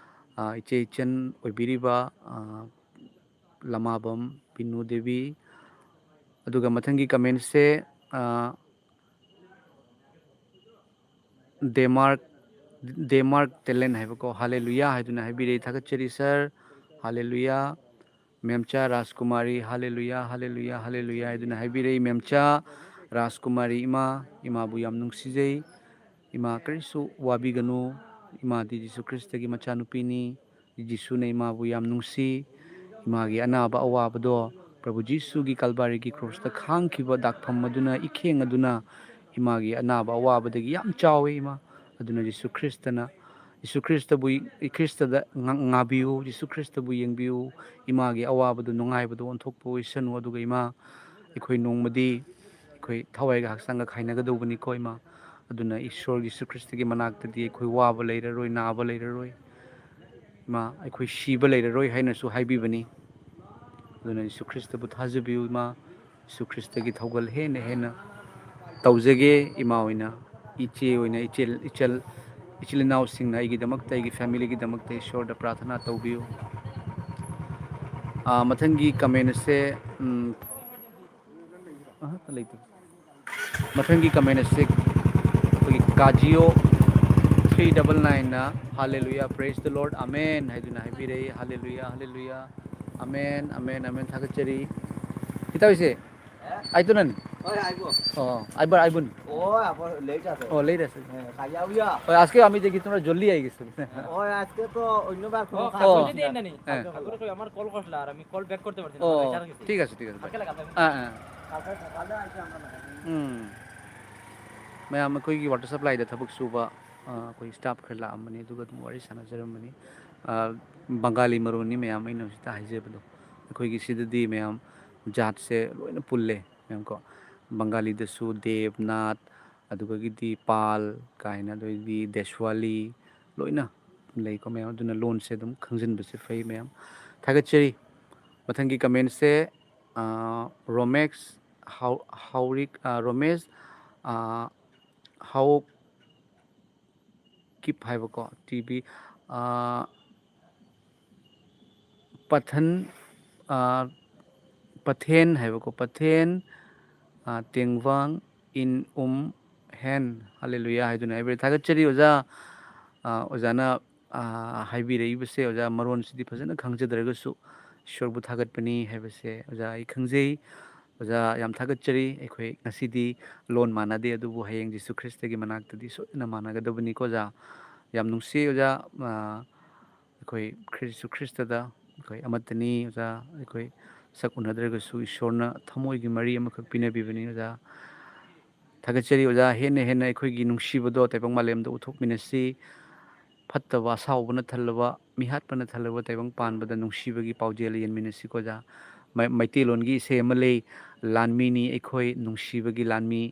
ꯑ, ꯏꯆꯦ ꯏꯆꯟ ꯑꯣꯏꯕꯤꯔꯤꯕ, ꯑ, ꯂꯃꯥꯕꯝ ꯄꯤꯅꯨ ꯗꯦꯕꯤ꯫ ꯑꯗꯨꯒ ꯃꯊꯪꯒꯤ ꯀꯃꯦꯟꯁꯦ, ꯑ, ꯗꯦꯃꯥꯔꯛ, ꯗꯦꯃꯥꯔꯛ ꯇꯦꯂꯦꯟ ꯍꯥꯏꯕꯀꯣ, ꯍꯥꯂꯦꯂꯨꯌꯥ ꯍꯥꯏꯗꯨꯅ ꯍꯥꯏꯕꯤꯔꯛꯏ꯫ ꯊꯥꯒꯠꯆꯔꯤ ꯁꯥꯔ, ꯍꯥꯂꯦꯂꯨꯌꯥ꯫ ꯃꯦꯝꯆꯥ ꯔꯥꯖꯀꯨꯃꯥꯔꯤ, ꯍꯥꯂꯦꯂꯨꯌꯥ, ꯍꯥꯂꯦꯂꯨꯌꯥ, ꯍꯥꯂꯦꯂꯨꯌꯥ ꯍꯥꯏꯗꯨꯅ ꯍꯥꯏꯕꯤꯔꯛꯏ꯫ ꯃꯦꯝꯆꯥ ꯔꯥꯖꯀꯨꯃꯥꯔꯤ, ꯏꯃꯥ, ꯏꯃꯥꯕꯨ ꯌꯥꯝ ꯅꯨꯡꯁꯤꯖꯩ꯫ ꯏꯃꯥ, ꯀꯔꯤꯁꯨ ꯋꯥꯕꯤꯒꯅꯨ꯫ ꯏꯃꯥꯗꯤ ꯖꯤꯁꯨ ꯈ꯭ꯔꯤꯁꯇꯒꯤ ꯃꯆꯥꯅꯨꯄꯤꯅꯤ꯫ ꯖꯤꯁꯨꯅ ꯏꯃꯥꯕꯨ ꯌꯥꯝ ꯅꯨꯡꯁꯤ꯫ ꯏꯃꯥꯒꯤ ꯑꯅꯥꯕ ꯑꯋꯥꯕꯗꯣ ꯄ꯭ꯔꯚꯨ ꯖꯤꯁꯨꯒꯤ ꯀꯜꯕꯥꯔꯤꯒꯤ ꯀ꯭ꯔꯣꯁꯇ ꯈꯥꯡꯈꯤꯕ ꯗꯥꯛꯐꯝ ꯑꯗꯨꯅ, ꯏꯈꯦꯡ ꯑꯗꯨꯅ ꯏꯃꯥꯒꯤ ꯑꯅꯥꯕ ꯑꯋꯥꯕꯗꯒꯤ ꯌꯥꯝ ꯆꯥꯎꯏ, ꯏꯃꯥ꯫ ꯑꯗꯨꯅ ꯖꯤꯁꯨ ꯈ꯭ꯔꯤꯁꯇꯅ, ꯖꯤꯁꯨ ꯈ꯭ꯔꯤꯁꯇꯕꯨ, ꯈ꯭ꯔꯤꯁꯇꯗ ꯉ-, ꯉꯥꯕꯤꯌꯨ, ꯖꯤꯁꯨ ꯈ꯭ꯔꯤꯁꯇꯕꯨ ꯌꯦꯡꯕꯤꯌꯨ꯫ ꯏꯃꯥꯒꯤ ꯑꯋꯥꯕꯗꯨ ꯅꯨꯡꯉꯥꯏꯕꯗ ꯑꯣꯟꯊꯣꯛꯄ ꯑꯣꯏꯁꯅꯨ꯫ ꯑꯗꯨꯒ ꯏꯃꯥ, ꯑꯩꯈꯣꯏ ꯅꯣꯡꯃꯗꯤ ꯑꯩꯈꯣꯏ ꯊꯋꯥꯏꯒ ꯍꯛꯆꯥꯡꯒ ꯈꯥꯏꯅꯒꯗꯧꯕꯅꯤꯀꯣ, ꯏꯃꯥ꯫ ꯑꯗꯨꯅ ꯏꯁꯣꯔ ꯖꯤꯁꯨ ꯈ꯭ꯔꯤꯁꯇꯒꯤ ꯃꯅꯥꯛꯇꯗꯤ ꯑꯩꯈꯣꯏ ꯋꯥꯕ ꯂꯩꯔꯔꯣꯏ, ꯅꯥꯕ ꯂꯩꯔꯔꯣꯏ, ꯏꯃꯥ, ꯑꯩꯈꯣꯏ ꯁꯤꯕ ꯂꯩꯔꯔꯣꯏ ꯍꯥꯏꯅꯁꯨ ꯍꯥꯏꯕꯤꯕꯅꯤ꯫ ꯑꯗꯨꯅ ꯖꯤꯁꯨ ꯈ꯭ꯔꯤꯁꯇꯕꯨ ꯊꯥꯖꯕꯤꯌꯨ, ꯏꯃꯥ꯫ ꯖꯤꯁꯨ ꯈ꯭ꯔꯤꯁꯇꯒꯤ ꯊꯧꯒꯜ ꯍꯦꯟꯅ ꯍꯦꯟꯅ ꯇꯧꯖꯒꯦ, ꯏꯃꯥ ꯑꯣꯏꯅ, ꯏꯆꯦ ꯑꯣꯏꯅ, ꯏꯆꯤꯜ, ꯏꯆꯜ, ꯏꯆꯤꯜ ꯏꯅꯥꯎꯁꯤꯡꯅ ꯑꯩꯒꯤꯗꯃꯛꯇ, ꯑꯩꯒꯤ ꯐꯦꯃꯤꯂꯤꯒꯤꯗꯃꯛꯇ ꯏꯁꯣꯔꯗ ꯄ꯭ꯔꯥꯊꯅꯥ ꯇꯧꯕꯤꯌꯨ꯫ ꯑꯥ, ꯃꯊꯪꯒꯤ ꯀꯃꯦꯟ ꯑꯁꯦ, ꯎꯝ, ꯑꯍ, ꯂꯩꯇꯦ꯫ ꯃꯊꯪꯒꯤ ꯀꯃꯦꯟ ꯑꯁꯤ ꯑꯩꯈꯣꯏꯒꯤ ꯀꯥꯖꯤꯌꯣ three double nine ꯅ, "Hallelujah, praise the Lord, Amen" ꯍꯥꯏꯗꯨꯅ ꯍꯥꯏꯕꯤꯔꯛꯏ꯫ Hallelujah, hallelujah, Amen, Amen, Amen, ꯊꯥꯒꯠꯆꯔꯤ꯫ ꯏꯇꯥꯎ ꯏꯆꯦ, ꯑꯥꯏꯇꯣꯅꯟ? ꯍꯣꯏ, ꯑꯥꯏꯕꯣ꯫ ꯑꯣ, ꯑꯥꯏꯕꯔ, ꯑꯥꯏꯕꯨꯟ? ꯑꯣ, ꯑꯥꯏꯕꯣ, ꯂꯦꯠ ꯑꯁꯦ꯫ ꯑꯣ, ꯂꯦꯠ ꯑꯁꯦ꯫ ꯍꯦ, ꯀꯥꯖꯤꯌꯥ ꯍꯨꯏꯌꯥ꯫ ꯍꯣꯏ, ꯑꯥꯖꯀꯦ ꯑꯃꯤ ꯗꯦꯈꯤ ꯊꯣꯔꯥ ꯖꯣꯜꯗꯤ ꯑꯥꯏꯒꯤ ꯁꯕ꯫ ꯍꯣꯏ, আজকে তো অন্যবার কোনো কাজ অ। ছিল না। কালকে, কালকে আমার কল করছিল আর আমি কল ব্যাক করতে পারছি না। অ, ঠিক আছে, ঠিক আছে। আজকে লাগাতাম। অ, অ। হুম। ꯃꯌꯥꯝ ꯑꯩꯈꯣꯏꯒꯤ ꯋꯥꯇꯔ ꯁꯄ꯭ꯂꯥꯏꯗ ꯊꯕꯛ ꯁꯨꯕ, ꯑ, ꯑꯩꯈꯣꯏ ꯁ꯭ꯇꯥꯐ ꯈꯔ ꯂꯥꯛꯑꯝꯕꯅꯤ, ꯑꯗꯨꯒ ꯑꯗꯨꯝ ꯋꯥꯔꯤ ꯁꯥꯟꯅꯖꯔꯝꯕꯅꯤ꯫ ꯑ, ꯕꯪꯒꯥꯂꯤ ꯃꯔꯣꯟꯅꯤ ꯃꯌꯥꯝ ꯑꯩꯅ ꯍꯧꯖꯤꯛꯇ ꯍꯥꯏꯖꯕꯗꯣ꯫ ꯑꯩꯈꯣꯏꯒꯤ ꯁꯤꯗꯗꯤ ꯃꯌꯥꯝ ꯖꯥꯠꯁꯦ ꯂꯣꯏꯅ ꯄꯨꯜꯂꯦ ꯃꯌꯥꯝ ꯀꯣ꯫ ꯕꯪꯒꯥꯂꯤꯗꯁꯨ ꯗꯦꯕ, ꯅꯥꯠ, ꯑꯗꯨꯒꯒꯤꯗꯤ ꯄꯥꯜ ꯀꯥꯏꯅ, ꯑꯗꯩꯗꯤ ꯗꯦꯁꯋꯥꯂꯤ, ꯂꯣꯏꯅ ꯂꯩꯀꯣ ꯃꯌꯥꯝ꯫ ꯑꯗꯨꯅ ꯂꯣꯟꯁꯦ ꯑꯗꯨꯝ ꯈꯪꯖꯤꯟꯕꯁꯦ ꯐꯩ ꯃꯌꯥꯝ꯫ ꯊꯥꯒꯠꯆꯔꯤ꯫ ꯃꯊꯪꯒꯤ ꯀꯃꯦꯟꯁꯦ, ꯑ, ꯔꯣꯃꯦꯛꯁ ꯍꯥꯎ-, ꯍꯥꯎꯔꯤꯛ, ꯑ, ꯔꯣꯃꯦꯁ, ꯑ, ꯍꯥꯎ ꯀꯤꯞ ꯍꯥꯏꯕꯀꯣ, ꯇꯤ ꯕꯤ, ꯑ, ꯄꯊꯟ, ꯑ, ꯄꯊꯦꯟ ꯍꯥꯏꯕꯀꯣ, ꯄꯊꯦꯟ, ꯑ, ꯇꯦꯡꯋꯥꯡ ꯏꯟ ꯎꯝ ꯍꯦꯟ, ꯍꯜꯂꯦꯂꯨꯌꯥ ꯍꯥꯏꯗꯨꯅ ꯍꯥꯏꯕꯤꯔꯦ꯫ ꯊꯥꯒꯠꯆꯔꯤ ꯑꯣꯖꯥ꯫ ꯑ, ꯑꯣꯖꯥꯅ, ꯑ, ꯍꯥꯏꯕꯤꯔꯛꯏꯕꯁꯦ, ꯑꯣꯖꯥ ꯃꯔꯣꯟꯁꯤꯗꯤ ꯐꯖꯅ ꯈꯪꯖꯗ꯭ꯔꯒꯁꯨ ꯏꯁꯣꯔꯕꯨ ꯊꯥꯒꯠꯄꯅꯤ ꯍꯥꯏꯕꯁꯦ ꯑꯣꯖꯥ ꯑꯩ ꯈꯪꯖꯩ꯫ ꯑꯣꯖꯥ ꯌꯥꯝ ꯊꯥꯒꯠꯆꯔꯤ꯫ ꯑꯩꯈꯣꯏ ꯉꯁꯤꯗꯤ ꯂꯣꯟ ꯃꯥꯟꯅꯗꯦ, ꯑꯗꯨꯕꯨ ꯍꯌꯦꯡ ꯖꯤꯁꯨ ꯈ꯭ꯔꯤꯁꯇꯒꯤ ꯃꯅꯥꯛꯇꯗꯤ ꯁꯣꯏꯗꯅ ꯃꯥꯟꯅꯒꯗꯕꯅꯤꯀꯣ ꯑꯣꯖꯥ꯫ ꯌꯥꯝ ꯅꯨꯡꯁꯤ ꯑꯣꯖꯥ꯫ ꯑ, ꯑꯩꯈꯣꯏ ꯈ꯭ꯔꯤ-, ꯖꯤꯁꯨ ꯈ꯭ꯔꯤꯁꯇꯗ ꯑꯩꯈꯣꯏ ꯑꯃꯠꯇꯅꯤ ꯑꯣꯖꯥ꯫ ꯑꯩꯈꯣꯏ ꯁꯛ ꯎꯅꯗ꯭ꯔꯒꯁꯨ ꯏꯁꯣꯔꯅ ꯊꯃꯣꯏꯒꯤ ꯃꯔꯤ ꯑꯃꯈꯛ ꯄꯤꯅꯕꯤꯕꯅꯤ ꯑꯣꯖꯥ꯫ ꯊꯥꯒꯠꯆꯔꯤ ꯑꯣꯖꯥ꯫ ꯍꯦꯟꯅ ꯍꯦꯟꯅ ꯑꯩꯈꯣꯏꯒꯤ ꯅꯨꯡꯁꯤꯕꯗꯣ ꯇꯥꯏꯕꯪ ꯃꯥꯂꯦꯝꯗ ꯎꯠꯊꯣꯛꯃꯤꯟꯅꯁꯤ꯫ ꯐꯠꯇꯕ ꯑꯁꯥꯎꯕꯅ ꯊꯜꯂꯕ, ꯃꯤꯍꯥꯠꯄꯅ ꯊꯜꯂꯕ ꯇꯥꯏꯕꯪ ꯄꯥꯟꯕꯗ ꯅꯨꯡꯁꯤꯕꯒꯤ ꯄꯥꯎꯖꯦꯜ ꯌꯦꯟꯃꯤꯟꯅꯁꯤꯀꯣ ꯑꯣꯖꯥ꯫ ꯃꯩ-, ꯃꯩꯇꯩꯂꯣꯟꯒꯤ ꯏꯁꯩ ꯑꯃ ꯂꯩ, "ꯂꯥꯟꯃꯤꯅꯤ ꯑꯩꯈꯣꯏ, ꯅꯨꯡꯁꯤꯕꯒꯤ ꯂꯥꯟꯃꯤ,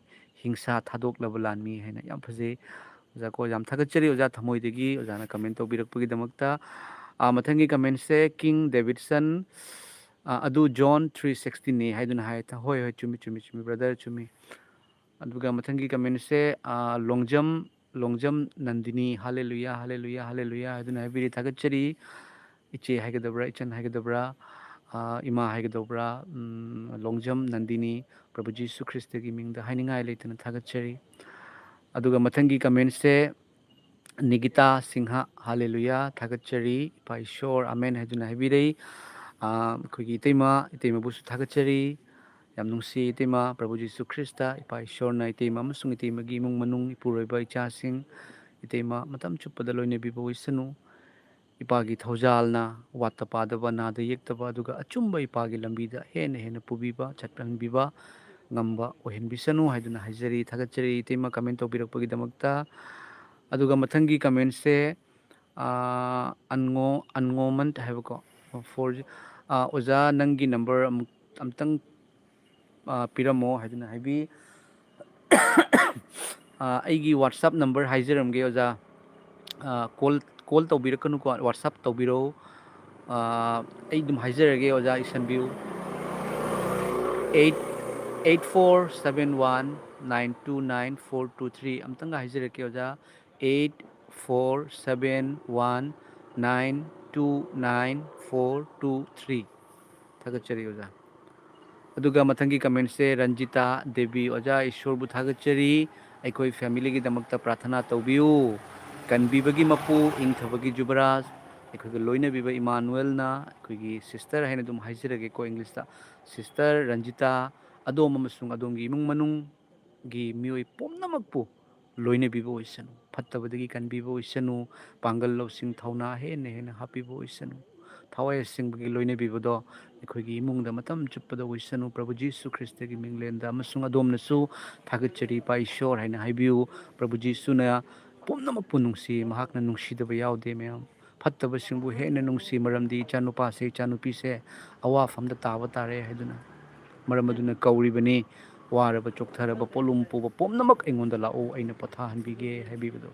ꯍꯤꯡꯁꯥ ꯊꯥꯗꯣꯛꯂꯕ ꯂꯥꯟꯃꯤ" ꯍꯥꯏꯅ꯫ ꯌꯥꯝ ꯐꯖꯩ ꯑꯣꯖꯥ ꯀꯣ꯫ ꯌꯥꯝ ꯊꯥꯒꯠꯆꯔꯤ ꯑꯣꯖꯥ ꯊꯃꯣꯏꯗꯒꯤ ꯑꯣꯖꯥꯅ ꯀꯃꯦꯟ ꯇꯧꯕꯤꯔꯛꯄꯒꯤꯗꯃꯛꯇ꯫ ꯑ, ꯃꯊꯪꯒꯤ ꯀꯃꯦꯟꯁꯦ ꯀꯤꯡ ꯗꯦꯕꯤꯠꯁꯟ, ꯑ, ꯑꯗꯨ ꯖꯣꯟ ꯊ꯭ꯔꯤ ꯁꯤꯛꯁꯇꯤꯟꯅꯤ ꯍꯥꯏꯗꯨꯅ ꯍꯥꯏ꯫ ꯊ-, ꯍꯣꯏ, ꯍꯣꯏ, ꯆꯨꯝꯃꯤ, ꯆꯨꯝꯃꯤ, ꯆꯨꯝꯃꯤ, ꯕ꯭ꯔꯗꯔ, ꯆꯨꯝꯃꯤ꯫ ꯑꯗꯨꯒ ꯃꯊꯪꯒꯤ ꯀꯃꯦꯟꯁꯦ, ꯑ, ꯂꯣꯡꯖꯝ, ꯂꯣꯡꯖꯝ ꯅꯟꯗꯤꯅꯤ, "ꯍꯜꯂꯦꯂꯨꯌꯥ, ꯍꯜꯂꯦꯂꯨꯌꯥ, ꯍꯜꯂꯦꯂꯨꯌꯥ" ꯍꯥꯏꯗꯨꯅ ꯍꯥꯏꯕꯤꯔꯤ, ꯊꯥꯒꯠꯆꯔꯤ꯫ ꯏꯆꯦ ꯍꯥꯏꯒꯗꯕ꯭ꯔꯥ, ꯏꯆꯟ ꯍꯥꯏꯒꯗꯕ꯭ꯔꯥ, ꯑ, ꯏꯃꯥ ꯍꯥꯏꯒꯗꯧꯕ꯭ꯔꯥ, ꯎꯝ, ꯂꯣꯡꯖꯝ ꯅꯟꯗꯤꯅꯤ, ꯄ꯭ꯔꯚꯨ ꯖꯤꯁꯨ ꯈ꯭ꯔꯤꯁꯇꯒꯤ ꯃꯤꯡꯗ ꯍꯥꯏꯅꯤꯡꯉꯥꯏ ꯂꯩꯇꯅ ꯊꯥꯒꯠꯆꯔꯤ꯫ ꯑꯗꯨꯒ ꯃꯊꯪꯒꯤ ꯀꯃꯦꯟꯁꯦ ꯅꯤꯒꯤꯇꯥ ꯁꯤꯡꯍ, "ꯍꯥꯂꯦꯂꯨꯌꯥ, ꯊꯥꯒꯠꯆꯔꯤ ꯏꯄꯥ ꯏꯁꯣꯔ, ꯑꯃꯦꯟ" ꯍꯥꯏꯗꯨꯅ ꯍꯥꯏꯕꯤꯔꯛꯏ꯫ ꯑ, ꯑꯩꯈꯣꯏꯒꯤ ꯏꯇꯩꯃ, ꯏꯇꯩꯃꯕꯨꯁꯨ ꯊꯥꯒꯠꯆꯔꯤ꯫ ꯌꯥꯝ ꯅꯨꯡꯁꯤ ꯏꯇꯩꯃ, ꯄ꯭ꯔꯚꯨ ꯖꯤꯁꯨ ꯈ꯭ꯔꯤꯁꯇ, ꯏꯄꯥ ꯏꯁꯣꯔꯅ ꯏꯇꯩꯃ ꯑꯃꯁꯨꯡ ꯏꯇꯩꯃꯒꯤ ꯏꯃꯨꯡ ꯃꯅꯨꯡ, ꯏꯄꯨꯔꯣꯏꯕ, ꯏꯆꯥꯁꯤꯡ, ꯏꯇꯩꯃ ꯃꯇꯝ ꯆꯨꯞꯄꯗ ꯂꯣꯏꯅꯕꯤꯕ ꯑꯣꯏꯁꯅꯨ꯫ ꯏꯄꯥꯒꯤ ꯊꯧꯖꯥꯜꯅ ꯋꯥꯠꯇ ꯄꯥꯗꯕ, ꯅꯥꯗ ꯌꯦꯛꯇꯕ, ꯑꯗꯨꯒ ꯑꯆꯨꯝꯕ ꯏꯄꯥꯒꯤ ꯂꯝꯕꯤꯗ ꯍꯦꯟꯅ ꯍꯦꯟꯅ ꯄꯨꯕꯤꯕ, ꯆꯠꯍꯟꯕꯤꯕ ꯉꯝꯕ ꯑꯣꯏꯍꯟꯕꯤꯁꯅꯨ ꯍꯥꯏꯗꯨꯅ ꯍꯥꯏꯖꯔꯤ꯫ ꯊꯥꯒꯠꯆꯔꯤ ꯏꯇꯩꯃ comment ꯇꯧꯕꯤꯔꯛꯄꯒꯤꯗꯃꯛꯇ꯫ ꯑꯗꯨꯒ ꯃꯊꯪꯒꯤ commentꯁꯦ, ꯑꯥ, ꯑꯟꯉꯣ-, ꯑꯟꯉꯣꯃꯟ ꯍꯥꯏꯕꯀꯣ, four, ꯑꯥ, ꯑꯣꯖꯥ, ꯅꯪꯒꯤ ꯅꯝꯕꯔ ꯑꯃꯨꯛ, ꯑꯝꯇꯪ, ꯑꯥ, ꯄꯤꯔꯝꯃꯣ ꯍꯥꯏꯗꯨꯅ ꯍꯥꯏꯕꯤ꯫ ꯑꯥ, ꯑꯩꯒꯤ WhatsApp ꯅꯝꯕꯔ ꯍꯥꯏꯖꯔꯝꯒꯦ, ꯑꯣꯖꯥ꯫ ꯑꯥ, ꯀꯣꯜ, ꯀꯣꯜ ꯇꯧꯕꯤꯔꯛꯀꯅꯨꯀꯣ, WhatsApp ꯇꯧꯕꯤꯔꯛꯎ꯫ ꯑꯥ, ꯑꯩ ꯑꯗꯨꯝ ꯍꯥꯏꯖꯔꯒꯦ, ꯑꯣꯖꯥ, ꯏꯁꯟꯕꯤꯌꯨ꯫ Eight, eight four seven one nine two nine four two three. ꯑꯝꯇꯪꯒ ꯍꯥꯏꯖꯔꯛꯀꯦ, ꯑꯣꯖꯥ꯫ Eight four seven one nine two nine four two three. ꯊꯥꯒꯠꯆꯔꯤ, ꯑꯣꯖꯥ꯫ ꯑꯗꯨꯒ ꯃꯊꯪꯒꯤ ꯀꯃꯦꯟꯁꯦ ꯔꯟꯖꯤꯇꯥ ꯗꯦꯕꯤ, "ꯑꯣꯖꯥ, ꯏꯁꯣꯔꯕꯨ ꯊꯥꯒꯠꯆꯔꯤ, ꯑꯩꯈꯣꯏ ꯐꯦꯃꯤꯂꯤꯒꯤꯗꯃꯛꯇ ꯄ꯭ꯔꯥꯊꯅꯥ ꯇꯧꯕꯤꯌꯨ, ꯀꯟꯕꯤꯕꯒꯤ ꯃꯄꯨ, ꯏꯪꯊꯕꯒꯤ ꯖꯨꯕꯔꯥꯖ, ꯑꯩꯈꯣꯏꯒ ꯂꯣꯏꯅꯕꯤꯕ ꯏꯃꯥꯅꯨꯑꯦꯜꯅ, ꯑꯩꯈꯣꯏꯒꯤ ꯁꯤꯁꯇꯔ ꯍꯥꯏꯅ ꯑꯗꯨꯝ ꯍꯥꯏꯖꯔꯒꯦꯀꯣ ꯏꯪꯂꯤꯁꯇ, ꯁꯤꯁꯇꯔ ꯔꯟꯖꯤꯇꯥ, ꯑꯗꯣꯝ ꯑꯃꯁꯨꯡ ꯑꯗꯣꯝꯒꯤ ꯏꯃꯨꯡ ꯃꯅꯨꯡꯒꯤ ꯃꯤꯑꯣꯏ ꯄꯨꯝꯅꯃꯛꯄꯨ ꯂꯣꯏꯅꯕꯤꯕ ꯑꯣꯏꯁꯅꯨ, ꯐꯠꯇꯕꯗꯒꯤ ꯀꯟꯕꯤꯕ ꯑꯣꯏꯁꯅꯨ, ꯄꯥꯡꯒꯜ ꯂꯧꯁꯤꯡ ꯊꯧꯅꯥ ꯍꯦꯟꯅ ꯍꯦꯟꯅ ꯍꯥꯞꯄꯤꯕ ꯑꯣꯏꯁꯅꯨ, ꯊꯋꯥꯏ ꯑꯁꯦꯡꯕꯒꯤ ꯂꯣꯏꯅꯕꯤꯕꯗꯣ ꯑꯩꯈꯣꯏꯒꯤ ꯏꯃꯨꯡꯗ ꯃꯇꯝ ꯆꯨꯞꯄꯗ ꯑꯣꯏꯁꯅꯨ꯫ ꯄ꯭ꯔꯚꯨ ꯖꯤꯁꯨ ꯈ꯭ꯔꯤꯁꯇꯒꯤ ꯃꯤꯡꯂꯦꯟꯗ ꯑꯃꯁꯨꯡ ꯑꯗꯣꯝꯅꯁꯨ ꯊꯥꯒꯠꯆꯔꯤ, ꯏꯄꯥ ꯏꯁꯣꯔ ꯍꯥꯏꯅ ꯍꯥꯏꯕꯤꯌꯨ꯫ ꯄ꯭ꯔꯚꯨ ꯖꯤꯁꯨꯅ ꯄꯨꯝꯅꯃꯛꯄꯨ ꯅꯨꯡꯁꯤ, ꯃꯍꯥꯛꯅ ꯅꯨꯡꯁꯤꯗꯕ ꯌꯥꯎꯗꯦ ꯃꯌꯥꯝ꯫ ꯐꯠꯇꯕꯁꯤꯡꯕꯨ ꯍꯦꯟꯅ ꯅꯨꯡꯁꯤ, ꯃꯔꯝꯗꯤ ꯏꯆꯥꯅꯨꯄꯥꯁꯦ, ꯏꯆꯥꯅꯨꯄꯤꯁꯦ ꯑꯋꯥꯐꯝꯗ ꯇꯥꯕ ꯇꯥꯔꯦ ꯍꯥꯏꯗꯨꯅ꯫ ꯃꯔꯝ ꯑꯗꯨꯅ ꯀꯧꯔꯤꯕꯅꯤ, "ꯋꯥꯔꯕ ꯆꯣꯛꯊꯔꯕ ꯄꯣꯠꯂꯨꯝ ꯄꯨꯕ ꯄꯨꯝꯅꯃꯛ ꯑꯩꯉꯣꯟꯗ ꯂꯥꯛꯎ, ꯑꯩꯅ ꯄꯣꯊꯥꯍꯟꯕꯤꯒꯦ" ꯍꯥꯏꯕꯤꯕꯗꯣ꯫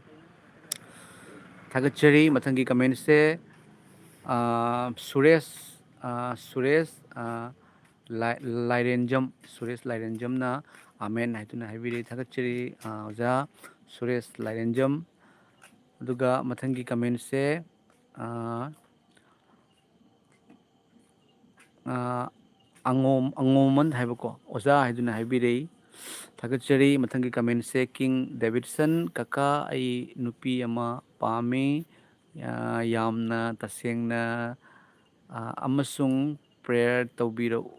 ꯊꯥꯒꯠꯆꯔꯤ꯫ ꯃꯊꯪꯒꯤ ꯀꯃꯦꯟꯁꯦ, ꯑꯥ, ꯁꯨꯔꯦꯁ, ꯑꯥ, ꯁꯨꯔꯦꯁ, ꯑꯥ, ꯂꯥꯏ-, ꯂꯥꯏꯔꯦꯟꯖꯝ, ꯁꯨꯔꯦꯁ ꯂꯥꯏꯔꯦꯟꯖꯝꯅ "ꯑꯥꯃꯦꯟ" ꯍꯥꯏꯗꯨꯅ ꯍꯥꯏꯕꯤꯔꯦ꯫ ꯊꯥꯒꯠꯆꯔꯤ, ꯑꯥ, ꯑꯣꯖꯥ ꯁꯨꯔꯦꯁ ꯂꯥꯏꯔꯦꯟꯖꯝ꯫ ꯑꯗꯨꯒ ꯃꯊꯪꯒꯤ ꯀꯃꯦꯟꯁꯦ, ꯑꯥ, ꯑꯥ, ꯑꯉꯣꯝ-, ꯑꯉꯣꯃꯟ ꯍꯥꯏꯕꯀꯣ, ꯑꯣꯖꯥ ꯍꯥꯏꯗꯨꯅ ꯍꯥꯏꯕꯤꯔꯛꯏ꯫ ꯊꯥꯒꯠꯆꯔꯤ꯫ ꯃꯊꯪꯒꯤ ꯀꯃꯦꯟꯁꯦ ꯀꯤꯡ ꯗꯦꯕꯤꯠꯁꯟ, "ꯀꯀꯥ, ꯑꯩ ꯅꯨꯄꯤ ꯑꯃ ꯄꯥꯝꯃꯤ꯫ ꯑꯥ, ꯌꯥꯝꯅ ꯇꯁꯦꯡꯅ, ꯑꯥ, ꯑꯃꯁꯨꯡ ꯄ꯭ꯔꯦꯌꯔ ꯇꯧꯕꯤꯔꯛꯎ,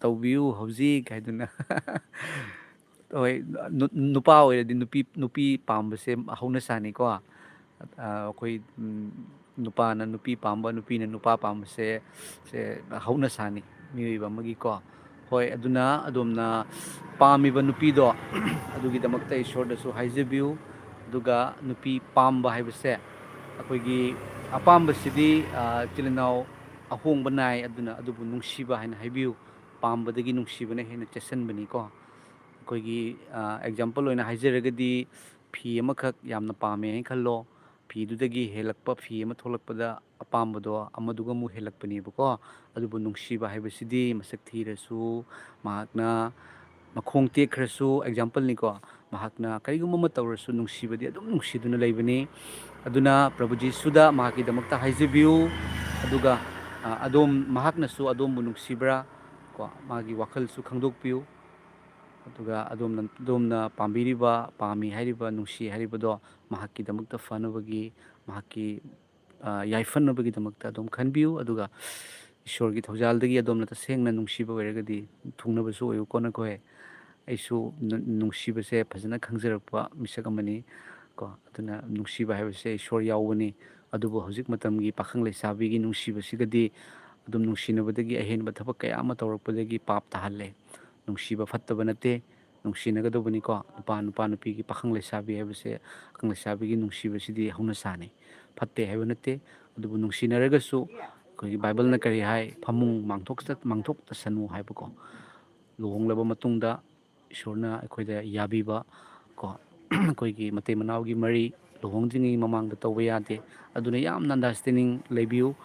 ꯇꯧꯕꯤꯌꯨ ꯍꯧꯖꯤꯛ" ꯍꯥꯏꯗꯨꯅ꯫ ꯍꯣꯏ, ꯅꯨ-, ꯅꯨꯄꯥ ꯑꯣꯏꯔꯗꯤ ꯅꯨꯄꯤ, ꯅꯨꯄꯤ ꯄꯥꯝꯕꯁꯦ ꯍꯧꯅꯁꯥꯅꯤꯀꯣ꯫ ꯑ, ꯑꯩꯈꯣꯏ, ꯎꯝ, ꯅꯨꯄꯥꯅ ꯅꯨꯄꯤ ꯄꯥꯝꯕ, ꯅꯨꯄꯤꯅ ꯅꯨꯄꯥ ꯄꯥꯝꯕꯁꯦ, ꯁꯦ ꯍꯧꯅꯁꯥꯅꯤ ꯃꯤꯑꯣꯏꯕ ꯑꯃꯒꯤꯀꯣ꯫ ꯍꯣꯏ, ꯑꯗꯨꯅ ꯑꯗꯣꯝꯅ ꯄꯥꯝꯃꯤꯕ ꯅꯨꯄꯤꯗꯣ, ꯑꯗꯨꯒꯤꯗꯃꯛꯇ ꯏꯁꯣꯔꯗꯁꯨ ꯍꯥꯏꯖꯕꯤꯌꯨ꯫ ꯑꯗꯨꯒ ꯅꯨꯄꯤ ꯄꯥꯝꯕ ꯍꯥꯏꯕꯁꯦ, ꯑꯩꯈꯣꯏꯒꯤ ꯑꯄꯥꯝꯕꯁꯤꯗꯤ, ꯑ, ꯏꯆꯤꯜ ꯏꯅꯥꯎ ꯑꯍꯣꯡꯕ ꯅꯥꯏ꯫ ꯑꯗꯨꯅ ꯑꯗꯨꯕꯨ ꯅꯨꯡꯁꯤꯕ ꯍꯥꯏꯅ ꯍꯥꯏꯕꯤꯌꯨ꯫ ꯄꯥꯝꯕꯗꯒꯤ ꯅꯨꯡꯁꯤꯕꯅ ꯍꯦꯟꯅ ꯆꯦꯠꯁꯤꯟꯕꯅꯤꯀꯣ꯫ ꯑꯩꯈꯣꯏꯒꯤ, ꯑ, example ꯑꯣꯏꯅ ꯍꯥꯏꯖꯔꯒꯗꯤ, ꯐꯤ ꯑꯃꯈꯛ ꯌꯥꯝꯅ ꯄꯥꯝꯃꯦ ꯍꯥꯏꯅ ꯈꯜꯂꯣ꯫ ꯐꯤꯗꯨꯗꯒꯤ ꯍꯦꯜꯂꯛꯄ ꯐꯤ ꯑꯃ ꯊꯣꯛꯂꯛꯄꯗ ꯑꯄꯥꯝꯕꯗꯣ ꯑꯃꯗꯨꯒ ꯑꯃꯨꯛ ꯍꯦꯜꯂꯛꯄꯅꯦꯕꯀꯣ꯫ ꯑꯗꯨꯕꯨ ꯅꯨꯡꯁꯤꯕ ꯍꯥꯏꯕꯁꯤꯗꯤ ꯃꯁꯛ ꯊꯤꯔꯁꯨ, ꯃꯍꯥꯛꯅ ꯃꯈꯣꯡ ꯇꯦꯛꯈ꯭ꯔꯁꯨ, exampleꯅꯤꯀꯣ, ꯃꯍꯥꯛꯅ ꯀꯔꯤꯒꯨꯝꯕ ꯑꯃ ꯇꯧꯔꯁꯨ ꯅꯨꯡꯁꯤꯕꯗꯤ ꯑꯗꯨꯝ ꯅꯨꯡꯁꯤꯗꯨꯅ ꯂꯩꯕꯅꯤ꯫ ꯑꯗꯨꯅ ꯄ꯭ꯔꯚꯨ ꯖꯤꯁꯨꯗ ꯃꯍꯥꯛꯀꯤꯗꯃꯛꯇ ꯍꯥꯏꯖꯕꯤꯌꯨ, ꯑꯗꯨꯒ, ꯑ, ꯑꯗꯣꯝ, ꯃꯍꯥꯛꯅꯁꯨ ꯑꯗꯣꯝꯕꯨ ꯅꯨꯡꯁꯤꯕ꯭ꯔꯥ? ꯀꯣ, ꯃꯥꯒꯤ ꯋꯥꯈꯜꯁꯨ ꯈꯪꯗꯣꯛꯄꯤꯌꯨ꯫ ꯑꯗꯨꯒ ꯑꯗꯣꯝꯅ, ꯑꯗꯣꯝꯅ ꯄꯥꯝꯕꯤꯔꯤꯕ, ꯄꯥꯝꯃꯤ ꯍꯥꯏꯔꯤꯕ, ꯅꯨꯡꯁꯤ ꯍꯥꯏꯔꯤꯕꯗꯣ ꯃꯍꯥꯛꯀꯤꯗꯃꯛꯇ ꯐꯅꯕꯒꯤ, ꯃꯍꯥꯛꯀꯤ, ꯑ, ꯌꯥꯏꯐꯅꯕꯒꯤꯗꯃꯛꯇ ꯑꯗꯨꯝ ꯈꯟꯕꯤꯌꯨ꯫ ꯑꯗꯨꯒ ꯏꯁꯣꯔꯒꯤ ꯊꯧꯖꯥꯜꯗꯒꯤ ꯑꯗꯣꯝꯅ ꯇꯁꯦꯡꯅ ꯅꯨꯡꯁꯤꯕ ꯑꯣꯏꯔꯒꯗꯤ ꯊꯨꯡꯅꯕꯁꯨ ꯑꯣꯏꯌꯨꯀꯣ ꯅꯈꯣꯏ꯫ ꯑꯩꯁꯨ ꯅꯨ-, ꯅꯨꯡꯁꯤꯕꯁꯦ ꯐꯖꯅ ꯈꯪꯖꯔꯛꯄ ꯃꯤꯁꯛ ꯑꯃꯅꯤ ꯀꯣ꯫ ꯑꯗꯨꯅ ꯅꯨꯡꯁꯤꯕ ꯍꯥꯏꯕꯁꯦ ꯏꯁꯣꯔ ꯌꯥꯎꯕꯅꯤ꯫ ꯑꯗꯨꯕꯨ ꯍꯧꯖꯤꯛ ꯃꯇꯝꯒꯤ ꯄꯥꯈꯪ ꯂꯩꯁꯥꯕꯤꯒꯤ ꯅꯨꯡꯁꯤꯕꯁꯤꯒꯗꯤ ꯑꯗꯨꯝ ꯅꯨꯡꯁꯤꯅꯕꯗꯒꯤ ꯑꯍꯦꯟꯕ ꯊꯕꯛ ꯀꯌꯥ ꯑꯃ ꯇꯧꯔꯛꯄꯗꯒꯤ ꯄꯥꯞ ꯇꯥꯍꯜꯂꯦ꯫ ꯅꯨꯡꯁꯤꯕ ꯐꯠꯇꯕ ꯅꯠꯇꯦ, ꯅꯨꯡꯁꯤꯅꯒꯗꯧꯕꯅꯤꯀꯣ꯫ ꯅꯨꯄꯥ, ꯅꯨꯄꯥ ꯅꯨꯄꯤꯒꯤ, ꯄꯥꯈꯪ ꯂꯩꯁꯥꯕꯤ ꯍꯥꯏꯕꯁꯦ, ꯄꯥꯈꯪ ꯂꯩꯁꯥꯕꯤꯒꯤ ꯅꯨꯡꯁꯤꯕꯁꯤꯗꯤ ꯍꯧꯅꯁꯥꯅꯤ, ꯐꯠꯇꯦ ꯍꯥꯏꯕ ꯅꯠꯇꯦ꯫ ꯑꯗꯨꯕꯨ ꯅꯨꯡꯁꯤꯅꯔꯒꯁꯨ ꯑꯩꯈꯣꯏꯒꯤ ꯕꯥꯏꯕꯜꯅ ꯀꯔꯤ ꯍꯥꯏ? "ꯐꯃꯨꯡ ꯃꯥꯡꯊꯣꯛꯆ-, ꯃꯥꯡꯊꯣꯛꯇꯁꯅꯨ" ꯍꯥꯏꯕꯀꯣ꯫ ꯂꯨꯍꯣꯡꯂꯕ ꯃꯇꯨꯡꯗ ꯏꯁꯣꯔꯅ ꯑꯩꯈꯣꯏꯗ ꯌꯥꯕꯤꯕ ꯀꯣ, ꯑꯩꯈꯣꯏꯒꯤ ꯃꯇꯩ ꯃꯅꯥꯎꯒꯤ ꯃꯔꯤ ꯂꯨꯍꯣꯡꯗ꯭ꯔꯤꯉꯩ ꯃꯃꯥꯡꯗ ꯇꯧꯕ ꯌꯥꯗꯦ꯫ ꯑꯗꯨꯅ ꯌꯥꯝꯅ understanding ꯂꯩꯕꯤꯌꯨ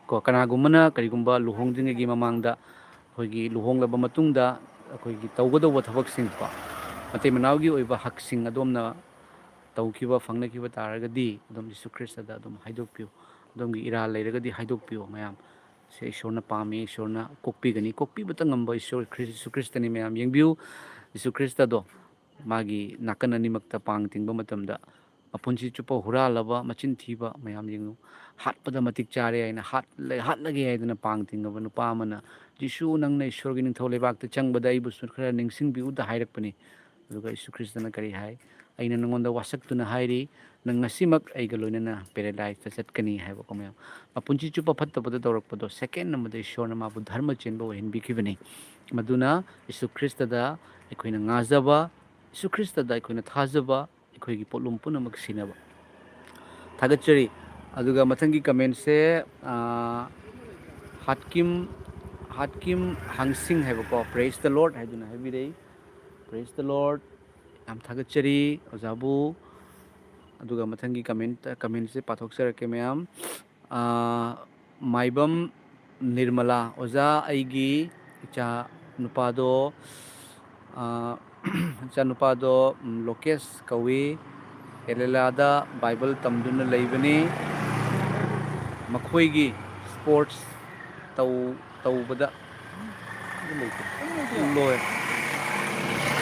ꯀꯣ꯫ ꯀꯅꯥꯒꯨꯝꯕꯅ ꯀꯔꯤꯒꯨꯝꯕ ꯂꯨꯍꯣꯡꯗ꯭ꯔꯤꯉꯩꯒꯤ ꯃꯃꯥꯡꯗ ꯑꯩꯈꯣꯏꯒꯤ ꯂꯨꯍꯣꯡꯂꯕ ꯃꯇꯨꯡꯗ ꯑꯩꯈꯣꯏꯒꯤ ꯇꯧꯒꯗꯧꯕ ꯊꯕꯛꯁꯤꯡ ꯀꯣ, ꯃꯇꯩ ꯃꯅꯥꯎꯒꯤ ꯑꯣꯏꯕ ꯍꯛꯁꯤꯡ ꯑꯗꯣꯝꯅ ꯇꯧꯈꯤꯕ, ꯐꯪꯅꯈꯤꯕ ꯇꯥꯔꯒꯗꯤ ꯑꯗꯨꯝ ꯖꯤꯁꯨ ꯈ꯭ꯔꯤꯁꯇꯗ ꯑꯗꯨꯝ ꯍꯥꯏꯗꯣꯛꯄꯤꯌꯨ꯫ ꯑꯗꯣꯝꯒꯤ ꯏꯔꯥꯜ ꯂꯩꯔꯒꯗꯤ ꯍꯥꯏꯗꯣꯛꯄꯤꯌꯨ ꯃꯌꯥꯝ꯫ ꯁꯦ ꯏꯁꯣꯔꯅ ꯄꯥꯝꯃꯤ, ꯏꯁꯣꯔꯅ ꯀꯣꯛꯄꯤꯒꯅꯤ꯫ ꯀꯣꯛꯄꯤꯕꯇ ꯉꯝꯕ ꯏꯁꯣꯔ ꯈ꯭ꯔꯤ-, ꯖꯤꯁꯨ ꯈ꯭ꯔꯤꯁꯇꯅꯤ ꯃꯌꯥꯝ꯫ ꯌꯦꯡꯕꯤꯌꯨ, ꯖꯤꯁꯨ ꯈ꯭ꯔꯤꯁꯇꯗꯣ ꯃꯥꯒꯤ ꯅꯥꯀꯟ ꯑꯅꯤꯃꯛꯇ ꯄꯥꯡ ꯇꯤꯡꯕ ꯃꯇꯝꯗ ꯃꯄꯨꯟꯁꯤ ꯆꯨꯞꯄ ꯍꯨꯔꯥꯜꯂꯕ, ꯃꯆꯤꯟ ꯊꯤꯕ ꯃꯌꯥꯝ ꯌꯦꯡꯉꯨ꯫ ꯍꯥꯠꯄꯗ ꯃꯇꯤꯛ ꯆꯥꯔꯦ ꯍꯥꯏꯅ ꯍꯥꯠꯂ-, ꯍꯥꯠꯂꯒꯦ ꯍꯥꯏꯗꯅ ꯄꯥꯡ ꯇꯤꯡꯉꯕ ꯅꯨꯄꯥ ꯑꯃꯅ, "ꯖꯤꯁꯨ, ꯅꯪꯅ ꯏꯁꯣꯔꯒꯤ ꯅꯤꯡꯊꯧ ꯂꯩꯕꯥꯛꯇ ꯆꯪꯕꯗ ꯑꯩꯕꯨꯁꯨ ꯈꯔ ꯅꯤꯡꯁꯤꯡꯕꯤꯌꯨꯗ" ꯍꯥꯏꯔꯛꯄꯅꯤ꯫ ꯑꯗꯨꯒ ꯖꯤꯁꯨ ꯈ꯭ꯔꯤꯁꯇꯅ ꯀꯔꯤ ꯍꯥꯏ? "ꯑꯩꯅ ꯅꯉꯣꯟꯗ ꯋꯥꯁꯛꯇꯨꯅ ꯍꯥꯏꯔꯤ, ꯅꯪ ꯉꯁꯤꯃꯛ ꯑꯩꯒ ꯂꯣꯏꯅꯅ paradise ꯇ ꯆꯠꯀꯅꯤ" ꯍꯥꯏꯕꯀꯣ ꯃꯌꯥꯝ꯫ ꯃꯄꯨꯟꯁꯤ ꯆꯨꯞꯄ ꯐꯠꯇꯕꯗ ꯇꯧꯔꯛꯄꯗꯣ second ꯑꯃꯗ ꯏꯁꯣꯔꯅ ꯃꯥꯕꯨ ꯙꯔꯃ ꯆꯦꯟꯕ ꯑꯣꯏꯍꯟꯕꯤꯈꯤꯕꯅꯤ꯫ ꯃꯗꯨꯅ ꯖꯤꯁꯨ ꯈ꯭ꯔꯤꯁꯇꯗ ꯑꯩꯈꯣꯏꯅ ꯉꯥꯖꯕ, ꯖꯤꯁꯨ ꯈ꯭ꯔꯤꯁꯇꯗ ꯑꯩꯈꯣꯏꯅ ꯊꯥꯖꯕ, ꯑꯩꯈꯣꯏꯒꯤ ꯄꯣꯠꯂꯨꯝ ꯄꯨꯝꯅꯃꯛ ꯁꯤꯅꯕ꯫ ꯊꯥꯒꯠꯆꯔꯤ꯫ ꯑꯗꯨꯒ ꯃꯊꯪꯒꯤ comment ꯁꯦ, ꯑꯥ, ꯍꯥꯠꯀꯤꯝ, ꯍꯥꯠꯀꯤꯝ ꯍꯪꯁꯤꯡ ꯍꯥꯏꯕꯀꯣ, "Praise the Lord" ꯍꯥꯏꯗꯨꯅ ꯍꯥꯏꯕꯤꯔꯛꯏ꯫ "Praise the Lord"꯫ ꯌꯥꯝ ꯊꯥꯒꯠꯆꯔꯤ ꯑꯣꯖꯥꯕꯨ꯫ ꯑꯗꯨꯒ ꯃꯊꯪꯒꯤ comment, commentꯁꯦ ꯄꯥꯊꯣꯛꯆꯔꯛꯀꯦ ꯃꯌꯥꯝ꯫ ꯑꯥ, ꯃꯥꯏꯕꯝ ꯅꯤꯔꯃꯂꯥ, "ꯑꯣꯖꯥ, ꯑꯩꯒꯤ ꯏꯆꯥ ꯅꯨꯄꯥꯗꯣ, ꯑꯥ, ꯏꯆꯥ ꯅꯨꯄꯥꯗꯣ, ꯎꯝ, ꯂꯣꯀꯦꯁ ꯀꯧꯏ꯫ ꯑꯦꯂꯦꯂꯥꯗ ꯕꯥꯏꯕꯜ ꯇꯝꯗꯨꯅ ꯂꯩꯕꯅꯤ꯫ ꯃꯈꯣꯏꯒꯤ sports ꯇꯧ-, ꯇꯧꯕꯗ ꯂꯣꯏ꯫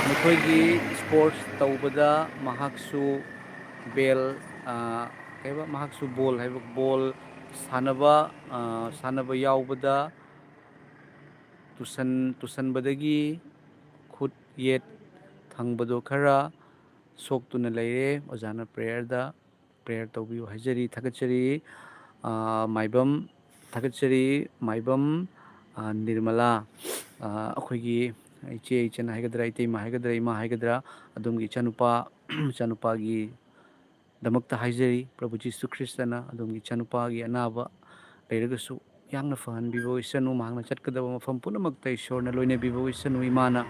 ꯃꯈꯣꯏꯒꯤ sports ꯇꯧꯕꯗ ꯃꯍꯥꯛꯁꯨ ball, ꯑꯥ, ꯀꯩ ꯍꯥꯏꯕ, ꯃꯍꯥꯛꯁꯨ ꯕꯣꯜ ꯍꯥꯏꯕ, ꯕꯣꯜ ꯁꯥꯟꯅꯕ, ꯑꯥ, ꯁꯥꯟꯅꯕ ꯌꯥꯎꯕꯗ ꯇꯨꯁꯟ-, ꯇꯨꯁꯟꯕꯗꯒꯤ ꯈꯨꯠ ꯌꯦꯠ ꯊꯪꯕꯗꯣ ꯈꯔ ꯁꯣꯛꯇꯨꯅ ꯂꯩꯔꯦ꯫ ꯑꯣꯖꯥꯅ prayerꯗ, prayer ꯇꯧꯕꯤꯌꯨ ꯍꯥꯏꯖꯔꯤ꯫ ꯊꯥꯒꯠꯆꯔꯤ, ꯑꯥ, ꯃꯥꯏꯕꯝ, ꯊꯥꯒꯠꯆꯔꯤ, ꯃꯥꯏꯕꯝ, ꯑꯥ, ꯅꯤꯔꯃꯂꯥ, ꯑꯥ, ꯑꯩꯈꯣꯏꯒꯤ ꯏꯆꯦ, ꯏꯆꯟ ꯍꯥꯏꯒꯗ꯭ꯔꯥ, ꯏꯇꯩꯃ ꯍꯥꯏꯒꯗ꯭ꯔꯥ, ꯏꯃꯥ ꯍꯥꯏꯒꯗ꯭ꯔꯥ, ꯑꯗꯣꯝꯒꯤ ꯏꯆꯥꯅꯨꯄꯥ, ꯏꯆꯥꯅꯨꯄꯥꯒꯤ ꯗꯃꯛꯇ ꯍꯥꯏꯖꯔꯤ꯫ ꯄ꯭ꯔꯚꯨ ꯖꯤꯁꯨ ꯈ꯭ꯔꯤꯁꯇꯅ ꯑꯗꯣꯝꯒꯤ ꯏꯆꯥꯅꯨꯄꯥꯒꯤ ꯑꯅꯥꯕ ꯂꯩꯔꯒꯁꯨ ꯌꯥꯝꯅ ꯐꯍꯟꯕꯤꯕ ꯑꯣꯏꯁꯅꯨ꯫ ꯃꯍꯥꯛꯅ ꯆꯠꯀꯗꯕ ꯃꯐꯝ ꯄꯨꯝꯅꯃꯛꯇ ꯏꯁꯣꯔꯅ ꯂꯣꯏꯅꯕꯤꯕ ꯑꯣꯏꯁꯅꯨ꯫ ꯏꯃꯥꯅ,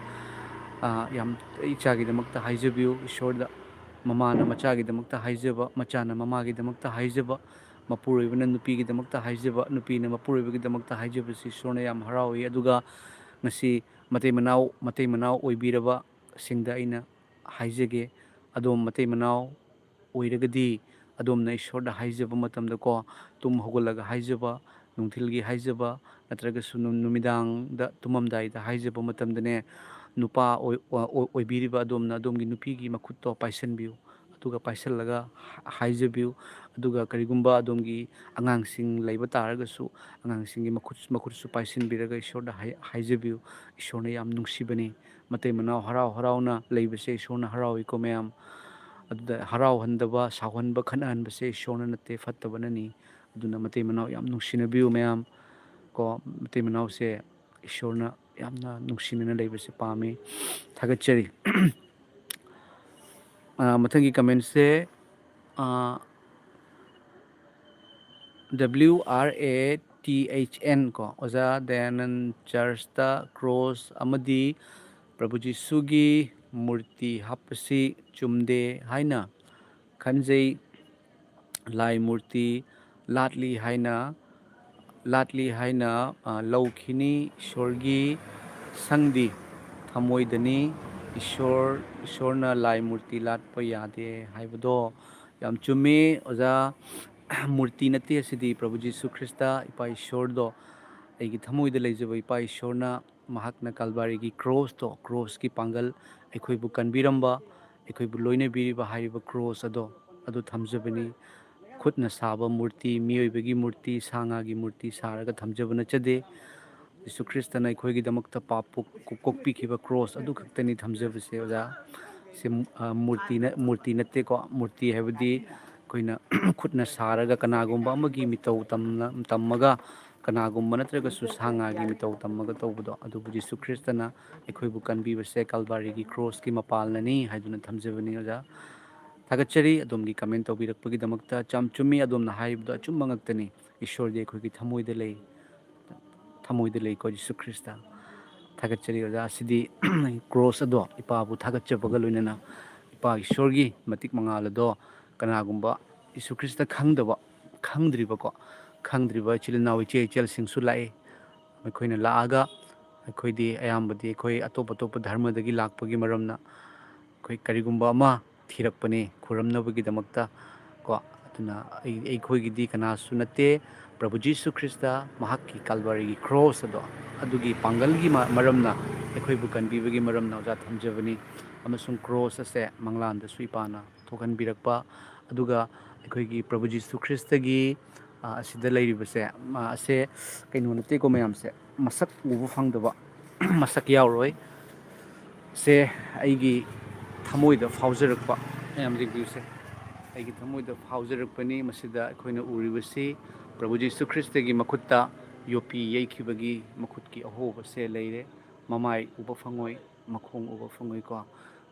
ꯑ, ꯌꯥꯝ, ꯏꯆꯥꯒꯤꯗꯃꯛꯇ ꯍꯥꯏꯖꯕꯤꯌꯨ ꯏꯁꯣꯔꯗ꯫ ꯃꯃꯥꯅ ꯃꯆꯥꯒꯤꯗꯃꯛꯇ ꯍꯥꯏꯖꯕ, ꯃꯆꯥꯅ ꯃꯃꯥꯒꯤꯗꯃꯛꯇ ꯍꯥꯏꯖꯕ, ꯃꯄꯨꯔꯣꯏꯕꯅ ꯅꯨꯄꯤꯒꯤꯗꯃꯛꯇ ꯍꯥꯏꯖꯕ, ꯅꯨꯄꯤꯅ ꯃꯄꯨꯔꯣꯏꯕꯒꯤꯗꯃꯛꯇ ꯍꯥꯏꯖꯕꯁꯤ ꯏꯁꯣꯔꯅ ꯌꯥꯝ ꯍꯔꯥꯎꯏ꯫ ꯑꯗꯨꯒ ꯉꯁꯤ ꯃꯇꯩ ꯃꯅꯥꯎ, ꯃꯇꯩ ꯃꯅꯥꯎ ꯑꯣꯏꯕꯤꯔꯕꯁꯤꯡꯗ ꯑꯩꯅ ꯍꯥꯏꯖꯒꯦ, ꯑꯗꯣꯝ ꯃꯇꯩ ꯃꯅꯥꯎ ꯑꯣꯏꯔꯒꯗꯤ, ꯑꯗꯣꯝꯅ ꯏꯁꯣꯔꯗ ꯍꯥꯏꯖꯕ ꯃꯇꯝꯗꯀꯣ, ꯇꯨꯝ ꯍꯧꯒꯠꯂꯒ ꯍꯥꯏꯖꯕ, ꯅꯨꯡꯊꯤꯜꯒꯤ ꯍꯥꯏꯖꯕ, ꯅꯠꯇ꯭ꯔꯒꯁꯨ ꯅꯨ-, ꯅꯨꯃꯤꯗꯥꯡꯗ ꯇꯨꯝꯃꯝꯗꯥꯏꯗ ꯍꯥꯏꯖꯕ ꯃꯇꯝꯗꯅꯦ, ꯅꯨꯄꯥ ꯑꯣꯏ-, ꯑꯣꯏ-, ꯑꯣꯏꯕꯤꯔꯤꯕ ꯑꯗꯣꯝꯅ ꯑꯗꯣꯝꯒꯤ ꯅꯨꯄꯤꯒꯤ ꯃꯈꯨꯠꯇꯣ ꯄꯥꯏꯁꯟꯕꯤꯌꯨ, ꯑꯗꯨꯒ ꯄꯥꯏꯁꯜꯂꯒ ꯍꯥꯏꯖꯕꯤꯌꯨ꯫ ꯑꯗꯨꯒ ꯀꯔꯤꯒꯨꯝꯕ ꯑꯗꯣꯝꯒꯤ ꯑꯉꯥꯡꯁꯤꯡ ꯂꯩꯕ ꯇꯥꯔꯒꯁꯨ, ꯑꯉꯥꯡꯁꯤꯡꯒꯤ ꯃꯈꯨꯠ, ꯃꯈꯨꯠꯁꯨ ꯄꯥꯏꯁꯤꯟꯕꯤꯔꯒ ꯏꯁꯣꯔꯗ ꯍꯥꯏ-, ꯍꯥꯏꯖꯕꯤꯌꯨ꯫ ꯏꯁꯣꯔꯅ ꯌꯥꯝ ꯅꯨꯡꯁꯤꯕꯅꯤ꯫ ꯃꯇꯩ ꯃꯅꯥꯎ ꯍꯔꯥꯎ ꯍꯔꯥꯎꯅ ꯂꯩꯕꯁꯦ ꯏꯁꯣꯔꯅ ꯍꯔꯥꯎꯏꯀꯣ ꯃꯌꯥꯝ꯫ ꯑꯗꯨꯗ ꯍꯔꯥꯎꯍꯟꯗꯕ, ꯁꯥꯎꯍꯟꯕ, ꯈꯠꯅꯍꯟꯕꯁꯦ ꯏꯁꯣꯔꯅ ꯅꯠꯇꯦ, ꯐꯠꯇꯕꯅꯅꯤ꯫ ꯑꯗꯨꯅ ꯃꯇꯩ ꯃꯅꯥꯎ ꯌꯥꯝ ꯅꯨꯡꯁꯤꯅꯕꯤꯌꯨ ꯃꯌꯥꯝ꯫ ꯀꯣ, ꯃꯇꯩ ꯃꯅꯥꯎꯁꯦ ꯏꯁꯣꯔꯅ ꯌꯥꯝꯅ ꯅꯨꯡꯁꯤꯅꯅ ꯂꯩꯕꯁꯦ ꯄꯥꯝꯃꯤ꯫ ꯊꯥꯒꯠꯆꯔꯤ꯫ ꯑ, ꯃꯊꯪꯒꯤ commentꯁꯦ, ꯑ, W R A T H N ꯀꯣ, ꯑꯣꯖꯥ ꯗꯌꯥꯅꯟ ꯆꯔꯆꯇ ꯀ꯭ꯔꯣꯁ ꯑꯃꯗꯤ ꯄ꯭ꯔꯚꯨ ꯖꯤꯁꯨꯒꯤ ꯃꯨꯔꯇꯤ ꯍꯥꯞꯄꯁꯤ ꯆꯨꯝꯗꯦ ꯍꯥꯏꯅ ꯈꯟꯖꯩ꯫ ꯂꯥꯏ ꯃꯨꯔꯇꯤ ꯂꯥꯠꯂꯤ ꯍꯥꯏꯅ, ꯂꯥꯠꯂꯤ ꯍꯥꯏꯅ, ꯑ, ꯂꯧꯈꯤꯅꯤ꯫ ꯏꯁꯣꯔꯒꯤ ꯁꯪꯗꯤ ꯊꯃꯣꯏꯗꯅꯤ꯫ ꯏꯁꯣꯔ, ꯏꯁꯣꯔꯅ ꯂꯥꯏ ꯃꯨꯔꯇꯤ ꯂꯥꯠꯄ ꯌꯥꯗꯦ ꯍꯥꯏꯕꯗꯣ ꯌꯥꯝ ꯆꯨꯝꯃꯤ, ꯑꯣꯖꯥ꯫ ꯃꯨꯔꯇꯤ ꯅꯠꯇꯦ ꯑꯁꯤꯗꯤ, ꯄ꯭ꯔꯚꯨ ꯖꯤꯁꯨ ꯈ꯭ꯔꯤꯁꯇ, ꯏꯄꯥ ꯏꯁꯣꯔꯗꯣ, ꯑꯩꯒꯤ ꯊꯃꯣꯏꯗ ꯂꯩꯖꯕ ꯏꯄꯥ ꯏꯁꯣꯔꯅ ꯃꯍꯥꯛꯅ ꯀꯜꯕꯥꯔꯤꯒꯤ ꯀ꯭ꯔꯣꯁꯇꯣ, ꯀ꯭ꯔꯣꯁꯀꯤ ꯄꯥꯡꯒꯜ, ꯑꯩꯈꯣꯏꯕꯨ ꯀꯟꯕꯤꯔꯝꯕ, ꯑꯩꯈꯣꯏꯕꯨ ꯂꯣꯏꯅꯕꯤꯔꯤꯕ ꯍꯥꯏꯔꯤꯕ ꯀ꯭ꯔꯣꯁ ꯑꯗꯣ, ꯑꯗꯨ ꯊꯝꯖꯕꯅꯤ꯫ ꯈꯨꯠꯅ ꯁꯥꯕ ꯃꯨꯔꯇꯤ, ꯃꯤꯑꯣꯏꯕꯒꯤ ꯃꯨꯔꯇꯤ, ꯁꯥ ꯉꯥꯒꯤ ꯃꯨꯔꯇꯤ ꯁꯥꯔꯒ ꯊꯝꯖꯕ ꯅꯠꯆꯗꯦ꯫ ꯖꯤꯁꯨ ꯈ꯭ꯔꯤꯁꯇꯅ ꯑꯩꯈꯣꯏꯒꯤꯗꯃꯛꯇ ꯄꯥꯞ ꯄꯣꯛ-, ꯀꯣꯛꯄꯤꯈꯤꯕ ꯀ꯭ꯔꯣꯁ ꯑꯗꯨ ꯈꯛꯇꯅꯤ ꯊꯝꯖꯕꯁꯦ, ꯑꯣꯖꯥ꯫ ꯁꯤ, ꯑ, ꯃꯨꯔꯇꯤ ꯅ-, ꯃꯨꯔꯇꯤ ꯅꯠꯇꯦꯀꯣ꯫ ꯃꯨꯔꯇꯤ ꯍꯥꯏꯕꯗꯤ ꯑꯩꯈꯣꯏꯅ ꯈꯨꯠꯅ ꯁꯥꯔꯒ ꯀꯅꯥꯒꯨꯝꯕ ꯑꯃꯒꯤ ꯃꯤꯇꯧ ꯇꯝꯅ-, ꯇꯝꯃꯒ, ꯀꯅꯥꯒꯨꯝꯕ ꯅꯠꯇ꯭ꯔꯒꯁꯨ ꯁꯥ ꯉꯥꯒꯤ ꯃꯤꯇꯧ ꯇꯝꯃꯒ ꯇꯧꯕꯗꯣ, ꯑꯗꯨꯕꯨ ꯖꯤꯁꯨ ꯈ꯭ꯔꯤꯁꯇꯅ ꯑꯩꯈꯣꯏꯕꯨ ꯀꯟꯕꯤꯕꯁꯦ ꯀꯜꯕꯥꯔꯤꯒꯤ ꯀ꯭ꯔꯣꯁꯀꯤ ꯃꯄꯥꯜꯅꯅꯤ ꯍꯥꯏꯗꯨꯅ ꯊꯝꯖꯕꯅꯤ, ꯑꯣꯖꯥ꯫ ꯊꯥꯒꯠꯆꯔꯤ ꯑꯗꯣꯝꯒꯤ ꯀꯃꯦꯟ ꯇꯧꯕꯤꯔꯛꯄꯒꯤꯗꯃꯛꯇ꯫ ꯌꯥꯝ ꯆꯨꯝꯃꯤ, ꯑꯗꯣꯝꯅ ꯍꯥꯏꯔꯤꯕꯗꯣ ꯑꯆꯨꯝꯕ ꯉꯥꯛꯇꯅꯤ꯫ ꯏꯁꯣꯔꯗꯤ ꯑꯩꯈꯣꯏꯒꯤ ꯊꯃꯣꯏꯗ ꯂꯩ, ꯊꯃꯣꯏꯗ ꯂꯩꯀꯣ, ꯖꯤꯁꯨ ꯈ꯭ꯔꯤꯁꯇ꯫ ꯊꯥꯒꯠꯆꯔꯤ, ꯑꯣꯖꯥ꯫ ꯑꯁꯤꯗꯤ ꯀ꯭ꯔꯣꯁ ꯑꯗꯣ ꯏꯄꯥꯕꯨ ꯊꯥꯒꯠꯆꯕꯒ ꯂꯣꯏꯅꯅ ꯏꯄꯥ ꯏꯁꯣꯔꯒꯤ ꯃꯇꯤꯛ ꯃꯉꯥꯜ ꯑꯗꯣ ꯀꯅꯥꯒꯨꯝꯕ ꯖꯤꯁꯨ ꯈ꯭ꯔꯤꯁꯇ ꯈꯪꯗꯕ, ꯈꯪꯗ꯭ꯔꯤꯕꯀꯣ, ꯈꯪꯗ꯭ꯔꯤꯕ ꯏꯆꯤꯜ ꯏꯅꯥꯎ ꯏꯆꯦ ꯏꯆꯜꯁꯤꯡꯁꯨ ꯂꯥꯛꯏ꯫ ꯃꯈꯣꯏꯅ ꯂꯥꯛꯑꯒ, ꯑꯩꯈꯣꯏꯗꯤ ꯑꯌꯥꯝꯕꯗꯤ ꯑꯩꯈꯣꯏ ꯑꯇꯣꯞ ꯑꯇꯣꯞꯄ ꯙꯔꯃꯗꯒꯤ ꯂꯥꯛꯄꯒꯤ ꯃꯔꯝꯅ ꯑꯩꯈꯣꯏ ꯀꯔꯤꯒꯨꯝꯕ ꯑꯃ ꯊꯤꯔꯛꯄꯅꯤ ꯈꯨꯔꯝꯅꯕꯒꯤꯗꯃꯛꯇ ꯀꯣ꯫ ꯑꯗꯨꯅ ꯑꯩ-, ꯑꯩꯈꯣꯏꯒꯤꯗꯤ ꯀꯅꯥꯁꯨ ꯅꯠꯇꯦ, ꯄ꯭ꯔꯚꯨ ꯖꯤꯁꯨ ꯈ꯭ꯔꯤꯁꯇ ꯃꯍꯥꯛꯀꯤ ꯀꯜꯕꯥꯔꯤꯒꯤ ꯀ꯭ꯔꯣꯁ ꯑꯗꯣ, ꯑꯗꯨꯒꯤ ꯄꯥꯡꯒꯜꯒꯤ ꯃ-, ꯃꯔꯝꯅ, ꯑꯩꯈꯣꯏꯕꯨ ꯀꯟꯕꯤꯕꯒꯤ ꯃꯔꯝꯅ ꯑꯣꯖꯥ ꯊꯝꯖꯕꯅꯤ꯫ ꯑꯃꯁꯨꯡ ꯀ꯭ꯔꯣꯁ ꯑꯁꯦ ꯃꯪꯂꯥꯟꯗꯁꯨ ꯏꯄꯥꯅ ꯊꯣꯛꯍꯟꯕꯤꯔꯛꯄ, ꯑꯗꯨꯒ ꯑꯩꯈꯣꯏꯒꯤ ꯄ꯭ꯔꯚꯨ ꯖꯤꯁꯨ ꯈ꯭ꯔꯤꯁꯇꯒꯤ, ꯑ, ꯑꯁꯤꯗ ꯂꯩꯔꯤꯕꯁꯦ, ꯃ-, ꯑꯁꯦ ꯀꯩꯅꯣ ꯅꯠꯇꯦꯀꯣ ꯃꯌꯥꯝꯁꯦ, ꯃꯁꯛ ꯎꯕ ꯐꯪꯗꯕ ꯃꯁꯛ ꯌꯥꯎꯔꯣꯏ꯫ ꯁꯦ ꯑꯩꯒꯤ ꯊꯃꯣꯏꯗ ꯐꯥꯎꯖꯔꯛꯄ, ꯃꯌꯥꯝ ꯌꯦꯡꯕꯤꯌꯨꯁꯦ, ꯑꯩꯒꯤ ꯊꯃꯣꯏꯗ ꯐꯥꯎꯖꯔꯛꯄꯅꯤ꯫ ꯃꯁꯤꯗ ꯑꯩꯈꯣꯏꯅ ꯎꯔꯤꯕꯁꯤ ꯄ꯭ꯔꯚꯨ ꯖꯤꯁꯨ ꯈ꯭ꯔꯤꯁꯇꯒꯤ ꯃꯈꯨꯠꯇ ꯌꯣꯠꯄꯤ ꯌꯩꯈꯤꯕꯒꯤ ꯃꯈꯨꯠꯀꯤ ꯑꯍꯣꯕꯁꯦ ꯂꯩꯔꯦ꯫ ꯃꯃꯥꯏ ꯎꯕ ꯐꯪꯉꯣꯏ, ꯃꯈꯣꯡ ꯎꯕ ꯐꯪꯉꯣꯏꯀꯣ꯫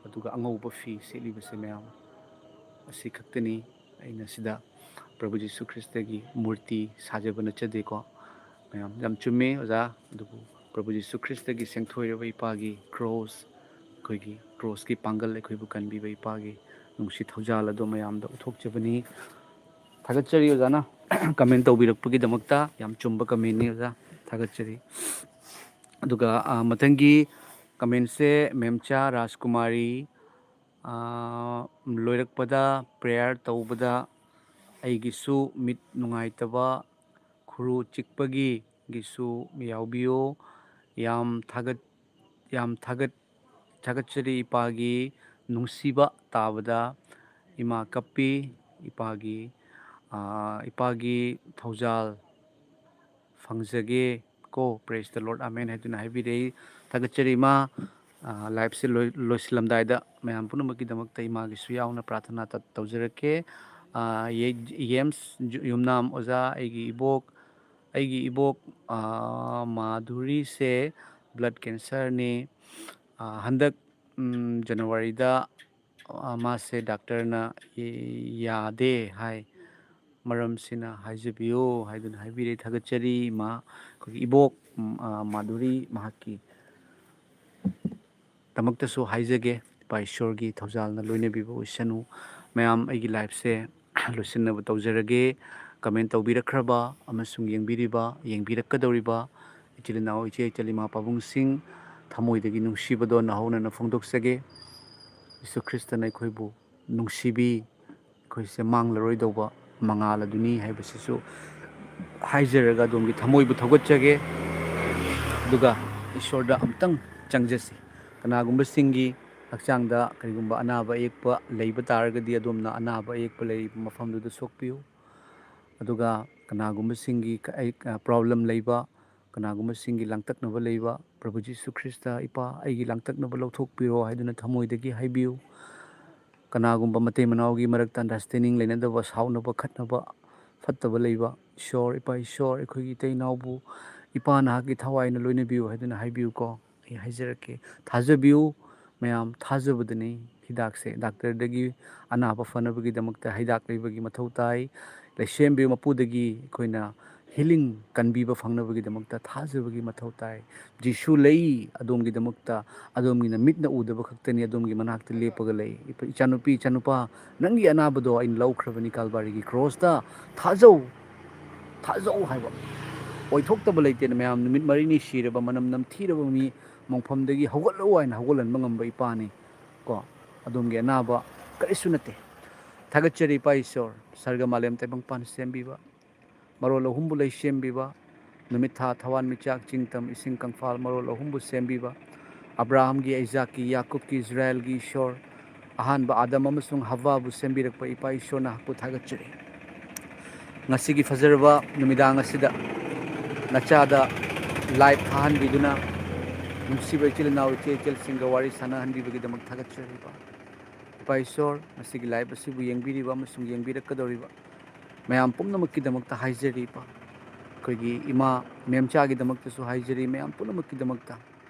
ꯑꯗꯨꯒ ꯑꯉꯧꯕ ꯐꯤ ꯁꯦꯠꯂꯤꯕꯁꯦ ꯃꯌꯥꯝ, ꯑꯁꯤ ꯈꯛꯇꯅꯤ꯫ ꯑꯩꯅ ꯁꯤꯗ ꯄ꯭ꯔꯚꯨ ꯖꯤꯁꯨ ꯈ꯭ꯔꯤꯁꯇꯒꯤ ꯃꯨꯔꯇꯤ ꯁꯥꯖꯕ ꯅꯠꯆꯗꯦꯀꯣ꯫ ꯃꯌꯥꯝ ꯌꯥꯝ ꯆꯨꯝꯃꯦ ꯑꯣꯖꯥ꯫ ꯑꯗꯨꯕꯨ ꯄ꯭ꯔꯚꯨ ꯖꯤꯁꯨ ꯈ꯭ꯔꯤꯁꯇꯒꯤ ꯁꯦꯡꯊꯣꯏꯔꯕ ꯏꯄꯥꯒꯤ ꯀ꯭ꯔꯣꯁ, ꯑꯩꯈꯣꯏꯒꯤ ꯀ꯭ꯔꯣꯁꯀꯤ ꯄꯥꯡꯒꯜ, ꯑꯩꯈꯣꯏꯕꯨ ꯀꯟꯕꯤꯕ ꯏꯄꯥꯒꯤ ꯅꯨꯡꯁꯤ ꯊꯧꯖꯥꯜ ꯑꯗꯣ ꯃꯌꯥꯝꯗ ꯎꯠꯊꯣꯛꯆꯕꯅꯤ꯫ ꯊꯥꯒꯠꯆꯔꯤ ꯑꯣꯖꯥꯅ ꯀꯃꯦꯟ ꯇꯧꯕꯤꯔꯛꯄꯒꯤꯗꯃꯛꯇ꯫ ꯌꯥꯝ ꯆꯨꯝꯕ ꯀꯃꯦꯟꯅꯤ ꯑꯣꯖꯥ, ꯊꯥꯒꯠꯆꯔꯤ꯫ ꯑꯗꯨꯒ, ꯑ, ꯃꯊꯪꯒꯤ ꯀꯃꯦꯟꯁꯦ ꯃꯦꯝꯆꯥ ꯔꯥꯖꯀꯨꯃꯥꯔꯤ, ꯑ, ꯂꯣꯏꯔꯛꯄꯗ ꯄ꯭ꯔꯦꯌꯔ ꯇꯧꯕꯗ ꯑꯩꯒꯤꯁꯨ ꯃꯤꯠ ꯅꯨꯡꯉꯥꯏꯇꯕ, ꯈꯨꯔꯨ ꯆꯤꯛꯄꯒꯤ, ꯒꯤꯁꯨ ꯌꯥꯎꯕꯤꯌꯨ꯫ ꯌꯥꯝ ꯊꯥꯒꯠ-, ꯌꯥꯝ ꯊꯥꯒꯠ-, ꯊꯥꯒꯠꯆꯔꯤ ꯏꯄꯥꯒꯤ ꯅꯨꯡꯁꯤꯕ ꯇꯥꯕꯗ꯫ ꯏꯃꯥ ꯀꯞꯄꯤ, ꯏꯄꯥꯒꯤ, ꯑ, ꯏꯄꯥꯒꯤ ꯊꯧꯖꯥꯜ ꯐꯪꯖꯒꯦ ꯀꯣ꯫ Praise the Lord, Amen ꯍꯥꯏꯗꯨꯅ ꯍꯥꯏꯕꯤꯔꯛꯏ꯫ ꯊꯥꯒꯠꯆꯔꯤ ꯏꯃꯥ꯫ ꯑ, ꯂꯥꯏꯐꯁꯦ ꯂꯣꯏ-, ꯂꯣꯏꯁꯤꯜꯂꯝꯗꯥꯏꯗ ꯃꯌꯥꯝ ꯄꯨꯝꯅꯃꯛꯀꯤꯗꯃꯛꯇ ꯏꯃꯥꯒꯤꯁꯨ ꯌꯥꯎꯅ ꯄ꯭ꯔꯥꯊꯅꯥ ꯇ-, ꯇꯧꯖꯔꯛꯀꯦ꯫ ꯑ, ꯌꯦ-, ꯌꯦꯝꯁ ꯖꯨ-, ꯌꯨꯝꯅꯥꯝ ꯑꯣꯖꯥ, ꯑꯩꯒꯤ ꯏꯕꯣꯛ, ꯑꯩꯒꯤ ꯏꯕꯣꯛ, ꯑ, ꯃꯥꯙꯨꯔꯤꯁꯦ blood cancerꯅꯤ꯫ ꯑ, ꯍꯟꯗꯛ, ꯎꯝ, ꯖꯅꯋꯥꯔꯤꯗ, ꯑ, ꯃꯥꯁꯦ ꯗꯥꯛꯇꯔꯅ ꯌꯥꯗꯦ ꯍꯥꯏ꯫ ꯃꯔꯝꯁꯤꯅ ꯍꯥꯏꯖꯕꯤꯌꯨ ꯍꯥꯏꯗꯨꯅ ꯍꯥꯏꯕꯤꯔꯦ꯫ ꯊꯥꯒꯠꯆꯔꯤ ꯏꯃꯥ, ꯑꯩꯈꯣꯏꯒꯤ ꯏꯕꯣꯛ, ꯎꯝ, ꯑ, ꯃꯥꯙꯨꯔꯤ, ꯃꯍꯥꯛꯀꯤ ꯗꯃꯛꯇꯁꯨ ꯍꯥꯏꯖꯒꯦ, ꯏꯄꯥ ꯏꯁꯣꯔꯒꯤ ꯊꯧꯖꯥꯜꯅ ꯂꯣꯏꯅꯕꯤꯕ ꯑꯣꯏꯁꯅꯨ꯫ ꯃꯌꯥꯝ, ꯑꯩꯒꯤ ꯂꯥꯏꯐꯁꯦ ꯂꯣꯏꯁꯤꯟꯅꯕ ꯇꯧꯖꯔꯒꯦ꯫ ꯀꯃꯦꯟ ꯇꯧꯕꯤꯔꯛꯈ꯭ꯔꯕ ꯑꯃꯁꯨꯡ ꯌꯦꯡꯕꯤꯔꯤꯕ, ꯌꯦꯡꯕꯤꯔꯛꯀꯗꯧꯔꯤꯕ ꯏꯆꯤꯜ ꯏꯅꯥꯎ, ꯏꯆꯦ ꯏꯆꯜ, ꯏꯃꯥ ꯄꯥꯕꯨꯡꯁꯤꯡ, ꯊꯃꯣꯏꯗꯒꯤ ꯅꯨꯡꯁꯤꯕꯗꯣ ꯅꯍꯧꯅꯅ ꯐꯣꯡꯗꯣꯛꯆꯒꯦ꯫ ꯌꯤꯁꯨ ꯈ꯭ꯔꯤꯁꯇꯅ ꯑꯩꯈꯣꯏꯕꯨ ꯅꯨꯡꯁꯤꯕꯤ, ꯑꯩꯈꯣꯏꯁꯦ ꯃꯥꯡꯂꯔꯣꯏꯗꯧꯕ ꯃꯉꯥꯜ ꯑꯗꯨꯅꯤ ꯍꯥꯏꯕꯁꯤꯁꯨ ꯍꯥꯏꯖꯔꯒ ꯑꯗꯣꯝꯒꯤ ꯊꯃꯣꯏꯕꯨ ꯊꯧꯒꯠꯆꯒꯦ꯫ ꯑꯗꯨꯒ ꯏꯁꯣꯔꯗ ꯑꯃꯨꯛꯇꯪ ꯆꯪꯖꯁꯤ꯫ ꯀꯅꯥꯒꯨꯝꯕꯁꯤꯡꯒꯤ ꯍꯛꯆꯥꯡꯗ ꯀꯔꯤꯒꯨꯝꯕ ꯑꯅꯥꯕ ꯑꯌꯦꯛꯄ ꯂꯩꯕ ꯇꯥꯔꯒꯗꯤ, ꯑꯗꯣꯝꯅ ꯑꯅꯥꯕ ꯑꯌꯦꯛꯄ ꯂꯩꯔꯤꯕ ꯃꯐꯝꯗꯨꯗ ꯁꯣꯛꯄꯤꯌꯨ꯫ ꯑꯗꯨꯒ ꯀꯅꯥꯒꯨꯝꯕꯁꯤꯡꯒꯤ ꯀ-, ꯑꯩ, ꯑ, ꯄ꯭ꯔꯣꯕ꯭ꯂꯦꯝ ꯂꯩꯕ, ꯀꯅꯥꯒꯨꯝꯕꯁꯤꯡꯒꯤ ꯂꯥꯡꯇꯛꯅꯕ ꯂꯩꯕ, "ꯄ꯭ꯔꯚꯨ ꯖꯤꯁꯨ ꯈ꯭ꯔꯤꯁꯇ, ꯏꯄꯥ, ꯑꯩꯒꯤ ꯂꯥꯡꯇꯛꯅꯕ ꯂꯧꯊꯣꯛꯄꯤꯔꯣ" ꯍꯥꯏꯗꯨꯅ ꯊꯃꯣꯏꯗꯒꯤ ꯍꯥꯏꯕꯤꯌꯨ꯫ ꯀꯅꯥꯒꯨꯝꯕ ꯃꯇꯩ ꯃꯅꯥꯎꯒꯤ ꯃꯔꯛꯇ ꯑꯟꯗꯔꯁ꯭ꯇꯦꯟꯗꯤꯡ ꯂꯩꯅꯗꯕ, ꯁꯥꯎꯅꯕ, ꯈꯠꯅꯕ, ꯐꯠꯇꯕ ꯂꯩꯕ, "ꯏꯁꯣꯔ, ꯏꯄꯥ ꯏꯁꯣꯔ, ꯑꯩꯈꯣꯏꯒꯤ ꯏꯇꯩ ꯏꯅꯥꯎꯕꯨ ꯏꯄꯥ ꯅꯍꯥꯛꯀꯤ ꯊꯋꯥꯏꯅ ꯂꯣꯏꯅꯕꯤꯌꯨ" ꯍꯥꯏꯗꯨꯅ ꯍꯥꯏꯕꯤꯌꯨꯀꯣ꯫ ꯑꯩ ꯍꯥꯏꯖꯔꯛꯀꯦ, ꯊꯥꯖꯕꯤꯌꯨ ꯃꯌꯥꯝ, ꯊꯥꯖꯕꯗꯅꯤ ꯍꯤꯗꯥꯛꯁꯦ꯫ ꯗꯥꯛꯇꯔꯗꯒꯤ ꯑꯅꯥꯕ ꯐꯅꯕꯒꯤꯗꯃꯛꯇ ꯍꯤꯗꯥꯛ ꯂꯩꯕꯒꯤ ꯃꯊꯧ ꯇꯥꯏ꯫ ꯂꯩꯁꯦꯝꯕꯤ ꯃꯄꯨꯗꯒꯤ ꯑꯩꯈꯣꯏꯅ ꯍꯤꯂꯤꯡ ꯀꯟꯕꯤꯕ ꯐꯪꯅꯕꯒꯤꯗꯃꯛꯇ ꯊꯥꯖꯕꯒꯤ ꯃꯊꯧ ꯇꯥꯏ꯫ ꯖꯤꯁꯨ ꯂꯩ ꯑꯗꯣꯝꯒꯤꯗꯃꯛꯇ꯫ ꯑꯗꯣꯝꯒꯤꯅ ꯃꯤꯠꯅ ꯎꯗꯕ ꯈꯛꯇꯅꯤ ꯑꯗꯣꯝꯒꯤ ꯃꯅꯥꯛꯇ ꯂꯦꯞꯄꯒ ꯂꯩ꯫ ꯏꯆꯥꯅꯨꯄꯤ, ꯏꯆꯥꯅꯨꯄꯥ, ꯅꯪꯒꯤ ꯑꯅꯥꯕꯗꯣ ꯑꯩꯅ ꯂꯧꯈ꯭ꯔꯕꯅꯤ ꯀꯥꯜꯕꯥꯔꯤꯒꯤ ꯀ꯭ꯔꯣꯁꯇ꯫ ꯊꯥꯖꯧ, ꯊꯥꯖꯧ ꯍꯥꯏꯕ꯫ ꯑꯣꯏꯊꯣꯛꯇꯕ ꯂꯩꯇꯦꯅ ꯃꯌꯥꯝ ꯅꯨꯃꯤꯠ ꯃꯔꯤꯅꯤ ꯁꯤꯔꯕ, ꯃꯅꯝ ꯅꯝꯊꯤꯔꯕ ꯃꯤ, ꯃꯣꯡꯐꯝꯗꯒꯤ ꯍꯧꯒꯠꯂꯛꯎ ꯍꯥꯏꯅ ꯍꯧꯒꯠꯍꯟꯕ ꯉꯝꯕ ꯏꯄꯥꯅꯤ꯫ ꯀꯣ, ꯑꯗꯣꯝꯒꯤ ꯑꯅꯥꯕ ꯀꯔꯤꯁꯨ ꯅꯠꯇꯦ꯫ ꯊꯥꯒꯠꯆꯔꯤ ꯏꯄꯥ ꯏꯁꯣꯔ, ꯁꯔꯒ ꯃꯥꯂꯦꯝ ꯇꯥꯏꯕꯪꯄꯥꯟ ꯁꯦꯝꯕꯤꯕ, ꯃꯔꯣꯜ ꯑꯍꯨꯝꯕꯨ ꯂꯩꯁꯦꯝꯕꯤꯕ, ꯅꯨꯃꯤꯠ ꯊꯥ ꯊꯋꯥꯟꯃꯤꯆꯥꯛ ꯆꯤꯡꯇꯝ ꯏꯁꯤꯡ ꯀꯪꯐꯥꯜ ꯃꯔꯣꯜ ꯑꯍꯨꯝꯕꯨ ꯁꯦꯝꯕꯤꯕ, ꯑꯕ꯭ꯔꯥꯍꯝꯒꯤ, ꯑꯩꯖꯥꯛꯀꯤ, ꯌꯥꯀꯨꯕꯀꯤ, ꯏꯁꯔꯥꯌꯦꯜꯒꯤ ꯏꯁꯣꯔ, ꯑꯍꯥꯟꯕ ꯑꯥꯗꯝ ꯑꯃꯁꯨꯡ ꯍꯕ꯭ꯋꯥꯕꯨ ꯁꯦꯝꯕꯤꯔꯛꯄ ꯏꯄꯥ ꯏꯁꯣꯔ ꯅꯍꯥꯛꯄꯨ ꯊꯥꯒꯠꯆꯔꯤ꯫ ꯉꯁꯤꯒꯤ ꯐꯖꯔꯕ ꯅꯨꯃꯤꯗꯥꯡ ꯑꯁꯤꯗ ꯅꯆꯥꯗ ꯂꯥꯏꯚ ꯊꯥꯍꯟꯕꯤꯗꯨꯅ ꯅꯨꯡꯁꯤꯕ ꯏꯆꯤꯜ ꯏꯅꯥꯎ ꯏꯆꯦ ꯏꯆꯜꯁꯤꯡꯒ ꯋꯥꯔꯤ ꯁꯥꯟꯅꯍꯟꯕꯤꯕꯒꯤꯗꯃꯛ ꯊꯥꯒꯠꯆꯔꯤ ꯏꯄꯥ꯫ ꯏꯄꯥ ꯏꯁꯣꯔ, ꯉꯁꯤꯒꯤ ꯂꯥꯏꯚ ꯑꯁꯤꯕꯨ ꯌꯦꯡꯕꯤꯔꯤꯕ ꯑꯃꯁꯨꯡ ꯌꯦꯡꯕꯤꯔꯛꯀꯗꯧꯔꯤꯕ ꯃꯌꯥꯝ ꯄꯨꯝꯅꯃꯛꯀꯤꯗꯃꯛꯇ ꯍꯥꯏꯖꯔꯤ ꯏꯄꯥ꯫ ꯑꯩꯈꯣꯏꯒꯤ ꯏꯃꯥ ꯃꯦꯝꯆꯥꯒꯤꯗꯃꯛꯇꯁꯨ ꯍꯥꯏꯖꯔꯤ, ꯃꯌꯥꯝ ꯄꯨꯝꯅꯃꯛꯀꯤꯗꯃꯛꯇ꯫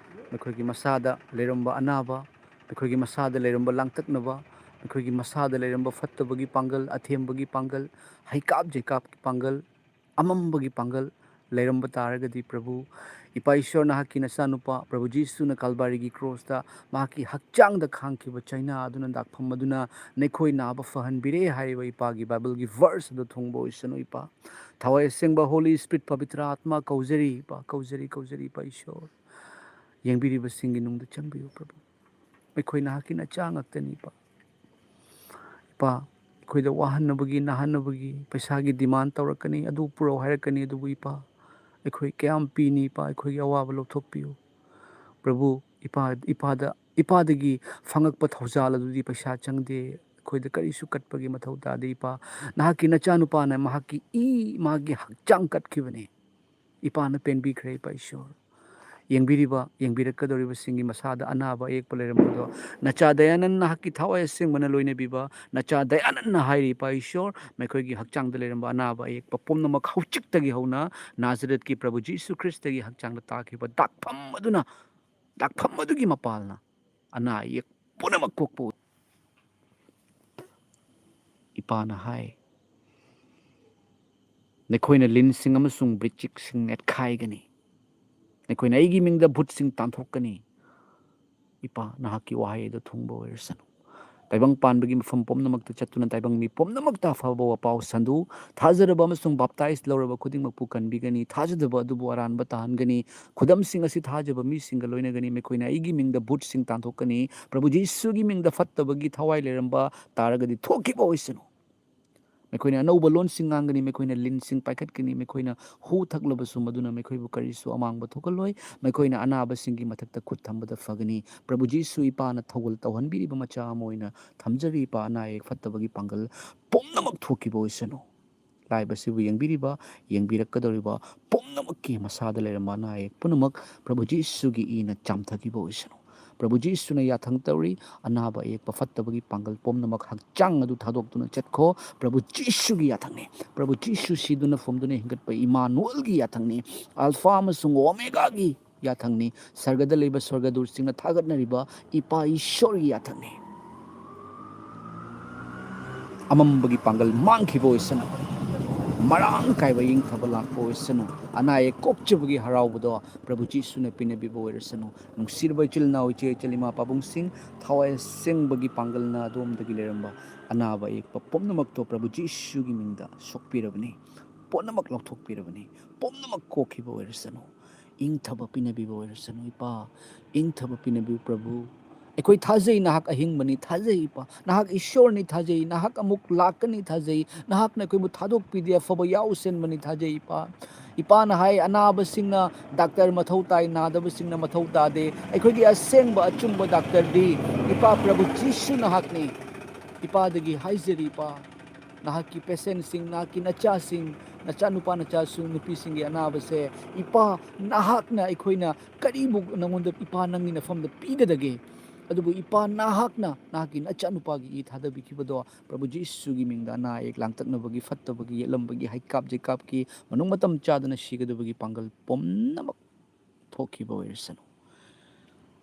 ꯃꯈꯣꯏꯒꯤ ꯃꯁꯥꯗ ꯂꯩꯔꯝꯕ ꯑꯅꯥꯕ, ꯃꯈꯣꯏꯒꯤ ꯃꯁꯥꯗ ꯂꯩꯔꯝꯕ ꯂꯥꯡꯇꯛꯅꯕ, ꯃꯈꯣꯏꯒꯤ ꯃꯁꯥꯗ ꯂꯩꯔꯝꯕ ꯐꯠꯇꯕꯒꯤ ꯄꯥꯡꯒꯜ, ꯑꯊꯦꯝꯕꯒꯤ ꯄꯥꯡꯒꯜ, ꯍꯩꯀꯥꯞ ꯖꯩꯀꯥꯞꯀꯤ ꯄꯥꯡꯒꯜ, ꯑꯃꯝꯕꯒꯤ ꯄꯥꯡꯒꯜ ꯂꯩꯔꯝꯕ ꯇꯥꯔꯒꯗꯤ, ꯄ꯭ꯔꯚꯨ, ꯏꯄꯥ ꯏꯁꯣꯔ, ꯅꯍꯥꯛꯀꯤ ꯅꯆꯥꯅꯨꯄꯥ ꯄ꯭ꯔꯚꯨ ꯖꯤꯁꯨꯅ ꯀꯥꯜꯕꯥꯔꯤꯒꯤ ꯀ꯭ꯔꯣꯁꯇ ꯃꯍꯥꯛꯀꯤ ꯍꯛꯆꯥꯡꯗ ꯈꯥꯡꯈꯤꯕ ꯆꯩꯅꯥ ꯑꯗꯨꯅ ꯗꯥꯛꯐꯝ ꯑꯗꯨꯅ ꯅꯈꯣꯏ ꯅꯥꯕ ꯐꯍꯟꯕꯤꯔꯦ ꯍꯥꯏꯔꯤꯕ ꯏꯄꯥꯒꯤ ꯕꯥꯏꯕꯜꯒꯤ ꯚꯔꯁ ꯑꯗꯨ ꯊꯨꯡꯕ ꯑꯣꯏꯁꯅꯨ ꯏꯄꯥ꯫ ꯊꯋꯥꯏ ꯑꯁꯦꯡꯕ ꯍꯣꯂꯤ ꯁ꯭ꯄꯤꯔꯤꯠ ꯄꯕꯤꯇ꯭ꯔ ꯑꯥꯠꯃ ꯀꯧꯖꯔꯤ ꯏꯄꯥ, ꯀꯧꯖꯔꯤ, ꯀꯧꯖꯔꯤ ꯏꯄꯥ ꯏꯁꯣꯔ꯫ ꯌꯦꯡꯕꯤꯔꯤꯕꯁꯤꯡꯒꯤ ꯅꯨꯡꯗ ꯆꯪꯕꯤꯌꯨ ꯄ꯭ꯔꯚꯨ꯫ ꯑꯩꯈꯣꯏ ꯅꯍꯥꯛꯀꯤ ꯅꯆꯥ ꯉꯥꯛꯇꯅꯤ ꯏꯄꯥ꯫ ꯏꯄꯥ, ꯑꯩꯈꯣꯏꯗ ꯋꯥꯍꯟꯅꯕꯒꯤ, ꯅꯥꯍꯟꯅꯕꯒꯤ, ꯄꯩꯁꯥꯒꯤ ꯗꯤꯃꯥꯟ ꯇꯧꯔꯛꯀꯅꯤ, ꯑꯗꯨ ꯄꯨꯔꯛꯎ ꯍꯥꯏꯔꯛꯀꯅꯤ, ꯑꯗꯨꯕꯨ ꯏꯄꯥ, ꯑꯩꯈꯣꯏ ꯀꯌꯥꯝ ꯄꯤꯅꯤ ꯏꯄꯥ? ꯑꯩꯈꯣꯏꯒꯤ ꯑꯋꯥꯕ ꯂꯧꯊꯣꯛꯄꯤꯌꯨ꯫ ꯄ꯭ꯔꯚꯨ, ꯏꯄꯥ, ꯏꯄꯥꯗ, ꯏꯄꯥꯗꯒꯤ ꯐꯪꯉꯛꯄ ꯊꯧꯖꯥꯜ ꯑꯗꯨꯗꯤ ꯄꯩꯁꯥ ꯆꯪꯗꯦ꯫ ꯑꯩꯈꯣꯏꯗ ꯀꯔꯤꯁꯨ ꯀꯠꯄꯒꯤ ꯃꯊꯧ ꯇꯥꯗꯦ ꯏꯄꯥ꯫ ꯅꯍꯥꯛꯀꯤ ꯅꯆꯥꯅꯨꯄꯥꯅ ꯃꯍꯥꯛꯀꯤ ꯏ, ꯃꯥꯒꯤ ꯍꯛꯆꯥꯡ ꯀꯠꯈꯤꯕꯅꯤ꯫ ꯏꯄꯥꯅ ꯄꯦꯟꯕꯤꯈ꯭ꯔꯦ ꯏꯄꯥ ꯏꯁꯣꯔ꯫ ꯌꯦꯡꯕꯤꯔꯤꯕ, ꯌꯦꯡꯕꯤꯔꯛꯀꯗꯧꯔꯤꯕꯁꯤꯡꯒꯤ ꯃꯁꯥꯗ ꯑꯅꯥꯕ ꯑꯌꯦꯛꯄ ꯂꯩꯔꯝꯕꯗꯣ, ꯅꯆꯥ ꯗꯌꯥꯅꯟ ꯅꯍꯥꯛꯀꯤ ꯊꯋꯥꯏ ꯑꯁꯦꯡꯕꯅ ꯂꯣꯏꯅꯕꯤꯕ, ꯅꯆꯥ ꯗꯌꯥꯅꯟꯅ ꯍꯥꯏꯔꯤ ꯏꯄꯥ ꯏꯁꯣꯔ, ꯃꯈꯣꯏꯒꯤ ꯍꯛꯆꯥꯡꯗ ꯂꯩꯔꯝꯕ ꯑꯅꯥꯕ ꯑꯌꯦꯛꯄ ꯄꯨꯝꯅꯃꯛ ꯍꯧꯖꯤꯛꯇꯒꯤ ꯍꯧꯅ ꯅꯥꯖꯔꯦꯠꯀꯤ ꯄ꯭ꯔꯚꯨ ꯖꯤꯁꯨ ꯈ꯭ꯔꯤꯁꯇꯒꯤ ꯍꯛꯆꯥꯡꯗ ꯇꯥꯈꯤꯕ ꯗꯥꯛꯐꯝ ꯑꯗꯨꯅ, ꯗꯥꯛꯐꯝ ꯑꯗꯨꯒꯤ ꯃꯄꯥꯜꯅ ꯑꯅꯥ ꯑꯌꯦꯛ ꯄꯨꯝꯅꯃꯛ ꯀꯣꯛꯄ ꯏꯄꯥꯅ ꯍꯥꯏ꯫ ꯅꯈꯣꯏꯅ ꯂꯤꯟꯁꯤꯡ ꯑꯃꯁꯨꯡ ꯕ꯭ꯔꯤꯆꯤꯛꯁꯤꯡ ꯅꯦꯠꯈꯥꯏꯒꯅꯤ꯫ ꯅꯈꯣꯏꯅ ꯑꯩꯒꯤ ꯃꯤꯡꯗ ꯚꯨꯠꯁꯤꯡ ꯇꯥꯟꯊꯣꯛꯀꯅꯤ꯫ ꯏꯄꯥ, ꯅꯍꯥꯛꯀꯤ ꯋꯥꯍꯩ ꯑꯗꯨ ꯊꯨꯡꯕ ꯑꯣꯏꯔꯁꯅꯨ꯫ ꯇꯥꯏꯕꯪ ꯄꯥꯟꯕꯒꯤ ꯃꯐꯝ ꯄꯨꯝꯅꯃꯛꯇ ꯆꯠꯇꯨꯅ ꯇꯥꯏꯕꯪ ꯃꯤ ꯄꯨꯝꯅꯃꯛꯇ ꯑꯐꯕ ꯋꯥꯄꯥꯎ ꯁꯟꯗꯨ꯫ ꯊꯥꯖꯔꯕ ꯑꯃꯁꯨꯡ ꯕꯥꯞꯇꯥꯏꯖ ꯂꯧꯔꯕ ꯈꯨꯗꯤꯡꯃꯛꯄꯨ ꯀꯟꯕꯤꯒꯅꯤ꯫ ꯊꯥꯖꯗꯕ ꯑꯗꯨꯕꯨ ꯑꯔꯥꯟꯕ ꯇꯥꯍꯟꯒꯅꯤ꯫ ꯈꯨꯗꯝꯁꯤꯡ ꯑꯁꯤ ꯊꯥꯖꯕ ꯃꯤꯁꯤꯡꯒ ꯂꯣꯏꯅꯒꯅꯤ꯫ ꯃꯈꯣꯏꯅ ꯑꯩꯒꯤ ꯃꯤꯡꯗ ꯚꯨꯠꯁꯤꯡ ꯇꯥꯟꯊꯣꯛꯀꯅꯤ꯫ ꯄ꯭ꯔꯚꯨ ꯖꯤꯁꯨꯒꯤ ꯃꯤꯡꯗ ꯐꯠꯇꯕꯒꯤ ꯊꯋꯥꯏ ꯂꯩꯔꯝꯕ ꯇꯥꯔꯒꯗꯤ ꯊꯣꯛꯈꯤꯕ ꯑꯣꯏꯁꯅꯨ꯫ ꯃꯈꯣꯏꯅ ꯑꯅꯧꯕ ꯂꯣꯟꯁꯤꯡ ꯉꯥꯡꯒꯅꯤ꯫ ꯃꯈꯣꯏꯅ ꯂꯤꯟꯁꯤꯡ ꯄꯥꯏꯈꯠꯀꯅꯤ꯫ ꯃꯈꯣꯏꯅ ꯍꯨ ꯊꯛꯂꯕꯁꯨ ꯃꯗꯨꯅ ꯃꯈꯣꯏꯕꯨ ꯀꯔꯤꯁꯨ ꯑꯃꯥꯡꯕ ꯊꯣꯛꯍꯜꯂꯣꯏ꯫ ꯃꯈꯣꯏꯅ ꯑꯅꯥꯕꯁꯤꯡꯒꯤ ꯃꯊꯛꯇ ꯈꯨꯠ ꯊꯝꯕꯗ ꯐꯒꯅꯤ꯫ ꯄ꯭ꯔꯚꯨ ꯖꯤꯁꯨ ꯏꯄꯥꯅ ꯊꯧꯒꯜ ꯇꯧꯍꯟꯕꯤꯔꯤꯕ ꯃꯆꯥ ꯑꯃ ꯑꯣꯏꯅ ꯊꯝꯖꯔꯤ꯫ ꯏꯄꯥ, ꯑꯅꯥ ꯑꯌꯦꯛ ꯐꯠꯇꯕꯒꯤ ꯄꯥꯡꯒꯜ ꯄꯨꯝꯅꯃꯛ ꯊꯣꯛꯈꯤꯕ ꯑꯣꯏꯁꯅꯨ꯫ ꯂꯥꯏꯕꯁꯤꯕꯨ ꯌꯦꯡꯕꯤꯔꯤꯕ, ꯌꯦꯡꯕꯤꯔꯛꯀꯗꯧꯔꯤꯕ ꯄꯨꯝꯅꯃꯛꯀꯤ ꯃꯁꯥꯗ ꯂꯩꯔꯝꯕ ꯑꯅꯥ ꯑꯌꯦꯛ ꯄꯨꯝꯅꯃꯛ ꯄ꯭ꯔꯚꯨ ꯖꯤꯁꯨꯒꯤ ꯏꯅ ꯆꯥꯝꯊꯈꯤꯕ ꯑꯣꯏꯁꯅꯨ꯫ ꯄ꯭ꯔꯚꯨ ꯖꯤꯁꯨꯅ ꯌꯥꯊꯪ ꯇꯧꯔꯤ, ꯑꯅꯥꯕ ꯑꯌꯦꯛꯄ ꯐꯠꯇꯕꯒꯤ ꯄꯥꯡꯒꯜ ꯄꯨꯝꯅꯃꯛ ꯍꯛꯆꯥꯡ ꯑꯗꯨ ꯊꯥꯗꯣꯛꯇꯨꯅ ꯆꯠꯈꯣ꯫ ꯄ꯭ꯔꯚꯨ ꯖꯤꯁꯨꯒꯤ ꯌꯥꯊꯪꯅꯤ꯫ ꯄ꯭ꯔꯚꯨ ꯖꯤꯁꯨ ꯁꯤꯗꯨꯅ ꯐꯨꯝꯗꯨꯅ ꯍꯤꯡꯒꯠꯄ ꯏꯃꯥꯅꯨꯑꯦꯜꯒꯤ ꯌꯥꯊꯪꯅꯤ꯫ ꯑꯜꯐꯥ ꯑꯃꯁꯨꯡ ꯑꯣꯃꯦꯒꯥꯒꯤ ꯌꯥꯊꯪꯅꯤ꯫ ꯁꯔꯒꯗ ꯂꯩꯕ ꯁ꯭ꯋꯔꯒꯗꯨꯠꯁꯤꯡꯅ ꯊꯥꯒꯠꯅꯔꯤꯕ ꯏꯄꯥ ꯏꯁꯣꯔꯒꯤ ꯌꯥꯊꯪꯅꯤ꯫ ꯑꯃꯝꯕꯒꯤ ꯄꯥꯡꯒꯜ ꯃꯥꯡꯈꯤꯕ ꯑꯣꯏꯁꯅꯨ꯫ ꯃꯔꯥꯡ ꯀꯥꯏꯕ ꯏꯪꯊꯕ ꯂꯥꯛꯄ ꯑꯣꯏꯁꯅꯨ꯫ ꯑꯅꯥ ꯑꯌꯦꯛ ꯀꯣꯛꯆꯕꯒꯤ ꯍꯔꯥꯎꯕꯗꯣ ꯄ꯭ꯔꯚꯨ ꯖꯤꯁꯨꯅ ꯄꯤꯅꯕꯤꯕ ꯑꯣꯏꯔꯁꯅꯨ꯫ ꯅꯨꯡꯁꯤꯔꯕ ꯏꯆꯤꯜ ꯏꯅꯥꯎ, ꯏꯆꯦ ꯏꯆꯜ, ꯏꯃꯥ ꯄꯥꯕꯨꯡꯁꯤꯡ, ꯊꯋꯥꯏ ꯑꯁꯦꯡꯕꯒꯤ ꯄꯥꯡꯒꯜꯅ ꯑꯗꯣꯝꯗꯒꯤ ꯂꯩꯔꯝꯕ ꯑꯅꯥꯕ ꯑꯌꯦꯛꯄ ꯄꯨꯝꯅꯃꯛꯇꯣ ꯄ꯭ꯔꯚꯨ ꯖꯤꯁꯨꯒꯤ ꯃꯤꯡꯗ ꯁꯣꯛꯄꯤꯔꯕꯅꯤ꯫ ꯄꯨꯝꯅꯃꯛ ꯂꯧꯊꯣꯛꯄꯤꯔꯕꯅꯤ꯫ ꯄꯨꯝꯅꯃꯛ ꯀꯣꯛꯈꯤꯕ ꯑꯣꯏꯔꯁꯅꯨ꯫ ꯏꯪꯊꯕ ꯄꯤꯅꯕꯤꯕ ꯑꯣꯏꯔꯁꯅꯨ ꯏꯄꯥ꯫ ꯏꯪꯊꯕ ꯄꯤꯅꯕꯤꯌꯨ ꯄ꯭ꯔꯚꯨ꯫ ꯑꯩꯈꯣꯏ ꯊꯥꯖꯩ ꯅꯍꯥꯛ ꯑꯍꯤꯡꯕꯅꯤ, ꯊꯥꯖꯩ ꯏꯄꯥ꯫ ꯅꯍꯥꯛ ꯏꯁꯣꯔꯅꯤ, ꯊꯥꯖꯩ꯫ ꯅꯍꯥꯛ ꯑꯃꯨꯛ ꯂꯥꯛꯀꯅꯤ, ꯊꯥꯖꯩ꯫ ꯅꯍꯥꯛꯅ ꯑꯩꯈꯣꯏꯕꯨ ꯊꯥꯗꯣꯛꯄꯤꯗꯦ, ꯑꯐꯕ ꯌꯥꯎꯁꯦꯟꯕꯅꯤ, ꯊꯥꯖꯩ ꯏꯄꯥ꯫ ꯏꯄꯥꯅ ꯍꯥꯏ, "ꯑꯅꯥꯕꯁꯤꯡꯅ ꯗꯥꯛꯇꯔ ꯃꯊꯧ ꯇꯥꯏ, ꯅꯥꯗꯕꯁꯤꯡꯅ ꯃꯊꯧ ꯇꯥꯗꯦ"꯫ ꯑꯩꯈꯣꯏꯒꯤ ꯑꯁꯦꯡꯕ ꯑꯆꯨꯝꯕ ꯗꯥꯛꯇꯔꯗꯤ ꯏꯄꯥ ꯄ꯭ꯔꯚꯨ ꯖꯤꯁꯨ ꯅꯍꯥꯛꯅꯤ꯫ ꯏꯄꯥꯗꯒꯤ ꯍꯥꯏꯖꯔꯤ ꯏꯄꯥ, ꯅꯍꯥꯛꯀꯤ ꯄꯦꯁꯦꯟꯁꯤꯡ, ꯅꯍꯥꯛꯀꯤ ꯅꯆꯥꯁꯤꯡ, ꯅꯆꯥꯅꯨꯄꯥ ꯅꯆꯥꯁꯨ ꯅꯨꯄꯤꯁꯤꯡꯒꯤ ꯑꯅꯥꯕꯁꯦ ꯏꯄꯥ ꯅꯍꯥꯛꯅ ꯑꯩꯈꯣꯏꯅ ꯀꯔꯤꯕꯨ ꯅꯉꯣꯟꯗ ꯏꯄꯥ ꯅꯪꯒꯤ ꯅꯐꯝꯗ ꯄꯤꯒꯗꯒꯦ? ꯑꯗꯨꯕꯨ ꯏꯄꯥ ꯅꯍꯥꯛꯅ ꯅꯍꯥꯛꯀꯤ ꯅꯆꯥꯅꯨꯄꯥꯒꯤ ꯏ ꯊꯥꯗꯕꯤꯈꯤꯕꯗꯣ ꯄ꯭ꯔꯚꯨ ꯖꯤꯁꯨꯒꯤ ꯃꯤꯡꯗ ꯑꯅꯥ ꯑꯌꯦꯛ ꯂꯥꯡꯇꯛꯅꯕꯒꯤ, ꯐꯠꯇꯕꯒꯤ, ꯌꯦꯠꯂꯝꯕꯒꯤ, ꯍꯩꯀꯥꯞ ꯖꯩꯀꯥꯞꯀꯤ, ꯃꯅꯨꯡ ꯃꯇꯝ ꯆꯥꯗꯅ ꯁꯤꯒꯗꯕꯒꯤ ꯄꯥꯡꯒꯜ ꯄꯨꯝꯅꯃꯛ ꯊꯣꯛꯈꯤꯕ ꯑꯣꯏꯔꯁꯅꯨ꯫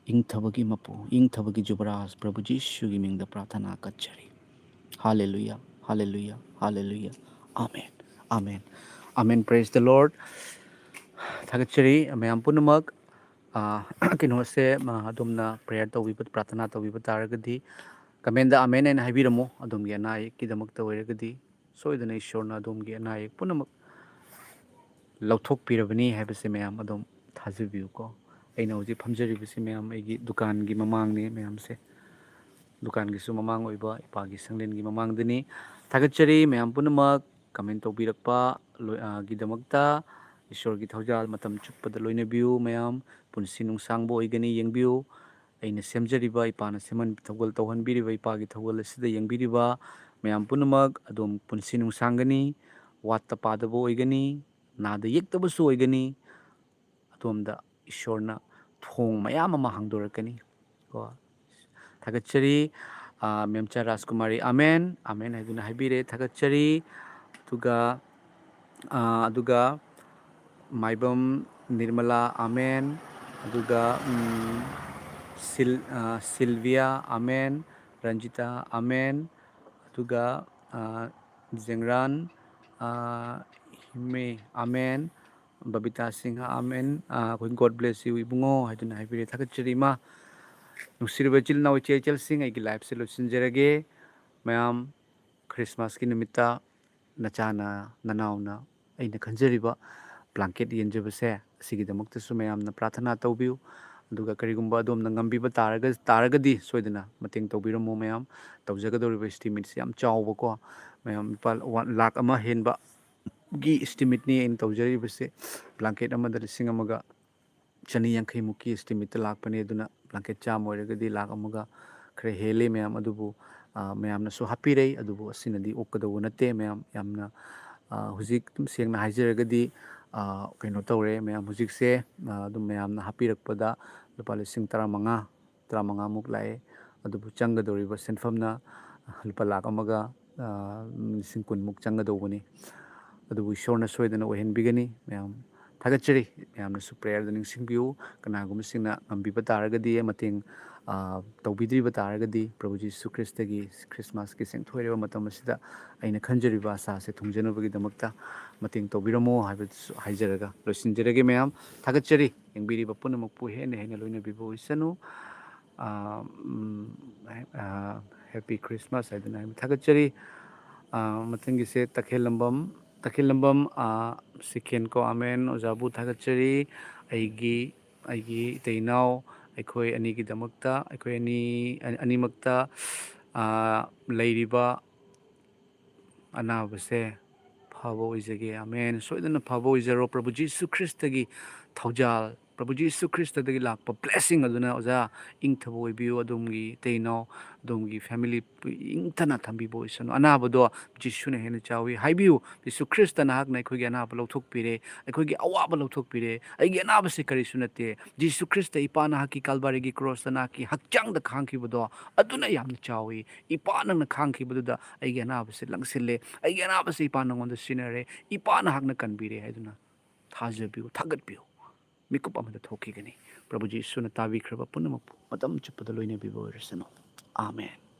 ꯏꯪꯊꯕꯒꯤ ꯃꯄꯨ, ꯏꯪꯊꯕꯒꯤ ꯖꯨꯕꯔꯥꯖ ꯄ꯭ꯔꯚꯨ ꯖꯤꯁꯨꯒꯤ ꯃꯤꯡꯗ ꯄ꯭ꯔꯥꯊꯅꯥ ꯀꯠꯆꯔꯤ꯫ ꯍꯥꯂꯦꯂꯨꯌꯥ, ꯍꯥꯂꯦꯂꯨꯌꯥ, ꯍꯥꯂꯦꯂꯨꯌꯥ꯫ ꯑꯥꯃꯦꯟ, ꯑꯥꯃꯦꯟ꯫ Amen, praise the Lord. ꯊꯥꯒꯠꯆꯔꯤ ꯃꯌꯥꯝ ꯄꯨꯝꯅꯃꯛ꯫ ꯑꯥ, ꯀꯩꯅꯣꯁꯦ, ꯑꯥ, ꯑꯗꯣꯝꯅ prayer ꯇꯧꯕꯤꯕ, ꯄ꯭ꯔꯥꯊꯅꯥ ꯇꯧꯕꯤꯕ ꯇꯥꯔꯒꯗꯤ, comment ꯑꯃꯦꯟ ꯍꯥꯏꯅ ꯍꯥꯏꯕꯤꯔꯝꯃꯣ꯫ ꯑꯗꯣꯝꯒꯤ ꯑꯅꯥ ꯑꯌꯦꯛꯀꯤꯗꯃꯛꯇ ꯑꯣꯏꯔꯒꯗꯤ, ꯁꯣꯏꯗꯅ ꯏꯁꯣꯔꯅ ꯑꯗꯣꯝꯒꯤ ꯑꯅꯥ ꯑꯌꯦꯛ ꯄꯨꯝꯅꯃꯛ ꯂꯧꯊꯣꯛꯄꯤꯔꯕꯅꯤ ꯍꯥꯏꯕꯁꯦ ꯃꯌꯥꯝ ꯑꯗꯨꯝ ꯊꯥꯖꯕꯤꯌꯨꯀꯣ꯫ ꯑꯩꯅ ꯍꯧꯖꯤꯛ ꯐꯝꯖꯔꯤꯕꯁꯤ ꯃꯌꯥꯝ ꯑꯩꯒꯤ ꯗꯨꯀꯥꯟꯒꯤ ꯃꯃꯥꯡꯅꯤ ꯃꯌꯥꯝꯁꯦ꯫ ꯗꯨꯀꯥꯟꯒꯤꯁꯨ ꯃꯃꯥꯡ ꯑꯣꯏꯕ ꯏꯄꯥꯒꯤ ꯁꯪꯂꯦꯟꯒꯤ ꯃꯃꯥꯡꯗꯅꯤ꯫ ꯊꯥꯒꯠꯆꯔꯤ ꯃꯌꯥꯝ ꯄꯨꯝꯅꯃꯛ comment ꯇꯧꯕꯤꯔꯛꯄ, ꯂꯣꯏ-, ꯑ, ꯒꯤꯗꯃꯛꯇ꯫ ꯏꯁꯣꯔꯒꯤ ꯊꯧꯖꯥꯜ ꯃꯇꯝ ꯆꯨꯞꯄꯗ ꯂꯣꯏꯅꯕꯤꯌꯨ ꯃꯌꯥꯝ꯫ ꯄꯨꯟꯁꯤ ꯅꯨꯡꯁꯥꯡꯕ ꯑꯣꯏꯒꯅꯤ, ꯌꯦꯡꯕꯤꯌꯨ꯫ ꯑꯩꯅ ꯁꯦꯝꯖꯔꯤꯕ, ꯏꯄꯥꯅ ꯁꯦꯝꯍꯟ-, ꯊꯧꯒꯜ ꯇꯧꯍꯟꯕꯤꯔꯤꯕ ꯏꯄꯥꯒꯤ ꯊꯧꯒꯜ ꯑꯁꯤꯗ ꯌꯦꯡꯕꯤꯔꯤꯕ ꯃꯌꯥꯝ ꯄꯨꯝꯅꯃꯛ ꯑꯗꯣꯝ ꯄꯨꯟꯁꯤ ꯅꯨꯡꯁꯥꯡꯒꯅꯤ, ꯋꯥꯠꯇ ꯄꯥꯗꯕ ꯑꯣꯏꯒꯅꯤ, ꯅꯥꯗ ꯌꯦꯛꯇꯕꯁꯨ ꯑꯣꯏꯒꯅꯤ꯫ ꯑꯗꯣꯝꯗ ꯏꯁꯣꯔꯅ ꯊꯣꯡ ꯃꯌꯥꯝ ꯑꯃ ꯍꯥꯡꯗꯣꯔꯛꯀꯅꯤ꯫ ꯀꯣ, ꯊꯥꯒꯠꯆꯔꯤ꯫ ꯑꯥ, ꯃꯦꯝꯆꯥ ꯔꯥꯖꯀꯨꯃꯥꯔꯤ, "ꯑꯃꯦꯟ, ꯑꯃꯦꯟ" ꯍꯥꯏꯗꯨꯅ ꯍꯥꯏꯕꯤꯔꯦ, ꯊꯥꯒꯠꯆꯔꯤ꯫ ꯑꯗꯨꯒ, ꯑꯥ, ꯑꯗꯨꯒ ꯃꯥꯏꯕꯝ ꯅꯤꯔꯃꯂꯥ, "ꯑꯃꯦꯟ"꯫ ꯑꯗꯨꯒ, ꯎꯝ, ꯁꯤꯜ-, ꯑꯥ, ꯁꯤꯜꯚꯤꯌꯥ, "ꯑꯃꯦꯟ"꯫ ꯔꯟꯖꯤꯇꯥ, "ꯑꯃꯦꯟ"꯫ ꯑꯗꯨꯒ, ꯑꯥ, ꯖꯦꯡꯔꯥꯟ, ꯑꯥ, ꯍꯤꯃꯦ, "ꯑꯃꯦꯟ"꯫ ꯕꯕꯤꯇꯥ ꯁꯤꯡꯍ, "ꯑꯃꯦꯟ"꯫ ꯑꯥ, ꯑꯩꯈꯣꯏ, "God bless you, ꯏꯕꯨꯡꯉꯣ" ꯍꯥꯏꯗꯨꯅ ꯍꯥꯏꯕꯤꯔꯦ꯫ ꯊꯥꯒꯠꯆꯔꯤ, ꯏꯃꯥ꯫ ꯅꯨꯡꯁꯤꯔꯕ ꯏꯆꯤꯜ ꯏꯅꯥꯎ, ꯏꯆꯦ ꯏꯆꯜꯁꯤꯡ, ꯑꯩꯒꯤ liveꯁꯦ ꯂꯣꯏꯁꯤꯟꯖꯔꯒꯦ꯫ ꯃꯌꯥꯝ, Christmasꯀꯤ ꯅꯨꯃꯤꯠꯇ ꯅꯆꯥꯅ, ꯅꯅꯥꯎꯅ ꯑꯩꯅ ꯈꯟꯖꯔꯤꯕ blanket ꯌꯦꯟꯖꯕꯁꯦ, ꯑꯁꯤꯒꯤꯗꯃꯛꯇꯁꯨ ꯃꯌꯥꯝꯅ ꯄ꯭ꯔꯥꯊꯅꯥ ꯇꯧꯕꯤꯌꯨ꯫ ꯑꯗꯨꯒ ꯀꯔꯤꯒꯨꯝꯕ ꯑꯗꯣꯝꯅ ꯉꯝꯕꯤꯕ ꯇꯥꯔꯒ-, ꯇꯥꯔꯒꯗꯤ ꯁꯣꯏꯗꯅ ꯃꯇꯦꯡ ꯇꯧꯕꯤꯔꯝꯃꯨ ꯃꯌꯥꯝ꯫ ꯇꯧꯖꯒꯗꯧꯔꯤꯕ estimateꯁꯦ ꯌꯥꯝ ꯆꯥꯎꯕꯀꯣ꯫ ꯃꯌꯥꯝ ꯂꯨꯄꯥ ꯋꯥꯟ ꯂꯥꯈ ꯑꯃ ꯍꯦꯟꯕ ꯒꯤ estimateꯅꯤ ꯑꯩꯅ ꯇꯧꯖꯔꯤꯕꯁꯦ꯫ Blanket ꯑꯃꯗ ꯂꯤꯁꯤꯡ ꯑꯃꯒ ꯆꯅꯤ ꯌꯥꯡꯈꯩꯃꯨꯛꯀꯤ estimateꯇ ꯂꯥꯛꯄꯅꯦ꯫ ꯑꯗꯨꯅ blanket ꯆꯥꯝꯃ ꯑꯣꯏꯔꯒꯗꯤ ꯂꯥꯈ ꯑꯃꯒ ꯈꯔ ꯍꯦꯜꯂꯤ ꯃꯌꯥꯝ꯫ ꯑꯗꯨꯕꯨ, ꯑ, ꯃꯌꯥꯝꯅꯁꯨ ꯍꯥꯞꯄꯤꯔꯩ꯫ ꯑꯗꯨꯕꯨ ꯑꯁꯤꯅꯗꯤ ꯑꯣꯛꯀꯗꯧꯕ ꯅꯠꯇꯦ ꯃꯌꯥꯝ꯫ ꯌꯥꯝꯅ, ꯑ, ꯍꯧꯖꯤꯛ ꯑꯗꯨꯝ ꯁꯦꯡꯅ ꯍꯥꯏꯖꯔꯒꯗꯤ, ꯑ, ꯀꯩꯅꯣ ꯇꯧꯔꯦ ꯃꯌꯥꯝ꯫ ꯍꯧꯖꯤꯛꯁꯦ, ꯑ, ꯑꯗꯨꯝ ꯃꯌꯥꯝꯅ ꯍꯥꯞꯄꯤꯔꯛꯄꯗ ꯂꯨꯄꯥ ꯂꯤꯁꯤꯡ ꯇꯔꯥꯃꯉꯥ, ꯇꯔꯥꯃꯉꯥꯃꯨꯛ ꯂꯥꯛꯑꯦ꯫ ꯑꯗꯨꯕꯨ ꯆꯪꯒꯗꯧꯔꯤꯕ ꯁꯦꯟꯐꯝꯅ ꯂꯨꯄꯥ ꯂꯥꯈ ꯑꯃꯒ, ꯑ, ꯂꯤꯁꯤꯡ ꯀꯨꯟꯃꯨꯛ ꯆꯪꯒꯗꯧꯕꯅꯤ꯫ ꯑꯗꯨꯕꯨ ꯏꯁꯣꯔꯅ ꯁꯣꯏꯗꯅ ꯑꯣꯏꯍꯟꯕꯤꯒꯅꯤ ꯃꯌꯥꯝ꯫ ꯊꯥꯒꯠꯆꯔꯤ꯫ ꯃꯌꯥꯝꯅꯁꯨ prayerꯗ ꯅꯤꯡꯁꯤꯡꯕꯤꯌꯨ꯫ ꯀꯅꯥꯒꯨꯝꯕꯁꯤꯡꯅ ꯉꯝꯕꯤꯕ ꯇꯥꯔꯒꯗꯤ ꯃꯇꯦꯡ, ꯑ, ꯇꯧꯕꯤꯗ꯭ꯔꯤꯕ ꯇꯥꯔꯒꯗꯤ, ꯄ꯭ꯔꯚꯨ ꯖꯤꯁꯨ ꯈ꯭ꯔꯤꯁꯇꯒꯤ ꯈ꯭ꯔꯤꯁꯃꯥꯁꯀꯤ ꯆꯦꯡꯊꯣꯏꯔꯕ ꯃꯇꯝ ꯑꯁꯤꯗ ꯑꯩꯅ ꯈꯟꯖꯔꯤꯕ ꯑꯁꯥ ꯑꯁꯦ ꯊꯨꯡꯖꯅꯕꯒꯤꯗꯃꯛꯇ ꯃꯇꯦꯡ ꯇꯧꯕꯤꯔꯝꯃꯣ ꯍꯥꯏꯕꯗꯨꯁꯨ ꯍꯥꯏꯖꯔꯒ ꯂꯣꯏꯁꯤꯟꯖꯔꯒꯦ꯫ ꯃꯌꯥꯝ ꯊꯥꯒꯠꯆꯔꯤ, ꯌꯦꯡꯕꯤꯔꯤꯕ ꯄꯨꯝꯅꯃꯛꯄꯨ ꯍꯦꯟꯅ ꯍꯦꯟꯅ ꯂꯣꯏꯅꯕꯤꯕ ꯑꯣꯏꯁꯅꯨ꯫ ꯑ, ꯎꯝ, ꯑ, Happy Christmas ꯍꯥꯏꯗꯨꯅ ꯊꯥꯒꯠꯆꯔꯤ꯫ ꯑ, ꯃꯊꯪꯒꯤꯁꯦ ꯇꯈꯦꯜꯂꯝꯕꯝ, ꯇꯈꯦꯜꯂꯝꯕꯝ, ꯑ, ꯁꯤꯀꯦꯟ ꯀꯣ, ꯑꯃꯦꯟ꯫ ꯑꯣꯖꯥꯕꯨ ꯊꯥꯒꯠꯆꯔꯤ꯫ ꯑꯩꯒꯤ, ꯑꯩꯒꯤ ꯏꯇꯩ ꯏꯅꯥꯎ, ꯑꯩꯈꯣꯏ ꯑꯅꯤꯒꯤꯗꯃꯛꯇ, ꯑꯩꯈꯣꯏ ꯑꯅꯤ, ꯑꯅꯤꯃꯛꯇ, ꯑ, ꯂꯩꯔꯤꯕ ꯑꯅꯥꯕꯁꯦ ꯐꯕ ꯑꯣꯏꯖꯒꯦ꯫ ꯑꯃꯦꯟ꯫ ꯁꯣꯏꯗꯅ ꯐꯕ ꯑꯣꯏꯖꯔꯣ꯫ ꯄ꯭ꯔꯚꯨ ꯖꯤꯁꯨ ꯈ꯭ꯔꯤꯁꯇꯒꯤ ꯊꯧꯖꯥꯜ, ꯄ꯭ꯔꯚꯨ ꯖꯤꯁꯨ ꯈ꯭ꯔꯤꯁꯇꯗꯒꯤ ꯂꯥꯛꯄ blessing ꯑꯗꯨꯅ ꯑꯣꯖꯥ ꯏꯪꯊꯕ ꯑꯣꯏꯕꯤꯌꯨ꯫ ꯑꯗꯣꯝꯒꯤ ꯏꯇꯩ ꯏꯅꯥꯎ, ꯑꯗꯣꯝꯒꯤ family ꯏꯪꯊꯅ ꯊꯝꯕꯤꯕ ꯑꯣꯏꯁꯅꯨ꯫ ꯑꯅꯥꯕꯗꯣ ꯖꯤꯁꯨꯅ ꯍꯦꯟꯅ ꯆꯥꯎꯏ꯫ ꯍꯥꯏꯕꯤꯌꯨ, "ꯖꯤꯁꯨ ꯈ꯭ꯔꯤꯁꯇ ꯅꯍꯥꯛꯅ ꯑꯩꯈꯣꯏꯒꯤ ꯑꯅꯥꯕ ꯂꯧꯊꯣꯛꯄꯤꯔꯦ, ꯑꯩꯈꯣꯏꯒꯤ ꯑꯋꯥꯕ ꯂꯧꯊꯣꯛꯄꯤꯔꯦ꯫ ꯑꯩꯒꯤ ꯑꯅꯥꯕꯁꯦ ꯀꯔꯤꯁꯨ ꯅꯠꯇꯦ꯫ ꯖꯤꯁꯨ ꯈ꯭ꯔꯤꯁꯇ ꯏꯄꯥ ꯅꯍꯥꯛꯀꯤ ꯀꯜꯕꯥꯔꯤꯒꯤ ꯀ꯭ꯔꯣꯁꯇ ꯅꯍꯥꯛꯀꯤ ꯍꯛꯆꯥꯡꯗ ꯈꯥꯡꯈꯤꯕꯗꯣ, ꯑꯗꯨꯅ ꯌꯥꯝꯅ ꯆꯥꯎꯏ꯫ ꯏꯄꯥ ꯅꯪꯅ ꯈꯥꯡꯈꯤꯕꯗꯨꯗ ꯑꯩꯒꯤ ꯑꯅꯥꯕꯁꯦ ꯂꯪꯁꯤꯜꯂꯦ꯫ ꯑꯩꯒꯤ ꯑꯅꯥꯕꯁꯦ ꯏꯄꯥ ꯅꯪꯉꯣꯟꯗ ꯁꯤꯟꯅꯔꯦ꯫ ꯏꯄꯥ ꯅꯍꯥꯛꯅ ꯀꯟꯕꯤꯔꯦ" ꯍꯥꯏꯗꯨꯅ ꯊꯥꯖꯕꯤꯌꯨ, ꯊꯥꯒꯠꯄꯤꯌꯨ꯫ ꯃꯤꯀꯨꯞ ꯑꯃꯗ ꯊꯣꯛꯈꯤꯒꯅꯤ꯫ ꯄ꯭ꯔꯚꯨ ꯖꯤꯁꯨꯅ ꯇꯥꯕꯤꯈ꯭ꯔꯕ ꯄꯨꯝꯅꯃꯛꯄꯨ ꯃꯇꯝ ꯆꯨꯞꯄꯗ ꯂꯣꯏꯅꯕꯤꯕ ꯑꯣꯏꯔꯁꯅꯨ꯫ ꯑꯥꯃꯦꯟ꯫